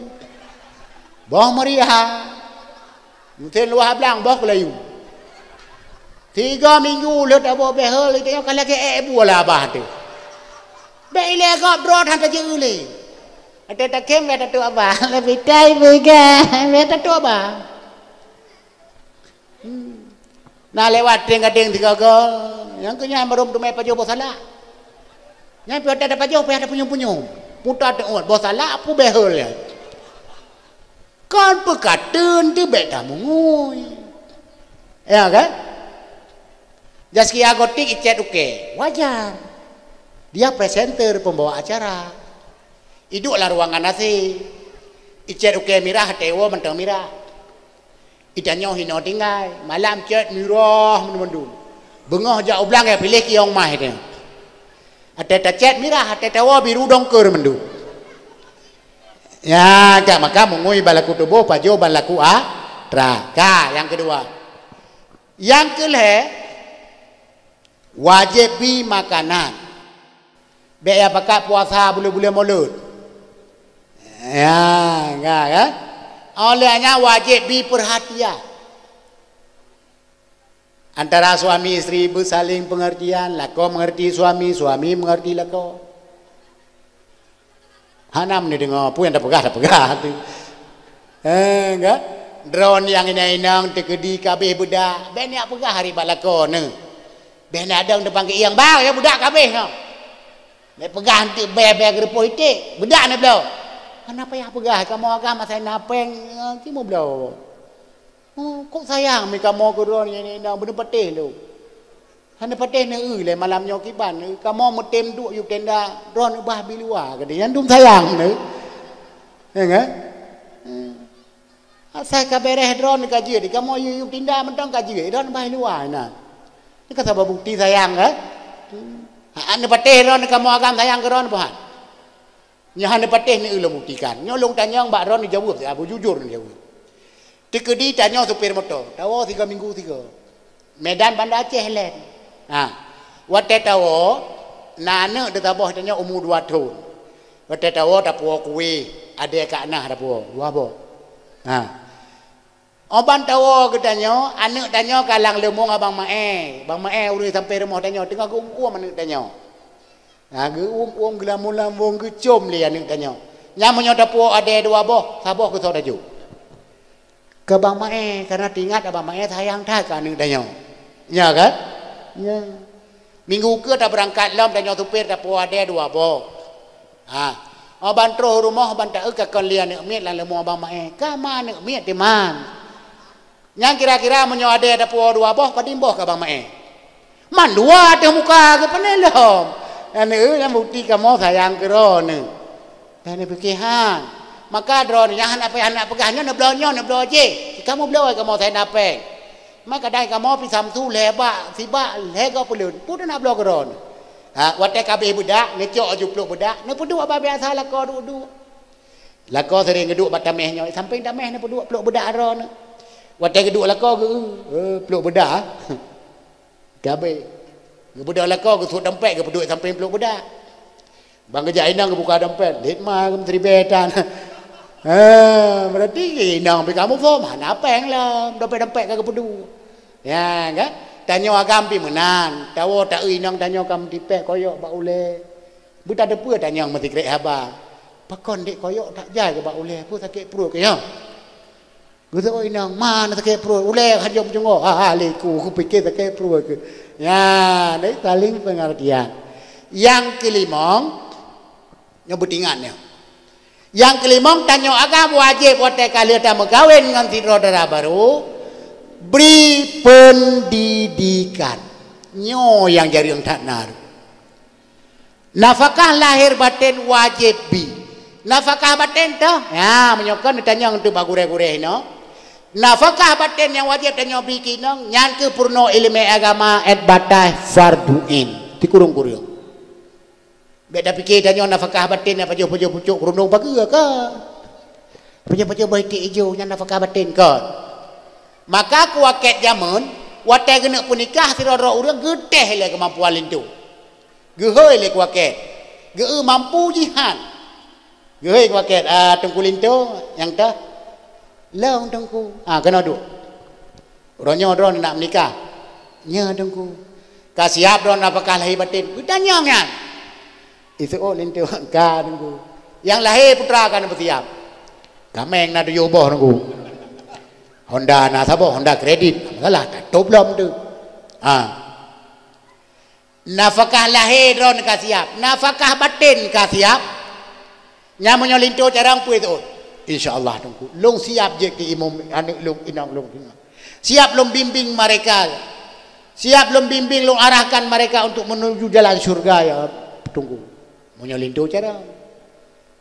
Boh meuriah. Meusén luwah blang boh keulayu. Tiga minggu lheueh taboh behel, itanyoe ka lagèe ék bu lam babah teuh. Bèk ilèe gob droe han tajeuet lé. Ada takem kata tu abah, lebih tai bega, kata tu abah. Hmm. Nah, lewat teng gadeng tiga gol. Yang kenyang baru tu mai pajoh boh salak. Nyang pi ada pajoh payah ada punyum-punyum. Puta teuot boh salak apu behel ya. Kan peukateun tu bek tamungui. Ya kan? Zaskia Gotik icet uke, wajar. Dia presenter pembawa acara. Iduk lam ruangan A C. Icet uke mirah, tewo mantong mirah. Itanyoe hino tinggai, malam chat mirah mandum-mandum. Beungoh jak u blang ya piléh kiong mah itu. Até tachat mirah, até tawa biru dongker mandum. Ya, kak maka mungui balaku tuboh pajoh balaku a tra. Ka, yang kedua. Yang kelhée, wajéb bi makanan. Bék ya pakat puasa buleuen-buleuen Maulud. Ya, enggak kan? Oleh nyan wajéb bi perhatian. Antara suami istri beusaling pengertian, lakoe mengerti suami, suami mengerti lakoe. Hana meudeungoe peue nyang tapeugah, tapeugah tu. Eh, enggak? Droeneuh nyang inong-inong teukeudi kabeh beudak, bék neujak peugah hari bak lakoe neuh. Bék neujak dong depan keuieng, "Bang, ya beudak kabeh nyoe." Bék peugah eunteuk bék-bék geureupoh iték, beudak neubloe. Hana payah peugah, kamoe agam asai na péng, eh, cuma bloe. Oh, kok sayang mi kamoe keu droeneuh nyang inong, beuneupatéh lôn. Hana patéh neueu lé malam nyoe kiban, kamoe meutem duek yub tenda, droeneuh bah biluwa, geude nyan dum sayang neuh. Ya kan? Eh. Asai ka beres droeneuh ka jeuet, kamoe yub tenda mantong ka jeuet, droeneuh bah luwa na. Nyoe ka sabab bukti sayang kan? Ha, neupatéh droeneuh kamoe agam sayang keu droeneuh buhan. Nyoe hana patéh neueu lôn buktikan. Nyoe lôn tanyong bak droeneuh jaweueb, bujur neuh jaweueb. Teukeudi tanyoe supir moto, tawoe sigoe minggu sigoe. Medan Banda Aceh lén. Ha. Watée tawoe, na aneuëk teusaboh tanyoe umu dua thon. Watée tawoe tapuwoe kueh, adée ka na tapuwoe, dua boh. Ha. Oban tawoe geutanyoe, aneuëk tanyoe ka lam leumong Abang Maé. Abang Maé ureuëng sampai rumoh tanyoe, teungoh geuuem-uem aneuëk tanyoe. Na geuuem-uem geulamong-lamong geucom lé aneuëk tanyoe. Nyan meunyoe tapuwoe adée dua boh, saboh keusoe tajok. Keu Abang Maé, karena teuingat Abang Maé sayang that keu aneuëk tanyoe. Nya kan? Nya. Minggu keue tabeurangkat lom tanyoe supir tapuwoe adée dua boh. Ha. Oban troh rumoh ban taeu ka kon lé aneuëk miet lam leumong Abang Maé. Ka ma aneuëk miet timan. Nyang kira-kira meunyoe adée tapuwoe dua boh, padum boh ka Abang Maé? Man dua teuh muka geupeunelom. Nyan eu nyang bukti kamoe sayang keu droeneuh. Dan neupiké han. Maka droeneuh nyang hana payah hana peugah nyoe neubloe nyoe neubloe jéh. Kamoe bloe kamoe sayang dapéng. Maka dai kamoe pi Samsu lhée bak sibak lhée goe peuleuen. Peue na bloe keu droeneuh? Ha, watée ka abéh beudak, neucok aju plôk beudak, neupeuduek bak biasa lakoe duek-duek. Lakoe sering geuduek bak taméh nyoe, sampéng taméh neupeuduek plôk beudak droeneuh. Watée geuduek lakoe geu, eh, plôk beudak. Gabe. Geubeudôh lakoe geusuet dompet geupeuduek sampéng plôk beudak. Ban geujak inong geubuka dompet, lét ma geumeuseuribée tan. Ha, berarti inong pi kamoe phom hana péng lom, dompet-dompet ka geupeuduek. Ya kan? Tanyoe agam pi meunan, tawoe taeu inong tanyoe ka meutipék koyok bak ulée. Beutateupeu tanyong meusikrek haba. Pakon dek koyok tak jai keu bak ulée, peue sakét pruet keu nyoe? Geuseuôt inong, "Ma na sakét pruet, ulée hajom meujungoe." Ha, ha, liku, kupike sakét pruet keu. Ya, dai saling pengertian. Nyang keulimong, nyoe beutingat nyoe. Nyang keulimong, tanyoe agam wajéb watée ka lheueh tameukawen ngon sidroe dara barô, bri peundidikan. Nyoe nyang jareueng that na. Nafakah lahé batén wajéb bi. Nafakah batén toh? Ya, meunyoe kon neutanyong teuh bak gurée-gurée inoe. Nafakah batén nyang wajéb tanyoe bi keu inong, nyan keuh peurunoe iéleumé agama ét bataih fardu ain. Sikureueng-kureueng. Bék tapike tanyoe nafakah batén nyang pajoh-pajoh pucok keurundong pageue ka. Pajoh-pajoh boh iték ijo nyan nafakah batén kon. Maka keu wakét jameun, watée geuneuk peunikah sidroe-droe ureuëng geutéh lé keumampuan linto. Geuhôi lé keu wakét. Geu-eu mampu jih han. Geuhôi keu wakét, "Ah, Teungku Linto, nyang tah." "Lôn, Teungku." "Ah, keunoe duek. Uroe nyoe droeneuh nak meunikah." "Nyo, Teungku." "Ka siab droeneuh apakah lahé batén?" Geutanyong nyan. Iseuôt Linto, "Ka, Teungku." Nyang lahé putra ka neupeusiab. Kaméng na tujoh boh Teungku. Honda na saboh, Honda kredit. Masalah, ka top lom tu. Ha. Nafakah lahé droe ka siab, nafakah baten ka siab. Nyan meunyoe linto carông peue teuôt? Insya Allah Teungku. Lôn siab jeuet keu imum aneuk lôn, inong lôn. Siab lôn bimbing mereka. Siab lôn bimbing, lôn arahkan mereka untuk menuju jalan syurga, ya Teungku. Meunyoe linto carông.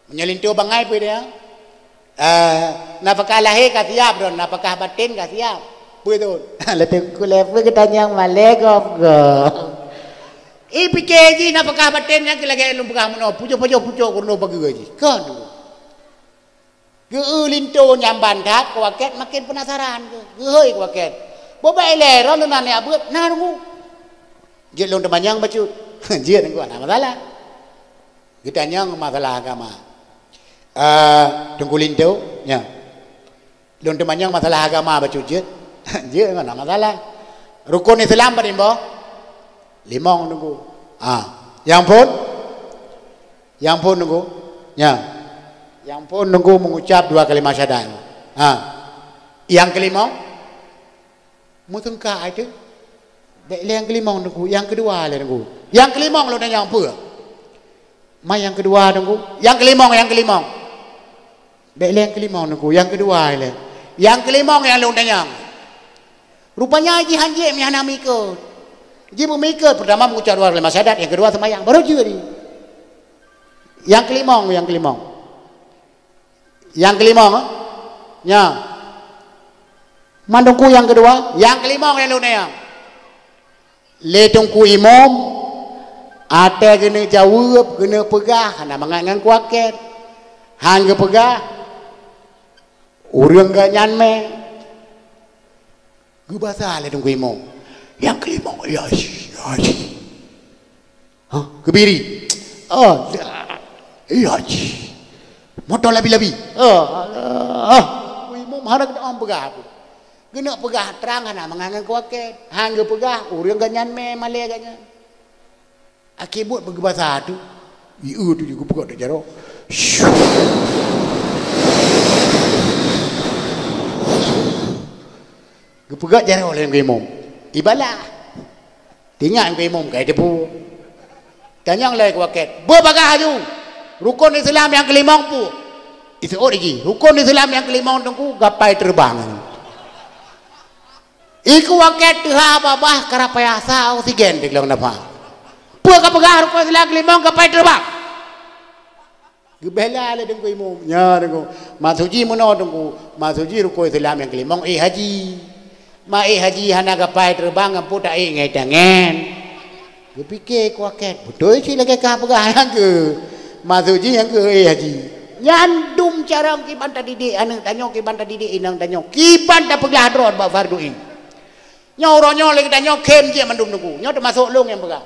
Meunyoe linto bangai peue dia? Eh, nafakah lahé ka siab droe, nafakah baten ka siab. Peue tu? Lé Teungku lé peue geutanyong malée gob-gob. Ih, pike jih nafakah baten nyan keu lagée lôn peugah meunoe, pujoh-pujoh pucok keunoe pageue jih. Kon. Geu linto nyan ban that, keu Waket makin penasaran keu. Geuhôi keu Waket. Bobek ilée droe na neujak beuet, na Teungku. Jeuet lôn teumanyong bacut. Jeuet Teungku, hana masalah. Geutanyong masalah agama. Ah, Teungku linto, nya. Lôn teumanyong masalah agama bacut jeuet. Jeuet, hana masalah. Rukon Islam padum boh? Limong Teungku. Ah, nyang phon? Nyang phon Teungku? Nya. Nyang phon Teungku mengucap dua kalimat syahadat. Ha. Nyang keulimong? Meuteungka ai teuh. Bék lé nyang keulimong Teungku, nyang keudua lé Teungku. Nyang keulimong lôn tanyong peue? Ma nyang keudua Teungku. Nyang keulimong, nyang keulimong. Bék lé nyang keulimong Teungku, nyang keudua lé. Nyang keulimong nyang lôn tanyong. Rupanya jihan jeuet meuhana meuikot. Jimeumeuikot, peurtama meugucok dua kalimat syahadat, nyang keudua seumayang, barô jeuet di. Nyang keulimong, nyang keulimong. Nyang keulimong, eh? Nya. Man Teungku nyang keudua, nyang keulimong nyang lôn tanyong. Lé Teungku Imum, até geuneuk jaweueb, geuneuk peugah, hana mangat ngon kuakét. Han geupeugah, ureuëng geuh nyan mé. Geubasa lé Teungku Imum. Nyang keulimong, ya si, ya si. Ha, keubiri. Oh, ya, ya si. Moto labi-labi. Oh, ah. Teungku Imum hana geudoa peugah apa. Geuneuk peugah trang hana mangat ngon kuakét. Han geupeugah, ureuëng geuh nyan mé malée geuh nyan. Akhé buet beugeubasa tu, ieu tu geupeugah teuk jaroe. Geupeugah jaroe lé Teungku Imum. Ibalah. Tingat Teungku Imum kai teupeu. Tanyong lé kuakét. Beubagah aju. Rukon Islam nyang keulimong peue? Iseuôt jih. Rukon Islam nyang keulimong Teungku gapai teubang. Iku Waket teuha babah karab payah sa oksigen di lông nafah. Peue ka peugah rukon Islam keulimong gapai teubang? Geubela lé Teungku Imum. Nya Teungku. Maksud jih meunoe Teungku. Maksud jih rukon Islam nyang keulimong éh haji. Ma éh haji hana gapai teubang, ampu ta éh ngai tangen. Geupike kuakét, beutôi cit lagée ka peugah nyang keu. Maksud jih nyang keu éh haji. Nyan dum carông kiban tadidik aneuk tanyoe, kiban tadidik inong tanyoe, kiban tapeuglah droe bak fardu ain. Nyoe uroe nyoe lé geutanyoe khém jeuet mandum Teungku. Nyoe teumasok lôn nyang peugah.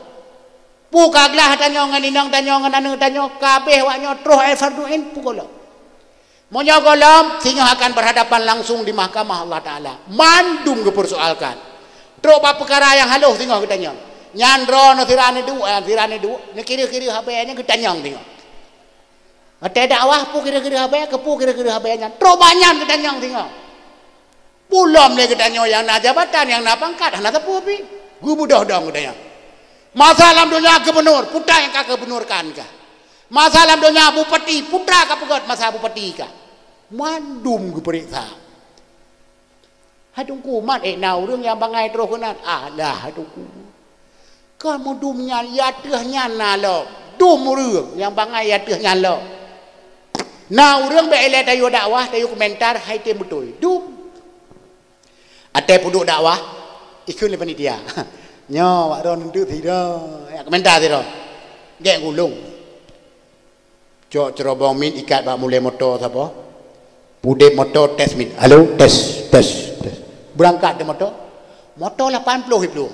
Peue ka glah tanyoe ngon inong tanyoe ngon aneuk tanyoe, ka abéh awak nyoe troh ai fardu ain peue gohlom. Meunyoe gohlom, singoh akan berhadapan langsung di mahkamah Allah Taala. Mandum geupeursoalkan. Trok bak peukara nyang halôh singoh geutanyoe. Nyan droeneuh sira neuduek, sira neuduek, neukireuh-kireuh abée nyan geutanyong singoh. Watée dakwah peue kireuh-kireuh abée, keupeue kireuh-kireuh abée nyan. Trok bak nyan geutanyong singoh. Peue lom lé geutanyoe nyang na jabatan, nyang na pangkat, hana sapeue pih. Geubeudôh dong geutanyoe. Masa lam donya gubernur, peue nyang ka gubernurkan kah? Masa lam donya bupati, peue ka peugét masa bupati kah? Mandum geupeuriksa. Hai Teungku, mat ék na ureuëng nyang bangai troh keunan? Ah, dah, hai Teungku. Kon meudum nyan, ya teuh nyan na lom. Dum ureuëng nyang bangai ya teuh nyan lom. Na ureuëng bék ilée tayue dakwah, tayue komentar, hai tem beutôi. Dum. Até peuduek dakwah, ikheun lé panitia. Nyoe wak droe neunteuk sidroe, ya komentar sidroe. Gét gulong. Cok ceurobong mit ikat bak mulée moto saboh. Pudeb moto tes mit. Halo, tes, tes, tes. Beurangkat di moto. Moto lapan ploh iplueng.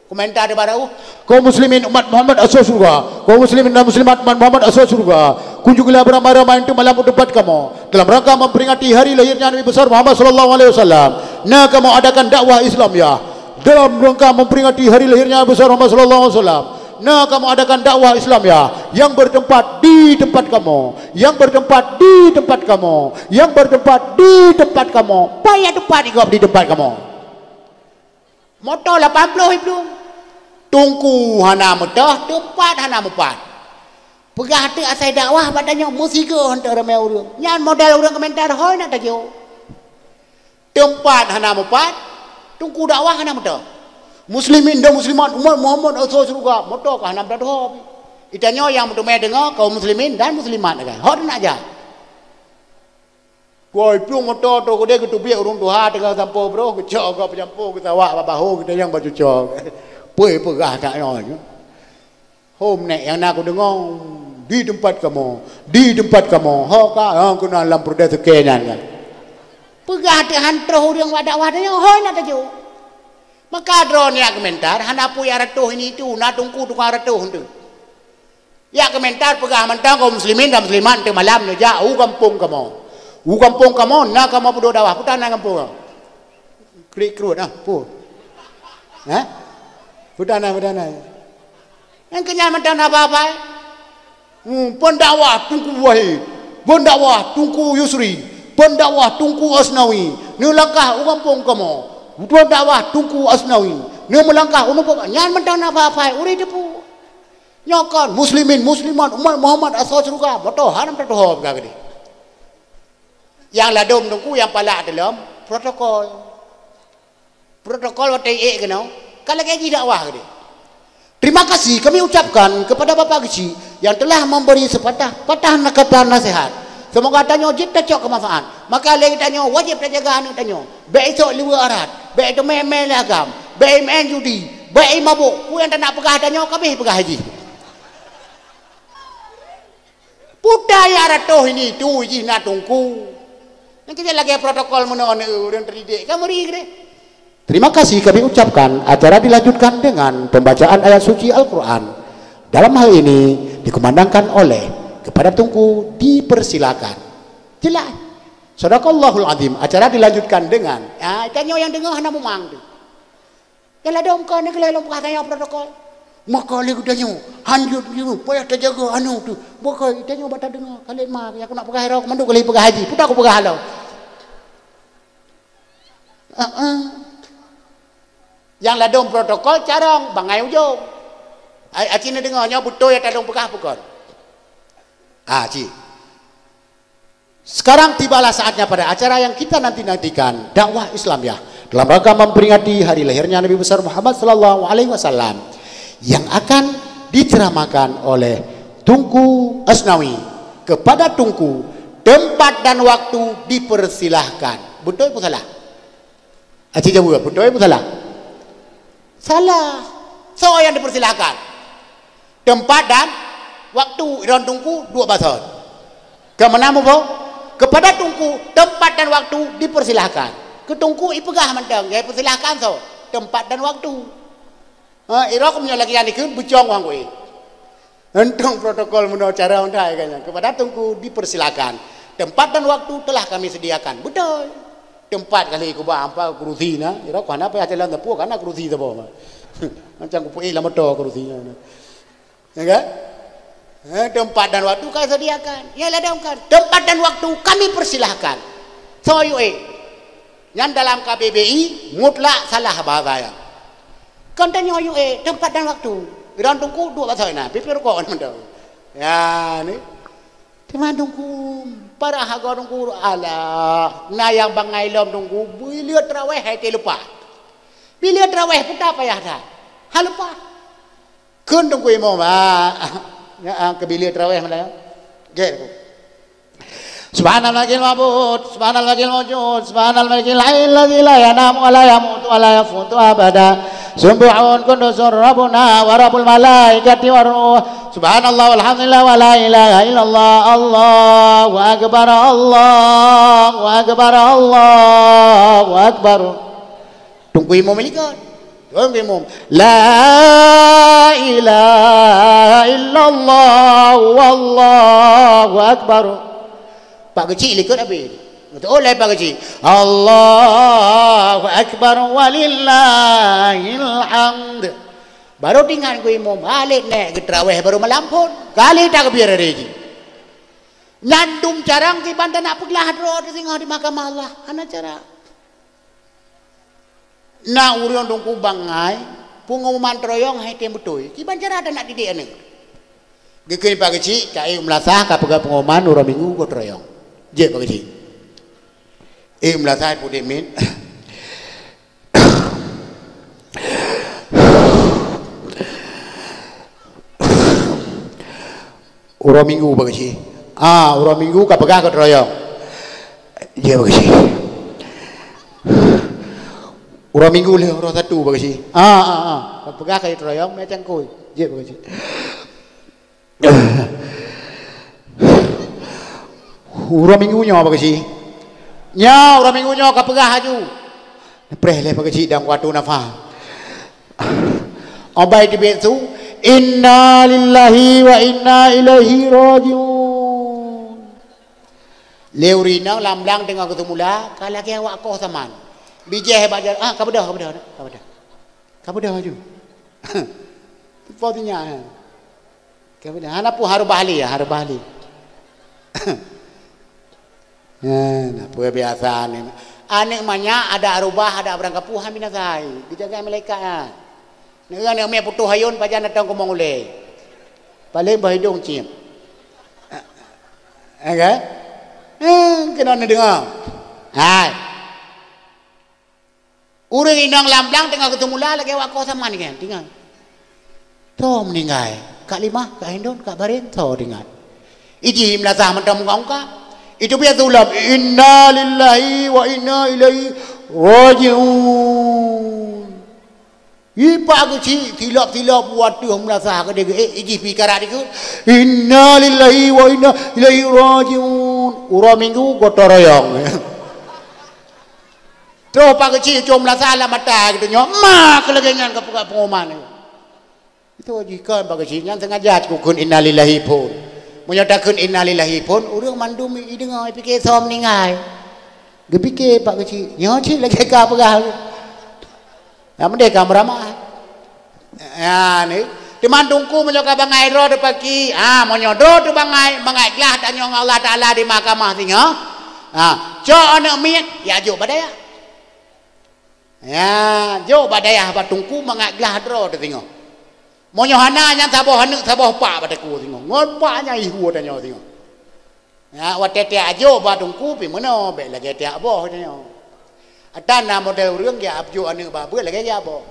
Komentar di barô, "Kaum muslimin umat Muhammad asoe syurga. Kaum muslimin dan muslimat umat Muhammad asoe syurga. Kunjungilah beramai-ramai untuk malam untuk tempat kamu. Dalam rangka memperingati hari lahirnya Nabi besar Muhammad sallallahu alaihi wasallam, na kamu adakan dakwah Islam ya. Dalam rangka memperingati hari lahirnya Nabi besar Muhammad sallallahu alaihi wasallam, Na kamoe adakan dakwah Islam, ya, yang bertempat di tempat kamoe, yang bertempat di tempat kamoe, yang bertempat di tempat kamoe. Payah tempat ikop di tempat kamoe. Moto lapan ploh iplueng. Teungku hana meutoh, teumpat hana mupat. Peugah teuk asai dakwah bak tanyoe meusigoe hantom ramé ureuëng. Nyan model ureuëng komentar hôi na tajok. Teumpat hana mupat, teungku dakwah hana meutoh. Muslimin dan muslimat umat Muhammad asai syeuruga, moto ka hana meutoh. Itanyoe nyang meuteumé deungoe kaum muslimin dan muslimat kan. Hot nak jak. Woi, plueng moto tu keudeh geuteubiet ureuëng tuha teungoh sampoe broh, geucok gob jampoe geutawak bak bahô geutanyoe bak cucoe. Peue peugah that nyoe. Hom nèk nyang na kudeungoe di teumpat kamoe, di teumpat kamoe. Ho ka, ha, keunan lam peureudèe seukée nyan kan. Peugah teuk han troh ureuëng bak dakwah tanyoe, hôi na tajok. Maka droeneuh jak komentar, hana peue jak ratoh ini itu, na teungku tukang ratoh tu. Jak komentar peugah mantong kaum muslimin dan muslimat teumalam neujak u gampông kamoe. U gampông kamoe na kamoe peuduek dakwah, peue tan na gampông kamoe? Krik kruet ah, peue? Hah? Peue tan na, peue tan na? Nyang keunyan mantong na apa-apa. Hmm, pendakwah Teungku Wahid, pendakwah Teungku Yusri, pendakwah Teungku Asnawi, neulangkah u gampông kamoe. Pendakwah Teungku Asnawi, neumeulangkah u gampông, nyan mantong na apa-apa, ureuëng teupeu. Nyoe kon muslimin, muslimat, umat Muhammad asai syeuruga, moto hana meututoe peugah keudeh. Nyang ladôm teungku nyang palak ateueh lom protokol. Protokol watèe ék keunoe, ka lagèe jih dakwah keudeh. Terima kasih kami ucapkan kepada Bapak Geuchik yang telah memberi sepatah patah kata nasihat. Semoga tanyoe jeuet tacok keumanfaat. Maka lé tanyoe wajéb tajaga aneuk tanyoe. Bèk isok liweue arat, bèk teumé-mé lé agam, bèk imeu'en judi, bèk imabôk. Peue nyang tanak peugah tanyoe ka abéh peugah jih. Peue tan jak ratoh ini itu jih na teungku. Nyang keuh lagèe protokol meunoe ureuëng teudidik ka meuri keudeh. Terima kasih kami ucapkan, acara dilanjutkan dengan pembacaan ayat suci Al-Quran. Dalam hal ini dikumandangkan oleh kepada Teungku dipersilakan. Jelas. Sadaqallahul azim. Acara dilanjutkan dengan, ah, tanyoe nyang deungoe hana mumang tu. Nyang ladôm kon, nyang keuh lom peugah tanyoe protokol. Maka lé geutanyoe, hanjeuet geutanyoe, payah tajaga aneuk tu. Bukon tanyoe bak tadeungoe, ka lheueh ma, nyang kunak peugah droe, mandum ka lheueh peugah haji. Peue tan kupeugah lom. Heeh. Nyang ladôm protokol carông, bangai ujông. Ai, aci neudeungoe nyoe beutôi nyang ladôm peugah bukon? Ah, ci. Sekarang tibalah saatnya pada acara yang kita nanti-nantikan, dakwah Islamiyah, dalam rangka memperingati hari lahirnya Nabi besar Muhammad sallallahu alaihi wasallam, yang akan diceramahkan oleh Teungku Asnawi. Kepada Teungku, tempat dan waktu dipersilahkan. Beutôi peue salah? Aci jaweueb, beutôi peue salah? Salah. Soe nyang dipersilahkan? Tempat dan waktu. Droen teungku duek bak soe? Keu meunan muphom? Kepada teungku, tempat dan waktu dipersilahkan. Keu teungku ipeugah mantong, ya, persilahkan soe? Tempat dan waktu. Ha, irok meunyoe lagèe nyan dikheun beucong wang kuéh. Untông protokol meunoe cara undai kan nyan. Kepada teungku dipersilakan. Tempat dan waktu telah kami sediakan. Beutôi. Tempat kali kuba ampa kurusi na. Irok hana payah jalan teupue karena kurusi saboh. Macam kupeuék lam moto kurusi na. Ya kan? Eh, tempat dan waktu kami sediakan. Ya ladang kan. Tempat dan waktu kami persilahkan. Soe yue. Nyan dalam K B B I mutlak salah bahasa nyan. Kon tanyoe yue, eh, tempat dan waktu. Droen teungku duek bak soe na, pipi rukok nyan mantong. Ya, ni. Teuma teungku, parah agoe teungku, alah, na nyang bangai lom teungku, beu ileuet traweh hai teuleupah. Beu ileuet traweh peue tan payah that. Ha leupah. Kheun teungku imum, ah, ah, ah, keu beu ileuet traweh malam. Gèt. Subhanal malikil ma'bud, subhanal malikil mawjud, subhanal malikil hayyil ladzi la yanamu wa la yamutu wa la yafutu abada. Subuhun qudusur rabbuna wa rabbul malaikati war ruh. Subhanallah walhamdulillah wa la ilaha illallah. Allahu akbar, Allahu akbar, Allahu akbar. Teungku imum likot. Teungku imum. La ilaha illallah wallahu akbar. Pak Geuchik likot habéh. Beutôi, oh, laén Pak Geuchik. Allahu akbar walillahil hamd. Barô teuingat keu imum, balek nèk geutrawéh barô malam phon. Kali takbir hari jih. Nyan dum carông kiban tanak peuglah droe teuh singoh di mahkamah Allah. Hana cara. Na ureuëng teungku bangai, peungoman teuroyong hai tem beutôi. Kiban cara tanak didik aneuëk. Geukheun Pak Geuchik, ka ék u meulasah ka peugah peungoman uroe Minggu goe teuroyong. Jeuet Pak Geuchik. Ék u meulasah pudek miet. Uroe Minggu Pak Geuchik. Ah, uroe Minggu ka peugah goe teuroyong. Jeuet Pak Geuchik. Uroe Minggu lé uroe Sabtu Pak Geuchik. Ah, ah, ah. Ka peugah ka teuroyong mé cangkôi. Jeuet Pak Geuchik. Uroe Minggu nyoe Pak Geuchik. Nyoe uroe Minggu nyoe ka peugah laju. Preh lé Pak Geuchik dan kuatu nafah. Obai teubiet su, "Innalillahi wa inna ilaihi rajiun." Lé ureuëng inong lam blang teungoh geuseumula, ka lagée awak koh saman. Bijéh bak jalan, ah, ka beudôh, ka beudôh, ka beudôh. Ka beudôh laju. Teupeu sinyak, eh. Ka beudôh. Hana peue harôh bahli, ya, harôh bahli. Eh, na peue biasa ni. Aneuëk manyak ada rubah, ada barang kapuh, han binasa. Dijaga malaikat, ya. Neu-, aneuëk miet putôh ayôn, pajan datang kumong ulée. Paléng bah idong cit. Eh, kan? Eh, keunoe neudeungoe. Hai. Ureuëng inong lam blang teungoh geuseumula lagée awak koh saman nyan, tingat. Tho meuninggai, Kak Limah, Kak Hindon, Kak Barin, tho tingat. Ijih meulasah mantong muka-muka. Itu biasa ulam, "Innalillahi wa inna ilaihi rajiun." Ipak geuchik, tilop-tilop, wateuh meulasah keudeh geuék, ijih pi karat dikeue. "Innalillahi wa inna ilaihi rajiun." Uroe Minggu goe teuroyong. Troh Pak Geuchik cong meulasah lam mata geutanyoe, ma keu lagée nyan ka peugah peungoman. Itu jikon Pak Geuchik nyan sengaja kukheun innalillahi phon. Meunyoe takheun innalillahi phon, ureuëng mandum ideungoe pike soe meuninggai. Geupike Pak Geuchik, nyoe cit lagée ka peugah. Nyang meudeh ka meuramah. Ya, ni. Teuma teungku meunyoe ka bangai droe teupaki, ha, meunyoe droe teubangai, mangat glah tanyoe ngon Allah Taala di mahkamah singoh. Ha, cok aneuëk miet, ya jok bak dayah. Ya, jok bak dayah bak teungku mangat glah droe teuh singoh. Meunyoe hana nyan saboh aneuëk saboh pak bak teungku singoh. Ngon pak nyan ihue tanyoe singoh. Ya, watée tiak ajok bak teungku pi meunoe, bék lagée tiak boh tanyoe. Ata na model ureuëng geujok aneuëk bak beuet lagée geujok boh.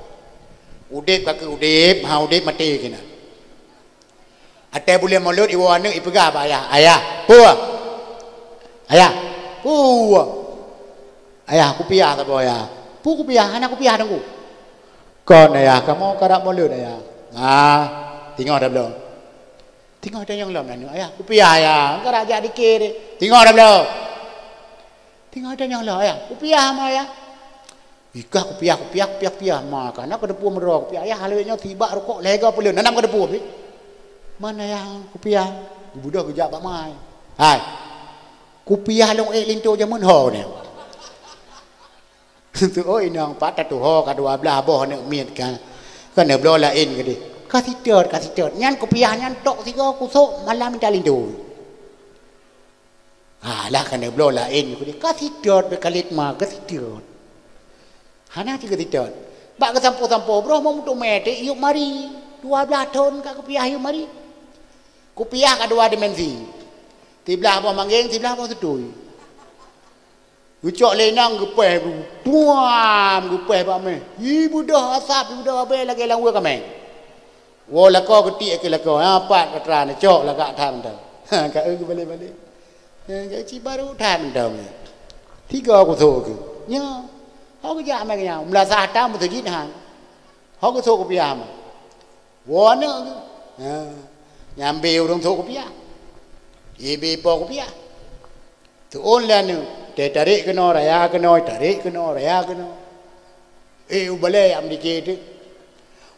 Udeb ka keu udeb, ha udeb maté keunan. Watée buleuen mulod iwoe aneuëk ipeugah bak ayah, "Ayah, peue? Ayah, peue? Ayah, kupiah saboh ayah." "Peue kupiah? Hana kupiah teungku." "Kon ayah, kamoe karab mulod ayah." "Ah, tingoh tabloe." Tingoh tanyong lom aneuëk, "Ayah, kupiah ayah, karab jak dikir." "Tingoh tabloe." Tingoh tanyong lom, "Ayah, kupiah ma ayah." "Ikah kupiah, kupiah, kupiah, kupiah ma ka na keudeupu meudroe kupiah ayah, haleue nyoe tibak rukok lego peuleuen, nanam keudeupu pih." "Man ayah kupiah?" Geubeudôh geujak bak mai. "Hai, kupiah lôn ék linto jameun ho nyoe." Teuh, oh inong pat tatuho ka dua blah boh aneuëk miet ka. Ka neubloe laén keudeh. Ka sitot, ka sitot. Nyan kupiah nyan tok sigoe kusok malam intat linto. Alah ka neubloe laén keudeh. Ka sitot beukalit ma, ka sitot. Hana cit ka sitot. Bak geusampoe-sampoe broh meumutuk mé teuh iyup mari. Dua blah thon ka kupiah iyup mari. Kupiah ka dua dimensi. Siblah boh manggeng, siblah boh sutui. Geucok lé inong geupéh bu, tuam geupéh bak méh. Ibeudôh asap, ibeudôh abée lagée lam weue kaméng. Woe lakoe geutiek keu lakoe, ha pat katra neucok lagak that mantong. Ha, ka eu geubalek-balek. Ha, ka ci baru that mantong. Tiga kusok keu. Nyoe. Ho geujak mé nyan, meulasah tam meuseujid han. Ho geusok kupiah mé. Woe aneuëk keu. Ha. Nyambe ureuëng sok kupiah. Ibe po kupiah. Teuôn lé aneuëk, teutarek keunoe, raya keunoe, tarek keunoe, raya keunoe. Eh, ubalée am dikée teuh.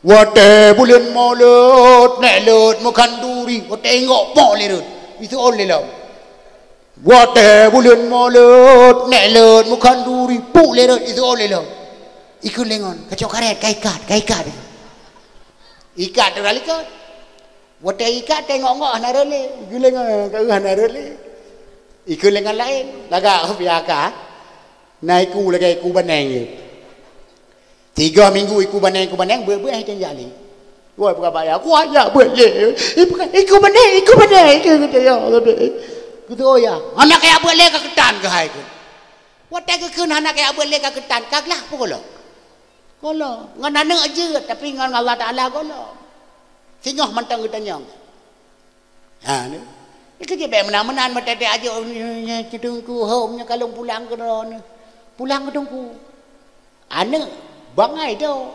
Watée buleuen mulod, nèk lôt meukhanduri, watée inggok pok lé rot, iseuôn lé lom. Watée buleuen mulod, nèk lôt meukhanduri, puk lé rot, iseuôn lé lom. Ikheun lé ngon, kacok karet, ka ikat, ka ikat. Ikat teuka likot. Watèe ikat tengok-ngok hana rot lé. Ikheun lé ngon, hana rot lé. Ikheun lé ngon laén. Lagak biasa. Na iku lagèe iku baneng jih. Tiga minggu iku baneng, iku baneng, beuet-beuet hai teuh jak lé. Wah, peugah bak yah, "Kuat jak beuet lé." Iku baneng, iku baneng, iku baneng, iku baneng, ya Allah. Keutu ya. Hana kajak beuet lé ka keutan keuhai keuh. Watèe geukheun hana kajak beuet lé ka keutan, ka glah peue gohlom? Gohlom. Ngon aneuk jeuet, tapi ngon Allah Taala gohlom. Singoh mantong geutanyong. Ha, ni. Ni keuh jih bèk meunan-meunan, meuteutek ajok, nyoe, nyoe, nyoe, Teungku, hom, nyoe ka lôn pulang keudroe nyoe. Pulang keu Teungku. Aneuk bangai do.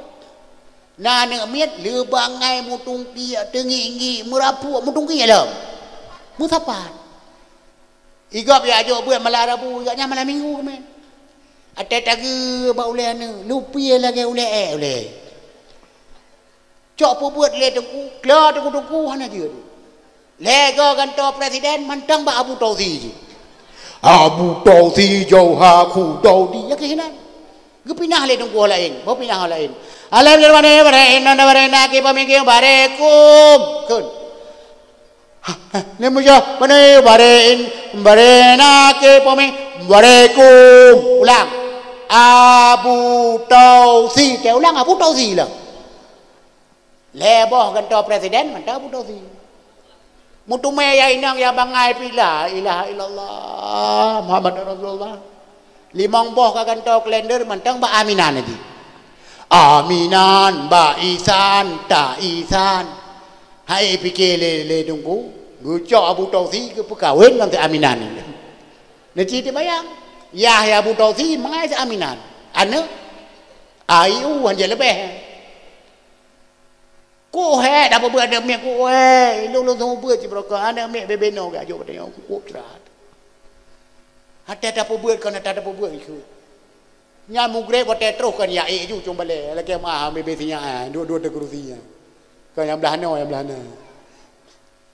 Na aneuk miet le bangai meutungkiek, teungiek-ngiek, meurapuk, meutungkiek lom. Meusapat. Igop ya ajok beuet malam Rabu, igop nyan malam Minggu keumè. Até tageue bak ulèe aneuk, lupie lagèe ulèe èk ulèe. Cok peubeuet lé teungku, klo teungku-teungku hana jeuet. Lé go gantoe presiden mantong bak Abu Tausi jih. Abu Tausi jauha khu Daudi, ya keuh nan. Geupinah lé teungku laén, baru pinah laén. Alem lé bane bare inong bare naki pemimpin bare kum. Kheun. Lé mujah bane bare in bare naki pemimpin bare kum. Ulang. Abu Tausi, teuulang Abu Tausi lah. Lhèe boh gantoe presiden mantong Abu Tausi. Meuteumé ya inong ya bangai pih la ilaha illallah Muhammadur Rasulullah. Limong boh ka gantoe kalender mantong bak Aminan lagi. Aminan, bak Isan, ta Isan. Hai pike lé, lé teungku, geucok Abu Tausi geupeukawen ngon si Aminan. Neuci teubayang. Yah ya Abu Tausi mangai si Aminan. Aneuk A I U hanjeuet leubeh. Kuhèk tapeubeuet aneuk miet kuhèk. Ilôn lôn seumeubeuet cit beurokon aneuk miet bebe noe geuh ajok bak tanyoe kukup crat. Até tapeubeuet kon ata tapeubeuet ikheun. Nyan mugreb watèe troh kon ya ék ju cong balèe lakèe meuah bebe sinyak eh dua-dua teuh keurusi nyan. Kon nyang blah noe nyang blah noe.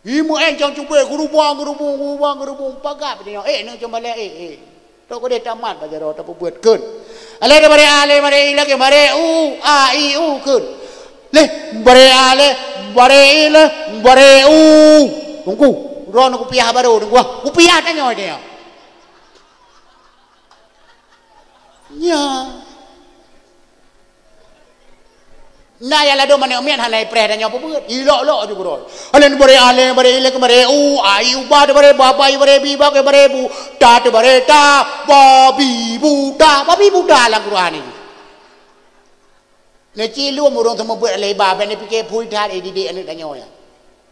Imeu'en cong cubit, geurubong, geurubong, geurubong, geurubong, pagat pih nyoe. Eh, nyoe cong balèe, eh, eh. Tok keudeh tamat bak jaroe tapeubeuet kheun. Alèh daripada A, alèh daripada I lagèe, daripada U, A, I, U kheun. Leh, daripada A leh, daripada I leh, daripada U. Teungku, droeneuh kupiah baru, teungku ah. Kupiah tanyoe, tanyoe. Nya. Na nyang ladôm aneuk miet hana ipreh tanyoe peubeuet. Ilok-lok ju keudroe. Alèh bari alèh bari ilèe keumbari u, ai uba teubari babai bari bi, bagai bari bu, ta teubari ta, babi buta, babi buta lam Quran nyoe. Neucilum ureueng seumeubeuet lé iba, bèk neupike phui that, eh, didik aneuk tanyoe nyan.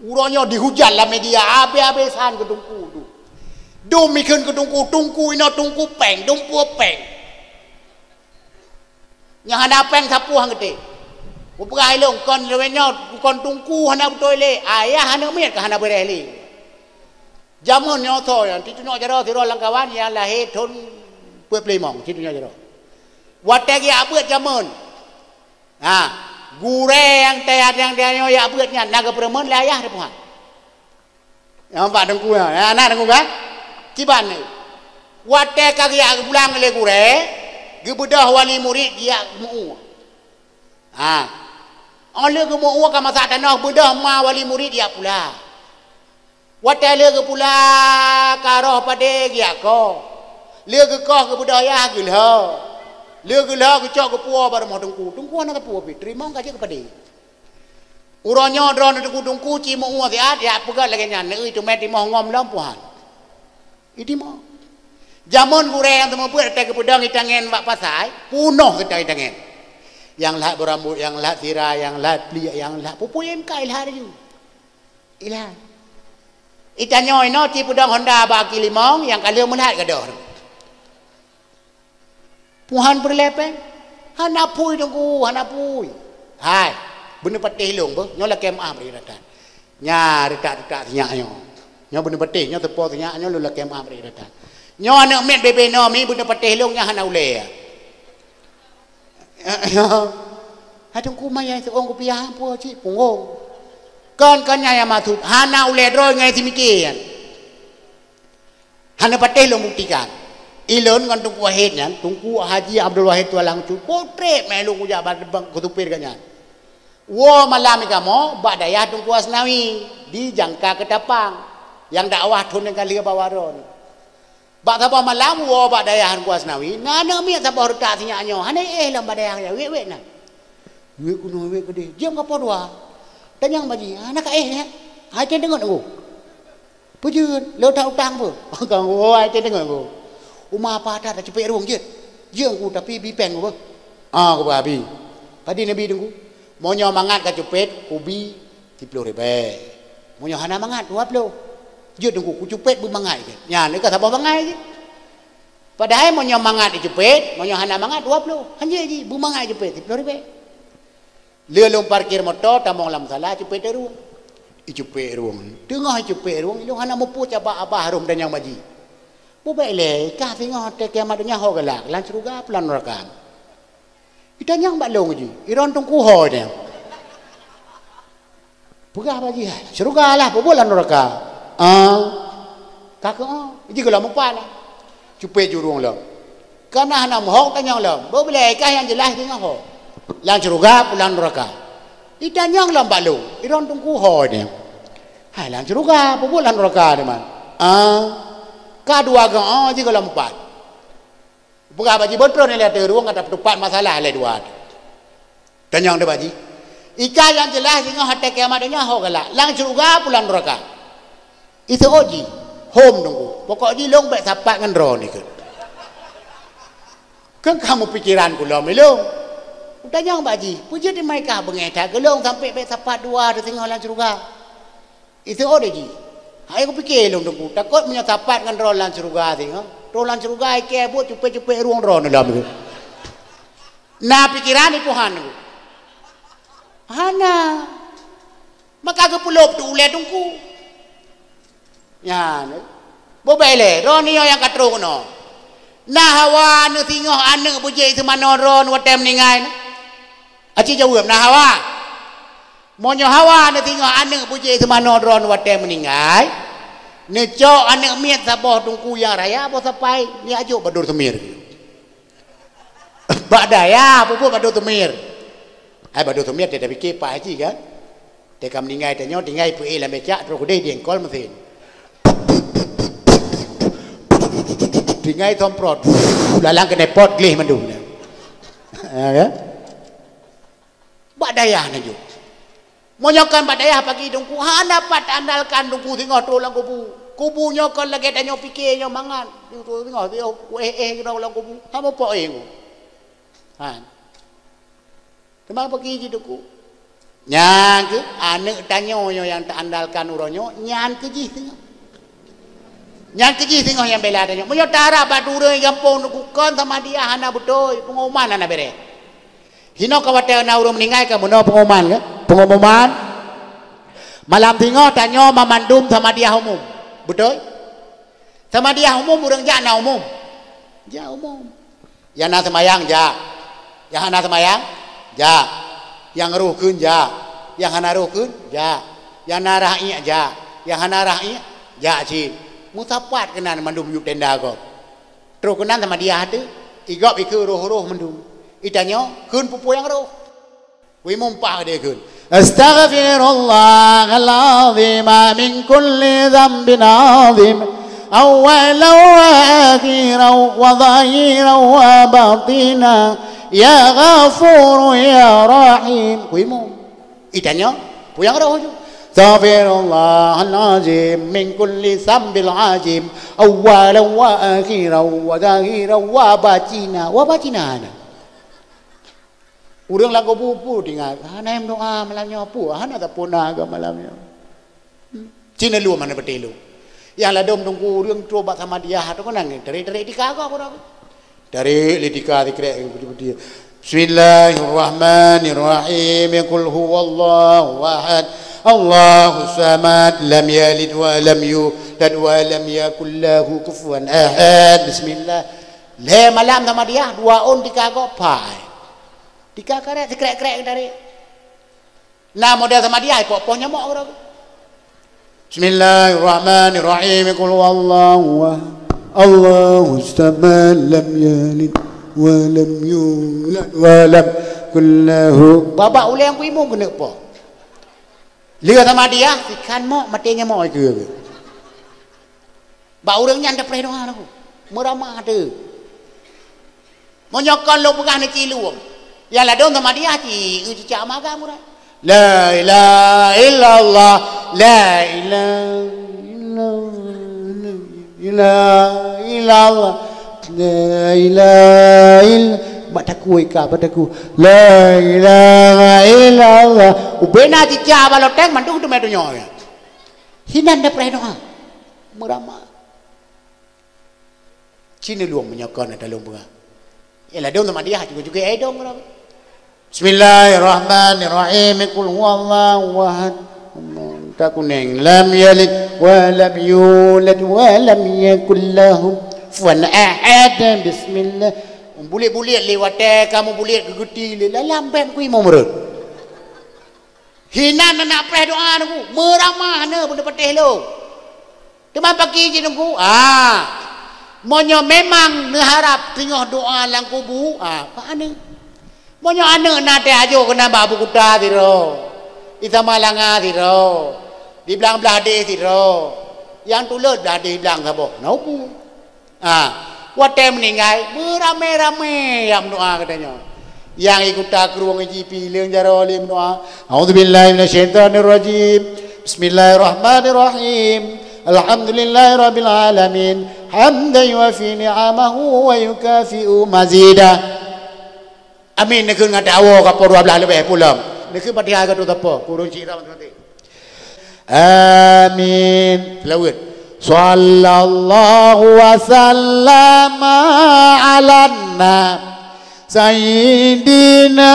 Uroe nyoe dihujat lam media, abéh-abésan keu teungku tu. Dum ikheun keu teungku, teungku inoe teungku péng, dum peue péng. Nyang hana péng sapeue han geutem. Kupeugah ilôn kon lawét nyoe, kon teungku hana beutôi lé, ayah aneuk miet ka hana beureh lé. Jameun nyoe soe nyan, titunyok jaroe sidroe lam kawan nyang lahé thon peuet ploh limong, titunyok jaroe. Watèe geujak beuet jameun. Ha, gurèe nyang teuh nyang tanyoe jak beuet nyan na geupeureumeun lé ayah teuh puhan. Nyang bak teungku nyan, na teungku kan? Kiban nyoe. Watèe ka geujak geupulang lé gurèe, geubeudôh wali murit geujak meu-ueh. Ha. Óh lheueh geumeu-ueh ka masak tanoh, beudôh ma wali murit geujak pula. Watèe lheueh geupula ka roh padé geujak koh. Lheueh geukoh geubeudôh yah geulhô. Lheueh geulhô geucok geupuwoe bak rumoh teungku. Teungku hana sapeue pih, teurimong ka jeuet keu padé. Uroe nyoe droeneuh teungku-teungku ci meu-ueh siat, jak peugöt lagèe nyan, neueu teumé timoh ngom lom puhan. Itimoh. Jameun gurèe nyang seumeubeuet watèe geupeudong itangen bak pasai, punoh geutangen. Nyang lheueh beurambot, nyang lheueh sira, nyang lheueh pliek, nyang lheueh pupui M K ilheueh laju. Ilheueh. Itanyoe inoe ci peudong honda bak aki limong, nyang ka lheueh meulhat gadôh. Puhan peureulèe péng? Hana phui teungku, hana phui. Hai, beuneupatéh lôn beuh, nyoe lakèe meu'ah bri ratan. Nya reutak-reutak sinyak nyoe. Nyoe beuneupatéh, nyoe teupo sinyak nyoe lôn lakèe meu'ah bri ratan. Nyoe aneuk miet bebe noe mi beuneupatéh lôn nyang hana ulèe. Hai teungku maya seu'ong kupiah peue cit punggong. Kon, kon nyan nyang maksud, hana ulèe droe ngon simiké nyan. Hana patéh lôn buktikan. Ilôn ngon Teungku Wahid nyan, Teungku Haji Abdul Wahid Tualang Cut, potrét mé lôn kujak bak teubang keu supir geuh nyan. Woe malam kamoe bak dayah Teungku Asnawi di Jangka Keutapang, nyang dakwah thon nyang ka lheueh bak droeneuh. Bak saboh malam woe bak dayah Teungku Asnawi, na aneuk miet saboh reutak sinyak nyoe, hana éh lom bak dayah nyan, wék-wék na. Wék keunoe, wék keudéh, jeuem ka poh dua. Tanyong bak jih, "Hana ka éh nyan?" "Hai, teudeungoe, Teungku." "Peue jeuet? Lôn that utang peue?" "Kang, hai, teudeungoe, Teungku. Uma apa that, tacupet rueng jeuet. Jeuet, Teungku, tapi bi péng, Teungku." "Ah, kubi." "Padum neubi, Teungku?" "Meunyoe mangat kacupet, kubi siploh ribèe. Meunyoe hana mangat, dua ploh." "Jeuet, Teungku, kucupet beumangat jih." Nyan ka saboh bangai jih. Padahai meunyoe mangat icupet, meunyoe hana mangat, dua ploh. Hanjeuet jih, beumangat icupet, siploh ribèe. Lheueh lôn parkir moto, tamong lam musala, cupet rueng. Icupet rueng. Teungoh icupet rueng, ilôn hana muphom sabab abah rhom tanyong bak jih. "Peue bèk lé, i kah singoh watèe kiamat donya ho galak, lam syeuruga peue lam neuraka?" Itanyong bak lôn jih, "I droen Teungku ho nyan?" Peugah bak jih, "Syeuruga lah, peue buet lam neuraka?" "Ah, ka keuh, ah, jih gohlom mupat lah." Cupet ju rueng lom. Ka na hana meuhok tanyong lom, "Peue bèk lé, i kah nyang jeulaih singoh ho? Lam syeuruga peue lam neuraka?" Itanyong lom bak lôn, "I droen Teungku ho nyan?" "Hai, lam syeuruga, peue buet lam neuraka teuma?" "Ah, ka dua goe, ah, jih gohlom mupat." Peugah bak jih, "Beutôi nilai teurueng ka tapeutupat masalah lé dua." Tanyong deh bak jih, "I kah nyang jeulaih singoh watèe kiamat donya ho galak, lam syeuruga peue lam neuraka?" Iseuôt jih, "Hom, Teungku. Pokok jih lôn bèk sapat ngon droeneuh keuh." Kheun ka meupikeran keu lôn ilôn. Kutanyong bak jih, "Peue jeuet teuma i kah beungèh that keu lôn sampoe bèk sapat dua teuh singoh lam syeuruga?" Iseuôt jih, "Hai, kupike lôn, Teungku, takot meunyoe sapat ngon droe lam syeuruga singoh, troh lam syeuruga i kèe buet cupet-cupet rueng droeneuh lom." Na pikeran i Tuhan, Teungku. Hana. Maka geupeulop tu ulèe Teungku. Nyan, bubé lé, droeneuh nyang ka troh keunoe. Na hawa neusingoh aneuk beujeuet seumanoe droeneuh watèe meuninggai? Aci jaweueb, na hawa. Meunyoe hawa neusingoh aneuk beujeuet seumanoe droeneuh watèe meuninggai, neucok aneuk miet saboh Teungku nyang raya boh sapai, neujok bak Duseumier. Bak dayah, peue buet bak Duseumier. Hai, bak Duseumier, teutabike paih cit kan? Teuka meuninggai tanyoe, tinggai peuéh lam becak, troh keudeh diengkol meusén. Tinggai somprot, lalang keuneupot gleh mandum. Ya kan? Bak dayah neujok. Meunyoe kon bak dayah pagi Teungku, hana pat taandalkan Teungku singoh troh lam kubu. Kubu nyoe kon lagèe tanyoe pike nyoe mangat. Singoh, singoh, éh-éh keudroe lam kubu. Hana muphom éh Teungku. Ha. Teuma bagi jih Teungku. Nyan keuh aneuk tanyoe nyoe nyang taandalkan uroe nyoe, nyan keuh jih singoh. Nyan keuh jih singoh nyang bela tanyoe. Meunyoe tarab bak ureueng gampông Teungku, kon Samadiyah hana beutôi, pengumuman hana bèrèh. Hinoe ka watèe na ureueng meuninggai ka meunoe pengumuman, kan? Pengumuman. Malam singoh tanyoe banmandum Samadiyah umum. Beutôi? Samadiyah umum ureueng jak na umum. Jak umum. Nyang na seumayang jak. Nyang hana seumayang jak. Nyang rôh kheun jak. Nyang hana rôh kheun jak. Nyang na rhah iék jak. Nyang hana rhah iék jak cit. Meusapat keunan mandum yup tenda gob. Troh keunan Samadiyah teuh, i gob ikheun rôh-rôh mandum. Itanyoe kheun peue-peue nyang rôh. Wéh mumpah deh kheun, "Astaghfirullahal azim min kulli dzambin azim, awwalan wa akhiran wa zahiran wa batina, ya Ghafuru ya Rahim." Wéh mu. Itanyoe, peue nyang rôh ju? "Astaghfirullahal azim min kulli dzambin azim, awwalan wa akhiran wa zahiran wa batina." Wa batina na. Ureueng lam kubu peue tinggai, hana meudoa malam nyoe peue, hana tapuna keu malam nyoe. Cina lom hana beutôi lom. Nyang ladôm Teungku ureueng troh bak Samadiyah tu kan nang tarék-tarék tika ka. Tarék lé tika sikrek putih-putih. Bismillahirrahmanirrahim. Qul huwallahu ahad. Allahus samad. Lam yalid wa lam yulad wa lam yakul lahu kufuwan ahad. Bismillah. Lhèe malam Samadiyah, dua ôn tika gob pai. Tika karek sikrek-krek tarék. Na model Samadiyah, poh-poh nyamok keudroe. Bismillahirrahmanirrahim. Qul huwallahu ahad. Allahus samad, lam yalid wa lam yulad wa lam Kullahu. Babah ulèe nyang kuimeum keuneuk po. Lheueh Samadiyah, sikhan mok, maté nyan mok ikeue. Bak ureueng nyan tapreh doa lagu. Meuramah teuh. Meunyoe kon lôn peugah neucilung. Nyang ladôm Samadiyah ci, eu cicak maga murah. La ilaha illallah, la ilaha illallah, la ilaha illallah, la ilaha ill-, bak takue ka, bak takue. La ilaha illallah. Ubena cicak bak loteng mandum teumé donya. Hinan tapreh doa. Meuramah. Cina luang meunyoe kon ata lôn peugah. Yalah dong sama dia juga-juga ai dong. Bismillahirrahmanirrahim. Qul huwallahu ahad. Tak kuning. Lam yalid wa lam yulad wa lam yakul lahu kufuwan ahad. Bismillah. Bulet-bulet lé watèe kamoe bulet geuguti lé lam bèk kui meureuet. Hinan aneuk preh doa nunggu, meuramah na beuneupatéh lôn. Teuma paki jih nunggu, ah. Meunyoe memang neuharab teungoh doa lam kubu, ah, pak aneuk. Meunyoe aneuk na teuh ajo keunan bak Abu Kuta sidroe, Isa Malanga sidroe, di Blang Blahdeh sidroe, nyang tuleuet Blahdeh Blang saboh, na ubu. Ah, watèe meuninggai, beuramé-ramé nyang meudoa geutanyoe. Nyang i kuta krueng ji pi leueng jaroe lé meudoa. A'udzubillahi minasyaitonirrajim. Bismillahirrahmanirrahim. Alhamdulillahirabbil alamin. Hamdan yuwafi ni'amahu wa yukafi'u mazidah. Amin. Neukheun ngon tawoe ka poh dua blaih leubeh pulang. Neukheun Fatihah ka tutoe poh, kureueng cit ram mati. Amin. Selawat. Sallallahu wa sallama ala na sayyidina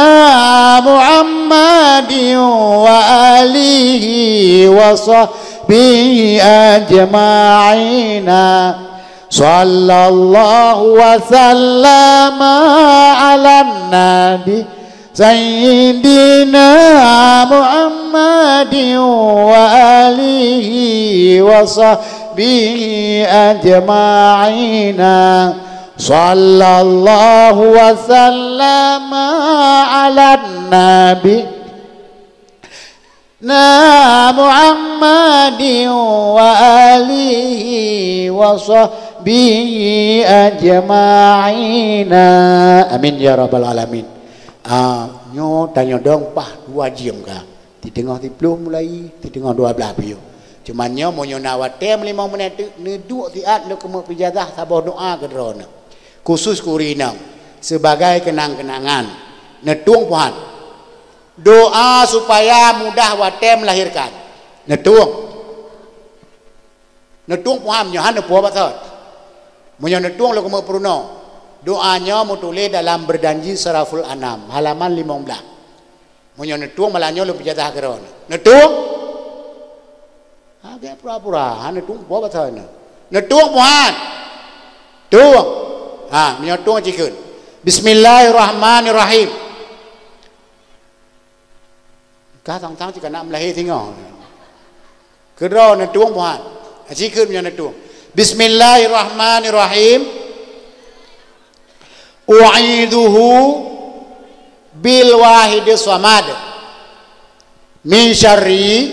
Muhammadin wa alihi wa sahbihi ajma'ina. Sallallahu wa sallama ala nabi sayyidina Muhammadin wa alihi wa sahbihi ajma'ina. Sallallahu wa sallama ala nabi na Muhammadin wa alihi wa sahbihi ajma'ina. Amin ya rabbal alamin. Ah, nyoe tanyoe dong paih dua jeuem ka. Di teungoh siplôh mulai, di teungoh dua blaih piôh. Cuma nyoe meunyoe na watèe limong menit teuk, neuduek siat neukeumeung ijazah saboh doa keu droeneuh. Khusus keu ureueng inong, sebagai kenang-kenangan. Neutueng puhan. Doa supaya mudah watèe melahirkan. Neutueng. Neutueng puhan nyoe hana puwoe bak thot. Meunyoe neutueng lôn keumeung peurunoe. Doa nyoe meutuléh dalam Berjanji Saraful Anam, halaman limong blaih. Meunyoe neutueng malam nyoe lôn peujazah keudroe. Neutueng? Agak pura-pura, hana tueng puwoe bak thot nyoe. Neutueng puhan. Tueng. Ha, meunyoe tueng cikheun. Bismillahirrahmanirrahim. Ka tang-tang cit ka nak meulahé singoh. Keudroe neutueng puhan. Cikheun meunyoe neutueng. Bismillahirrahmanirrahim. U'idzuhu bil wahidis samad min syarri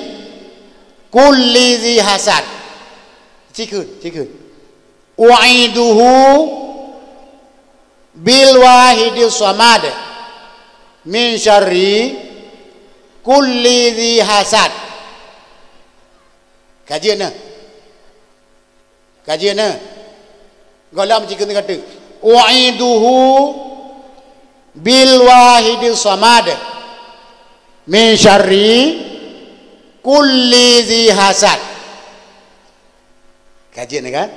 kulli dzi hasad. Cikheun, cikheun. U'idzuhu bil wahidis samad min syarri kulli dzi hasad. Ka jeuet na. Ka jeuet na. Gohlom jikheun keu teuk. U'idzuhu bil wahidis samad min syarri kulli dzi hasad. Ka jeuet na kan?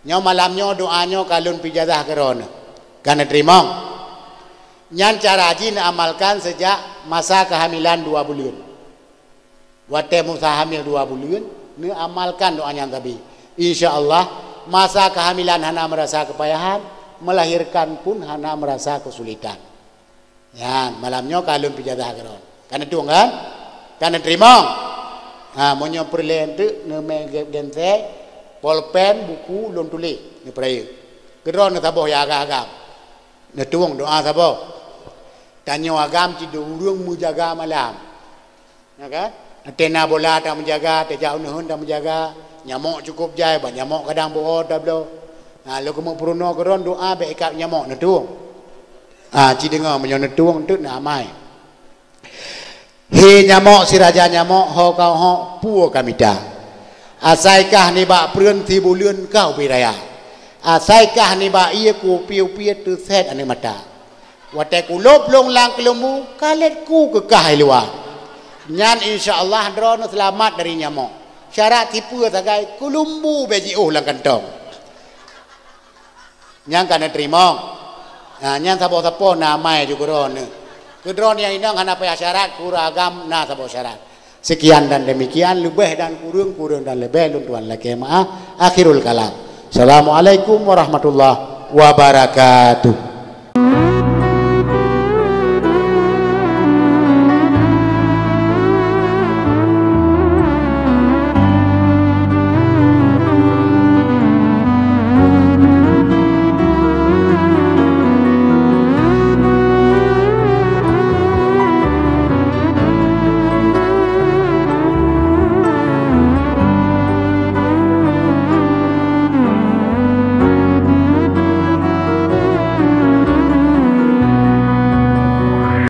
Nyoe malam nyoe doa nyoe ka lôn peujazah keudroe. Ka neuteurimong. Nyan cara jih neuamalkan seujak masa keuhamilan dua buleuen. Watèe Musa hamil dua buleuen, neuamalkan doa nyan sabe. Insya Allah, masa keuhamilan hana meurasa keupayahan, meulahirkan pun hana meurasa keusulitan. Nyan, malam nyoe ka lôn peujazah keudroe. Ka neutueng kan? Ka neuteurimong. Ha, meunyoe peureulèe teuk neumè gèt-, gèt-, polpen, buku, lôn tuléh, neupeurayeuk. Keudroe neusaboh nyang agam-agam. Neutueng doa saboh. Tanyoe agam cit ureuëng meujaga malam. Ya kan? Tena bola tameujaga, tejak uneuen tameujaga, nyamok cukup jai, bak nyamok kadang boh tabloe. Ha, lôn keumeung peurunoe keudroe doa bék ikab nyamok neutueng. Ha, ci deungoe meunyoe neutueng teuk na amai. He nyamok si raja nyamok, ho kau ho, pue ka mita. Asai kah nibak preuen si buleuen kau bri raya. Asai kah nibak ié kupié-upié teusét aneuëk mata. Watée kulôb lôn lam keulumbu, ka lét ku keu kah i luwa. Nyan insya Allah droeneuh seulamat dari nyamok. Syarat sipeue sagai keulumbu bék jiôh lam kantong. Nyang ka neuteurimong. Nah, nyan saboh-sapoh na amai ju keudroe neuh. Keudroe nyang inong hana payah syarat, keu ureuëng agam na saboh syarat. Sekian dan demikian, leubeh dan kureueng, kureueng dan leubeh, lôn tuan lakée meu'ah. Akhirul kalam. Assalamualaikum warahmatullahi wabarakatuh.